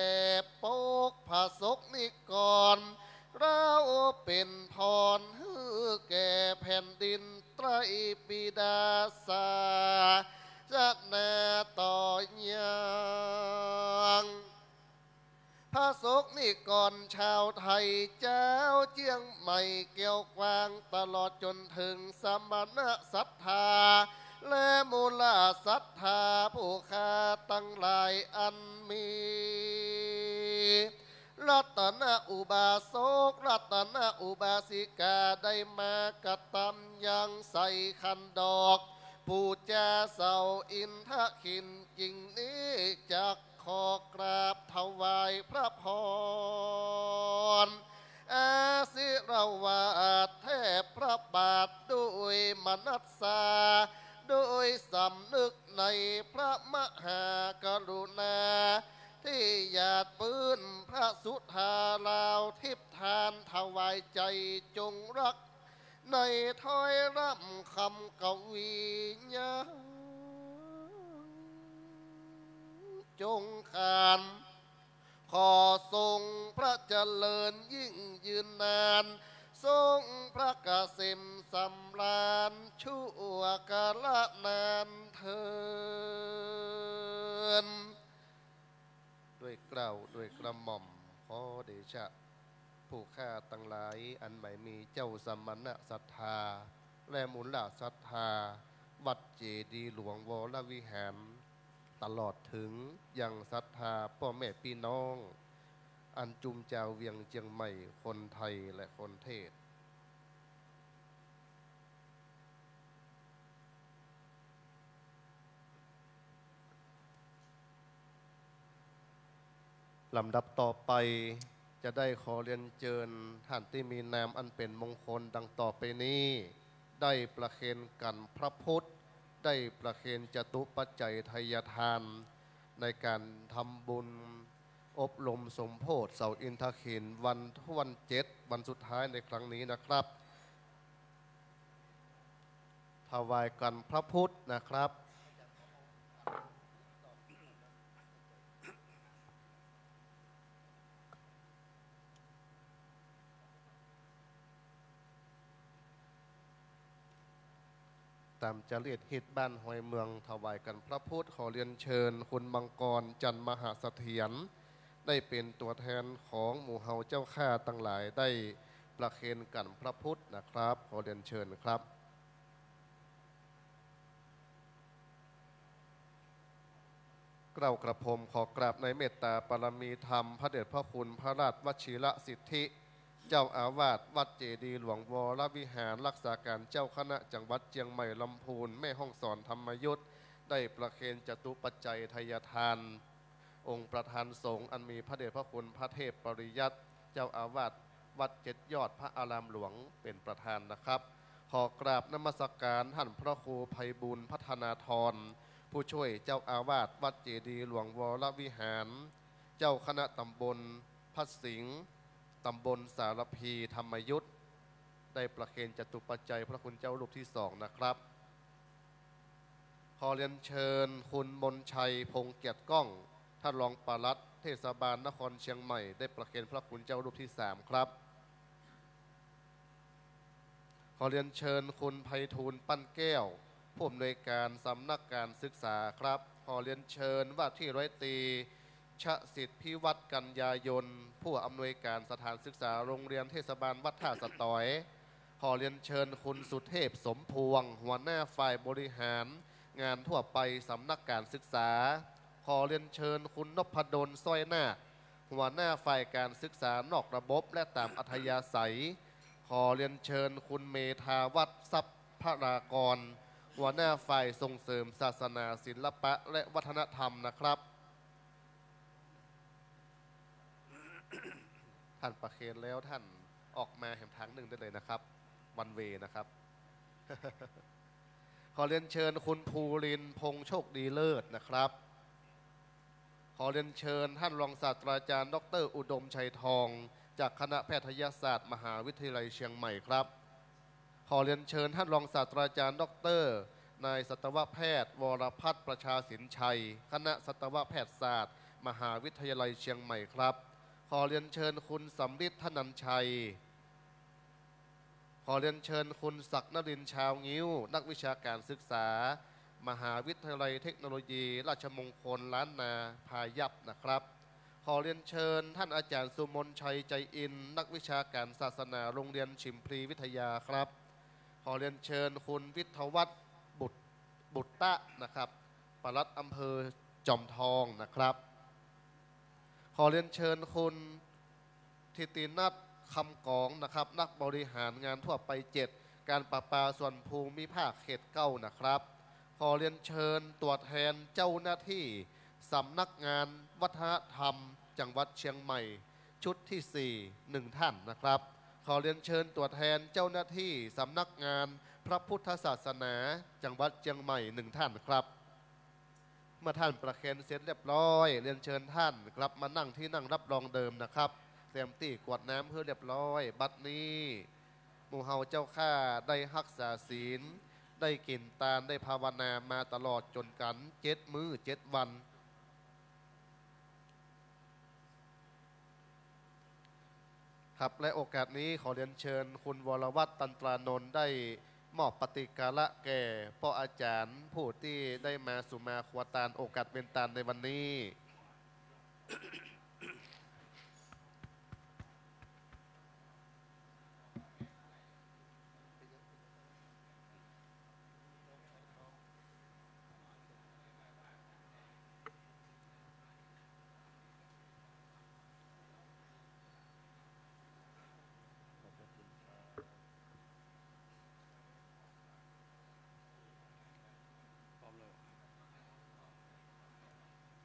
ปกพระสงฆ์นิกร เราเป็นพรหื้อแก่แผ่นดินไตรปิดาศาสนาต่อยัง พระสงฆ์นิกรชาวไทยเจ้าเจียงใหม่แก้วกว้าง ตลอดจนถึงสมณะศรัทธา และมูลศรัทธาผู้ข้าทั้งหลายอันมี รัตนอุบาสก รัตนอุบาสิกาได้มากระทำยังใส่ขันดอก ปูจาเสาอินทขิล จริงนี้จักขอกราบถวายพระพร อาศิรวาสแทบพระบาทด้วยมนัสสา ด้วยสำนึกในพระมหากรุณา ที่หยาดปื้นพระสุธาลาวทิพย์ทานถวายใจจงรัก ในถ้อยร่ำคำกวียังจงขาน ขอทรงพระเจริญยิ่งยืนนาน ทรงพระเกษมสำราญชั่วกาลนานเทอญ ด้วยเกล้าด้วยกระหม่อม ขอเดชะ ผู้ข้าทั้งหลายอันไม่มีเจ้าสมณะศรัทธา และมูลศรัทธา วัดเจดีย์หลวงวรวิหาร ตลอดถึงยังศรัทธาพ่อแม่พี่น้อง อันจุมจาวเวียงเจียงใหม่ คนไทยและคนเทศ ลำดับต่อไป จะได้ขอเรียนเชิญท่านที่มีนามอันเป็นมงคลดังต่อไปนี้ ได้ประเคนกรรพระพุทธ ได้ประเคนจตุปัจจัยทายทาน ในการทำบุญอบรมสมโพธิเสาอินทขิลวันทวนเจ็ดวันสุดท้ายในครั้งนี้นะครับ ถวายกรรพระพุทธนะครับ ตามจารีตฮิตบ้านฮอยเมือง ถวายกรรพระพุทธ ขอเรียนเชิญคุณมังกร จันทร์มหาเสถียร ได้เป็นตัวแทนของหมู่เฮาเจ้าข้าตังหลายได้ประเคนกรรพระพุทธนะครับ ขอเรียนเชิญครับ เกล้ากระผมขอกราบในเมตตาปารมีธรรม พระเดชพระคุณพระราชวชิรสิทธิ เจ้าอาวาสวัดเจดีย์หลวงวรวิหาร รักษาการเจ้าคณะจังหวัดเชียงใหม่ลำพูน แม่ฮ่องสอนธรรมยุต ได้ประเคนจตุปัจจัยทายทาน องค์ประธานสงฆ์อันมีพระเดชพระคุณพระเทพปริยัติ เจ้าอาวาสวัดเจ็ดยอดพระอารามหลวงเป็นประธานนะครับ ขอกราบนมัสการท่านพระครูไพบูลย์พัฒนาธร ผู้ช่วยเจ้าอาวาสวัดเจดีย์หลวงวรวิหาร เจ้าคณะตำบลพระสิงห์ ตำบลสารพีธรรมยุต ได้ประเคนจตุปัจจัยพระคุณเจ้ารูปที่สองนะครับ ขอเรียนเชิญคุณมนชัย พงษ์เกียรติก้อง ท่านรองปลัดเทศบาลนครเชียงใหม่ ได้ประเคนพระคุณเจ้ารูปที่สามครับ ขอเรียนเชิญคุณไพฑูรย์ ปั้นแก้ว ผู้อำนวยการสำนักการศึกษาครับ ขอเรียนเชิญว่าที่ร้อยตรี ชสิทธิพิวัฒน์ กัญญายน ผู้อำนวยการสถานศึกษาโรงเรียนเทศบาลวัดท่าสะตอย ขอเรียนเชิญคุณสุเทพ สมพวง หัวหน้าฝ่ายบริหารงานทั่วไปสำนักการศึกษา ขอเรียนเชิญคุณนพดล สร้อยนาค หัวหน้าฝ่ายการศึกษานอกระบบและตามอัธยาศัย ขอเรียนเชิญคุณเมธาวัฒน์ ทรัพย์พรากร หัวหน้าฝ่ายส่งเสริมศาสนา ศิลปะ และวัฒนธรรมนะครับ ท่านประเคนแล้วท่านออกมาแหมทางหนึ่งได้เลยนะครับ one way นะครับ ขอเรียนเชิญคุณภูรินทร์ พงษ์โชคดีเลิศนะครับ ขอเรียนเชิญท่านรองศาสตราจารย์ ดอกเตอร์ อุดมชัยทอง จากคณะแพทยศาสตร์มหาวิทยาลัยเชียงใหม่ครับ ขอเรียนเชิญท่านรองศาสตราจารย์ ดอกเตอร์ นายสัตวแพทย์ วรพัฒน์ ประชาสินชัย คณะสัตวแพทยศาสตร์มหาวิทยาลัยเชียงใหม่ครับ ขอเรียนเชิญคุณสำริด ธนัญชัย ขอเรียนเชิญคุณศักดิ์นรินทร์ ชาวงิ้ว นักวิชาการศึกษา มหาวิทยาลัยเทคโนโลยีราชมงคลล้านนาพายัพนะครับ ขอเรียนเชิญท่านอาจารย์สุมนชัย ใจอิน นักวิชาการศาสนาโรงเรียนฉิมพลีวิทยาครับ ขอเรียนเชิญคุณวิทยวัฒน์ บุตร บุตตะนะครับ ปลัดอำเภอจอมทองนะครับ ขอเรียนเชิญคุณ ธิตินัท คำกองนะครับ นักบริหารงานทั่วไปเจ็ด การประปาส่วนภูมิภาคเขตเก้านะครับ ขอเรียนเชิญตัวแทนเจ้าหน้าที่สำนักงานวัฒนธรรมจังหวัดเชียงใหม่ ชุดที่สี่ หนึ่งท่านนะครับ ขอเรียนเชิญตัวแทนเจ้าหน้าที่สำนักงานพระพุทธศาสนาจังหวัดเชียงใหม่หนึ่งท่านครับ เมื่อท่านประเคนเสร็จเรียบร้อย เรียนเชิญท่านกลับมานั่งที่นั่งรับรองเดิมนะครับ เตรียมตี้กรวดน้ำให้เรียบร้อย บัดนี้ หมู่เฮาเจ้าข้าได้รักษาศีล ได้กินตาน ได้ภาวนามาตลอดจนกันเจ็ดมื้อเจ็ดวัน ครับ และโอกาสนี้ขอเรียนเชิญคุณวรวัฒน์ ตันตรานนท์ ได้มอบปฏิการะแก่ป้ออาจารย์ผู้ที่ได้มาสุมาครัวตาน โอกาสเวนตานในวันนี้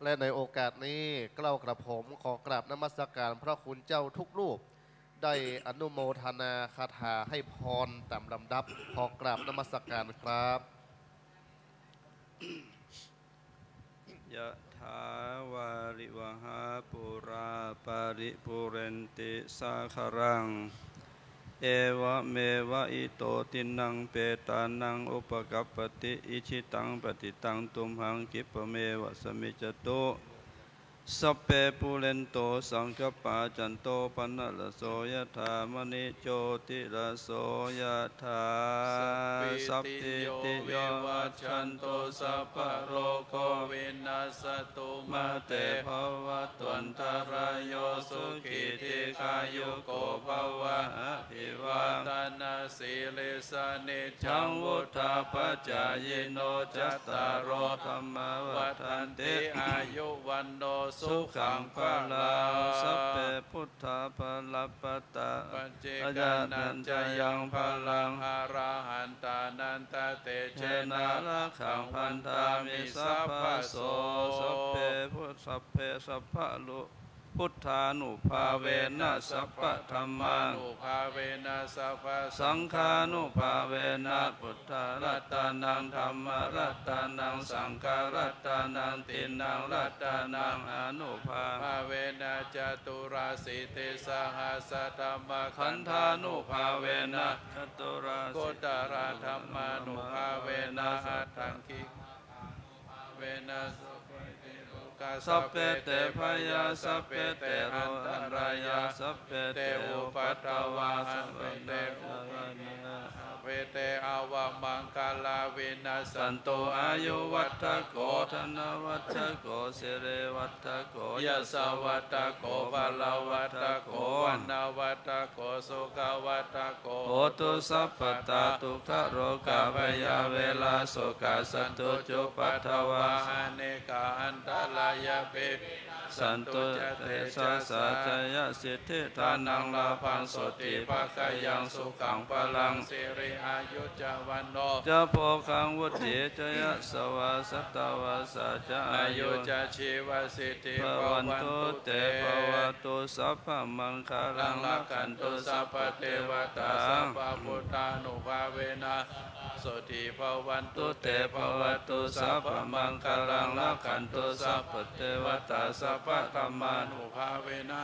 และในโอกาสนี้เกล้ากระผมขอกราบนมัสการพระคุณเจ้าทุกรูป ได้อนุโมทนาคาถาให้พรตามลำดับ ขอกราบนมัสการครับ Yathā vārivahā pūrā paripūrenti sāgaraṃ, evameva ito dinnaṃ petānaṃ upakappati. Icchitaṃ patthitaṃ tumhaṃ khippameva samijjhatu, sabbe pūrentu saṅkappā cando paṇṇaraso yathā, maṇi jotiraso yathā. Sabbītiyo vivajjantu sabbarogo vinassatu, mā te bhavatvantarāyo sukhī dīghāyuko bhava. Abhivādanasīlissa niccaṃ vuḍḍhāpacāyino cattāro dhammā vaḍḍhanti āyu vaṇṇo sukhaṃ balaṃ. Sabbe buddhā balappattā paccekānañca yaṃ balaṃ arahantānañca tejena rakkhaṃ bandhāmi sabbaso. Sabbe bu- sabbe sabbalu- buddhānubhāvena sabbadhammānubhāvena sabbasaṅghānubhāvena buddharatanaṃ dhammaratanaṃ saṅgharatanaṃ tiṇṇaṃ ratanānaṃ ānubhāvena caturāsītisahassadhammakkhandhānubhāvena caturāsītisahassadhammakkhandhānubhāvena aṭṭhaṅgika vena sukhitilokā. Sabbe te bhayā sabbe te antarāyā sabbe te upaddavā sabbe te upaddavā sabbe te avamaṅgalā vinassantu. Āyuvaḍḍhako dhanavaḍḍhako sirivaḍḍhako yasavaḍḍhako balavaḍḍhako vaṇṇavaḍḍhako sukhavaḍḍhako hotu sabbadā. Dukkharogabhayā verā sokā sattu cupaddavā anekā antarāyāpi vinassantu ca tejasā. Jayasiddhi dhanaṃ lābhaṃ sotthi bhāgyaṃ sukhaṃ balaṃ siri āyu ca vaṇṇo ca bhogaṃ vuḍḍhī ca yasavā satavassā ca āyū ca jīvasiddhī bhavantu te. Bhavatu sabbamaṅgalaṃ rakkhantu sabbadevatā sabbabuddhānubhāvena sotthī bhavantu te. Bhavatu sabbamaṅgalaṃ rakkhantu sabbadevatā sabbadhammānubhāvena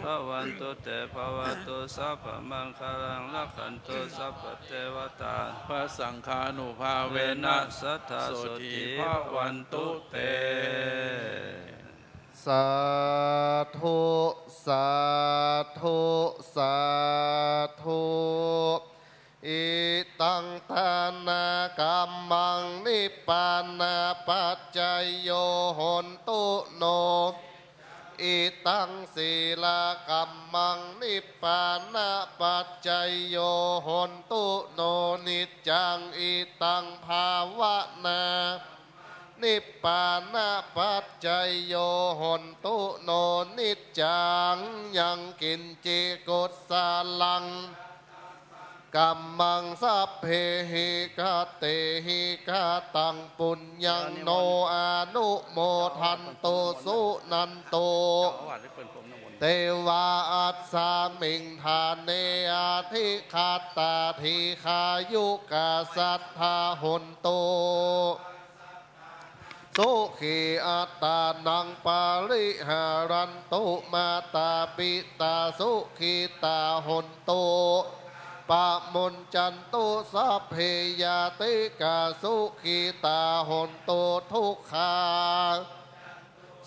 bhavantu te. Bhavatu sabbamaṅgalaṃ rakkhantu sabbadevatā sabbasaṅghānubhāvena sadā sotthī bhavantu te. Sādhu, sādhu, sādhu. Idaṃ dānakammaṃ nibbānapaccayo hontu no. Idaṃ sīlakammaṃ nibbānapaccayo hontu no niccaṃ. Idaṃ bhāvanā nibbānapaccayo hontu no niccaṃ. Yaṅkiñci kusalaṃ kammaṃ sabbehi katehi kataṃ puññaṃ no anumodantu suṇantu devā asmiṃ ṭhāne adhigatā dīghāyukā sadā hontu. Sukhī attānaṃ pariharantu. Mātā pitā sukhitā hontu. Pamuñcantu sabbe ñātikā sukhitā hontu. Dukkhā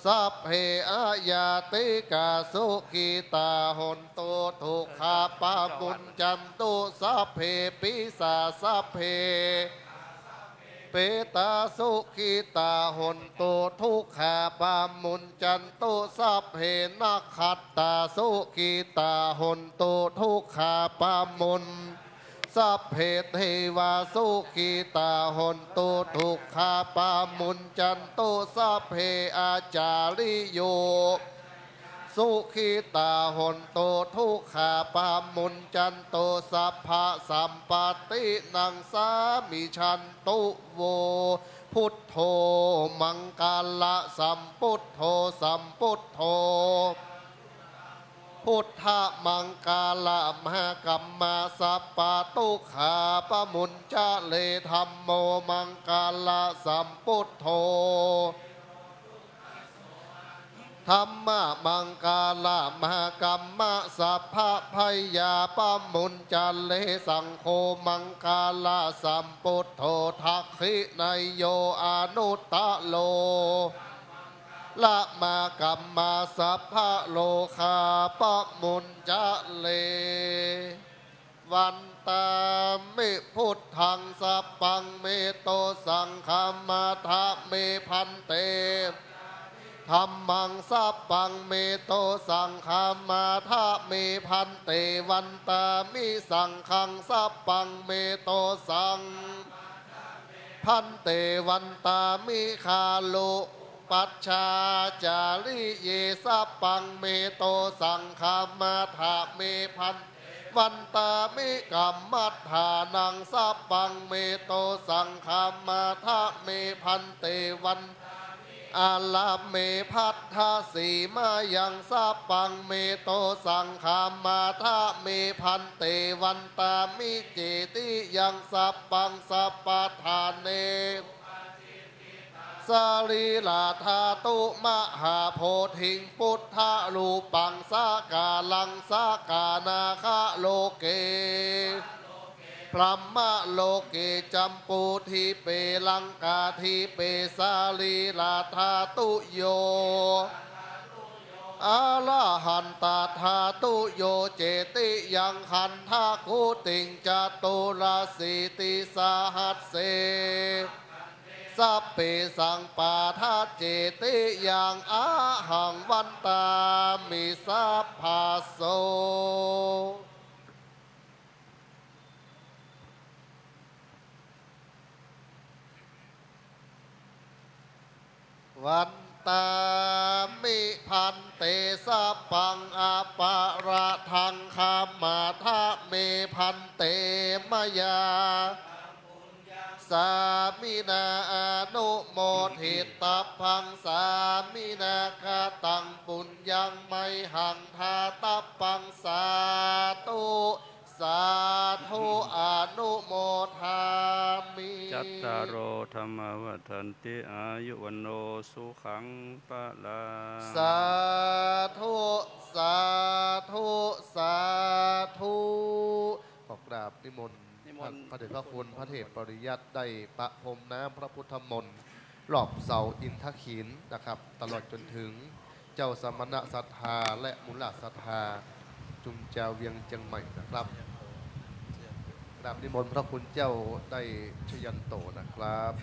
sabbe aññātikā sukhitā hontu. Dukkhā pamuñcantu sabbe pisā sabbe petā sukhitā hontu. Dukkhā pamuñcantu sabbe nakkhattā sukhitā hontu. Dukkhā pamuñ sabbe devā sukhitā hontu. Dukkhā pamuñcantu sabbe ācariyū sukhitā hontu. Dukkhā pamuñcantu sabbasampattināṃ samijjhantu vo Buddho maṅgalasambud dho sambuddho. Buddhamaṅgalamahakamma sabbadukkhā pamuñcare. Dhammo maṅgalasambuddho. Dhammamaṅgalamahakamma sabbabhayā pamuñcare. Saṅgho maṅgalasambuddho dakkhiṇeyyo anuttaro. Lamakamma sabbarogā pamuñcare. Vandāmi buddhaṃ sabbaṃ me dosaṃ khamatha me bhante. Dhammaṃ sabbaṃ me dosaṃ khamatha me bhante. Vandāmi saṅghaṃ sabbaṃ me dosaṃ bhante. Vandāmi gārūpajjhācariye sabbaṃ me dosaṃ khamatha me bhante. Vandāmi kammaṭṭhānaṃ sabbaṃ me dosaṃ khamatha me bhante. Vandāmi ārāmabhaddasīmāyaṃ sabbaṃ me dosaṃ khamatha me bhante. Vandāmi cetiyaṃ sabbaṃ sabbaṭṭhāne. Sarīradhātu mahābodhiṃ buddharūpaṃ sakāraṃ sakārāga loke. Brahmaloke jambudīpe laṅkādīpe sarīradhātuyo. Arahantātudhātuyo cetiyaṃ gandhakuṭiṃ caturāsītisahassi. Sabbesaṃ pādaccetiyaṃ ahaṃ vandāmi sabbaso. Vandāmi bhante sabbaṃ aparādhaṃ khamatha me bhante mayā. Sāminā anumoditabbaṃ sāminā kataṃ puññaṃ mayhaṃ dātabbaṃ sādhu sādhu anumodāmi. Cattāro dhammā vaḍḍhanti āyu vaṇṇo sukhaṃ balaṃ. Sādhu sādhu sādhu. ขอกราบนิมนต์ นิมนต์ พระเดชพระคุณพระเถรปริยัติได้ประพรมน้ำพระพุทธมนต์รอบเสาอินทขีฬนะครับ ตลอดจนถึงเจ้าสมณศรัทธาและมูลศรัทธาจุมแจวเวียงเชียงใหม่นะครับ กราบนิมนต์พระคุณเจ้าได้ชยันโตนะครับ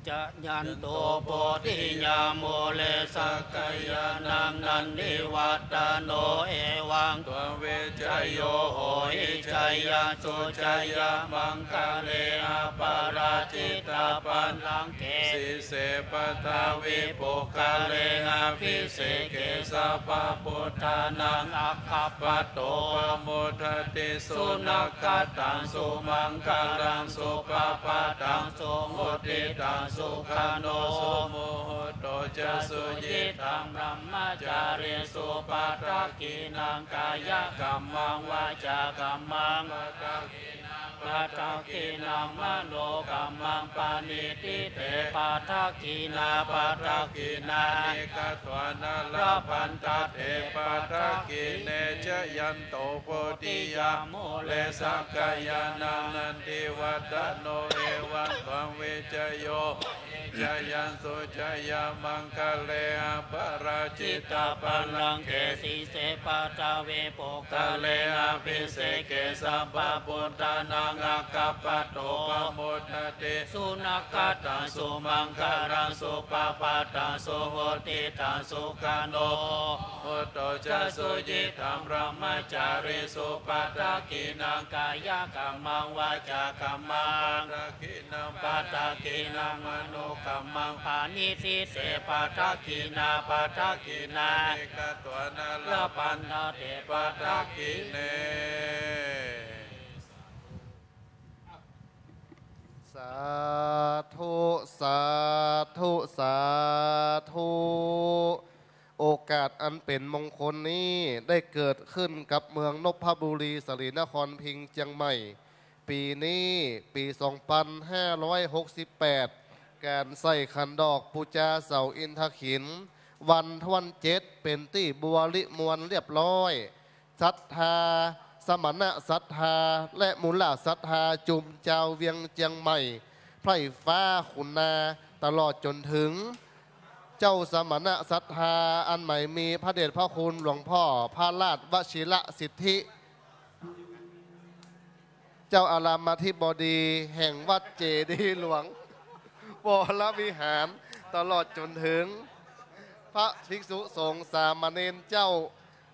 Jayanto bodhiyā mūle sakyānaṃ nandivaḍḍhano, evaṃ tvaṃ vijayo hohi jayassu jayamaṅgale, aparājitapallaṅke sīse paṭhavipokkhare, abhiseke sabbabuddhānaṃ aggappatto pamodati. Sunakkhattaṃ sumaṅgalaṃ supabhātaṃ suhuṭṭhitaṃ, sukhaṇo sumuhutto ca suyiṭṭhaṃ brahmacārisu, padakkhiṇaṃ kāyakammaṃ vācākammaṃ padakkhiṇaṃ manokammaṃ paṇidhī te padakkhiṇā. Padakkhiṇaṃ padakkhiṇāni katvāna labhantatthe padakkhiṇe. Jayanto bodhiyā mūle sakyānaṃ nandivaḍḍhano evaṃ tvaṃ vijayo jayansu jayamaṅgale aparājitapallaṅke sīse paṭhavipokkhare abhiseke sabbabuddhānaṃ aggappatto pamodati. Sunakkhattaṃ sumaṅgalaṃ supabhātaṃ suhuṭṭhitaṃ sukhaṇo sumuhutto ca suyiṭṭhaṃ brahmacārisu padakkhiṇaṃ kāyakammaṃ vācākammaṃ padakkhiṇaṃ padakkhiṇaṃ manokammaṃ paṇidhī te padakkhiṇā padakkhiṇāni katvāna labhantatthe padakkhiṇe. สาธุ สาธุ สาธุ โอกาสอันเป็นมงคลนี้ได้เกิดขึ้นกับเมืองนพบุรี สรีนครพิงค์ เชียงใหม่ ปีนี้ปี สองพันห้าร้อยหกสิบแปด การใส่ขันดอกปูจาเสาอินทขิล วันทวนเจ็ดเป็นตี้บริมวลเรียบร้อย ศรัทธา สมณะศรัทธา และมูลศรัทธาจุมจาวเวียงเชียงใหม่ ไพร่ฟ้าขุนนา ตลอดจนถึง เจ้าสมณะศรัทธาอันใหม่มีพระเดชพระคุณหลวงพ่อพระราชวชิระสิทธิ เจ้าอารามอธิบดีแห่งวัดเจดีย์หลวง วรวิหาร ตลอดจนถึง พระภิกษุสงฆ์สามเณรเจ้า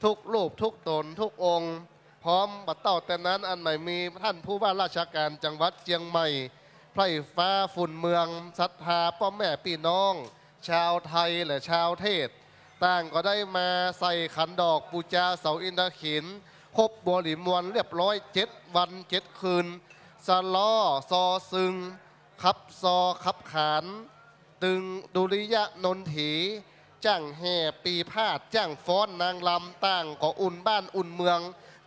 ทุกรูปทุกตนทุกองค์ พร้อมบัดเต้าแต่นั้นอันใหม่มีท่านผู้ว่าราชการจังหวัดเชียงใหม่ ไพร่ฟ้าฝุ่นเมือง ศรัทธาป้อแม่ปี้น้อง ชาวไทยและชาวเทศ ต่างก็ได้มาใส่ขันดอกปูจาเสาอินทขิล ครบบริมวลเรียบร้อยเจ็ดวันเจ็ดคืน สะล้อซอซึง ขับซอขับขาน ตึงดุริยะนนถี จ้างแห่ปีพาดย์ จ้างฟ้อนนางรำ ต่างก็อุ่นบ้านอุ่นเมือง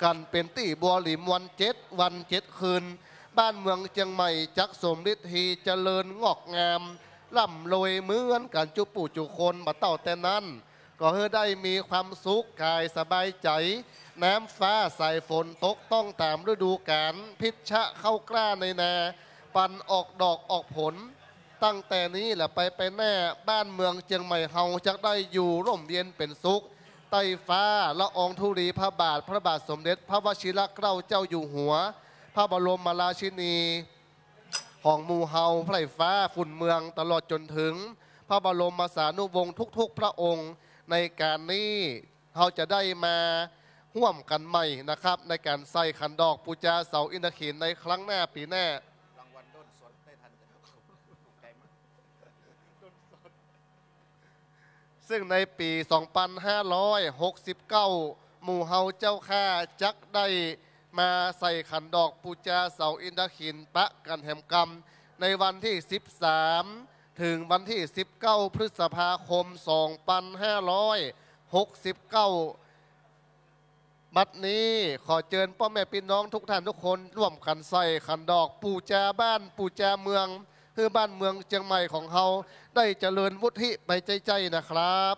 กันเป็นตี้บริมวลเจ็ดวันเจ็ดคืน บ้านเมืองเชียงใหม่จักสมฤทธีเจริญงอกงาม ร่ำรวยเหมือนกันจุผู้จุคน บัดเต้าแต่นั้น ก็ให้ได้มีความสุขกายสบายใจ น้ำฟ้าสายฝนตกต้องตามฤดูกาล พิชชะเข้ากล้าในนา ปันออกดอกออกผล ตั้งแต่นี้แหละไปไปหน้า บ้านเมืองเชียงใหม่เฮาจักได้อยู่ร่มเย็นเป็นสุข ใต้ฟ้าละอองธุลีพระบาท พระบาทสมเด็จพระวชิรเกล้าเจ้าอยู่หัว พระบรมราชินี ของหมู่เฮาไพร่ฟ้าฝุ่นเมือง ตลอดจนถึง พระบรมสานุวงศ์ทุกๆพระองค์ ในการนี้เฮาจะได้มาร่วมกันใหม่นะครับ ในการใส่ขันดอกปูจาเสาอินทขิลในครั้งหน้าปีหน้า รางวัลด้นสดได้ทันกันครับ ขอบใจมาก ซึ่งในปี สองพันห้าร้อยหกสิบเก้า หมู่เฮาเจ้าข้าจักได้มาใส่ขันดอกปูจาเสาอินทขิลปะกันแหมกำ ในวันที่ สิบสาม ถึงวันที่ สิบเก้า พฤษภาคม สองพันห้าร้อยหกสิบเก้า บัดนี้ขอเจิญป้อแม่ปี้น้องทุกท่านทุกคนร่วมกันใส่ขันดอกปูจาบ้านปูจาเมือง คือบ้านเมืองเชียงใหม่ของเฮาได้เจริญวุฒิไปใจ้ๆนะครับ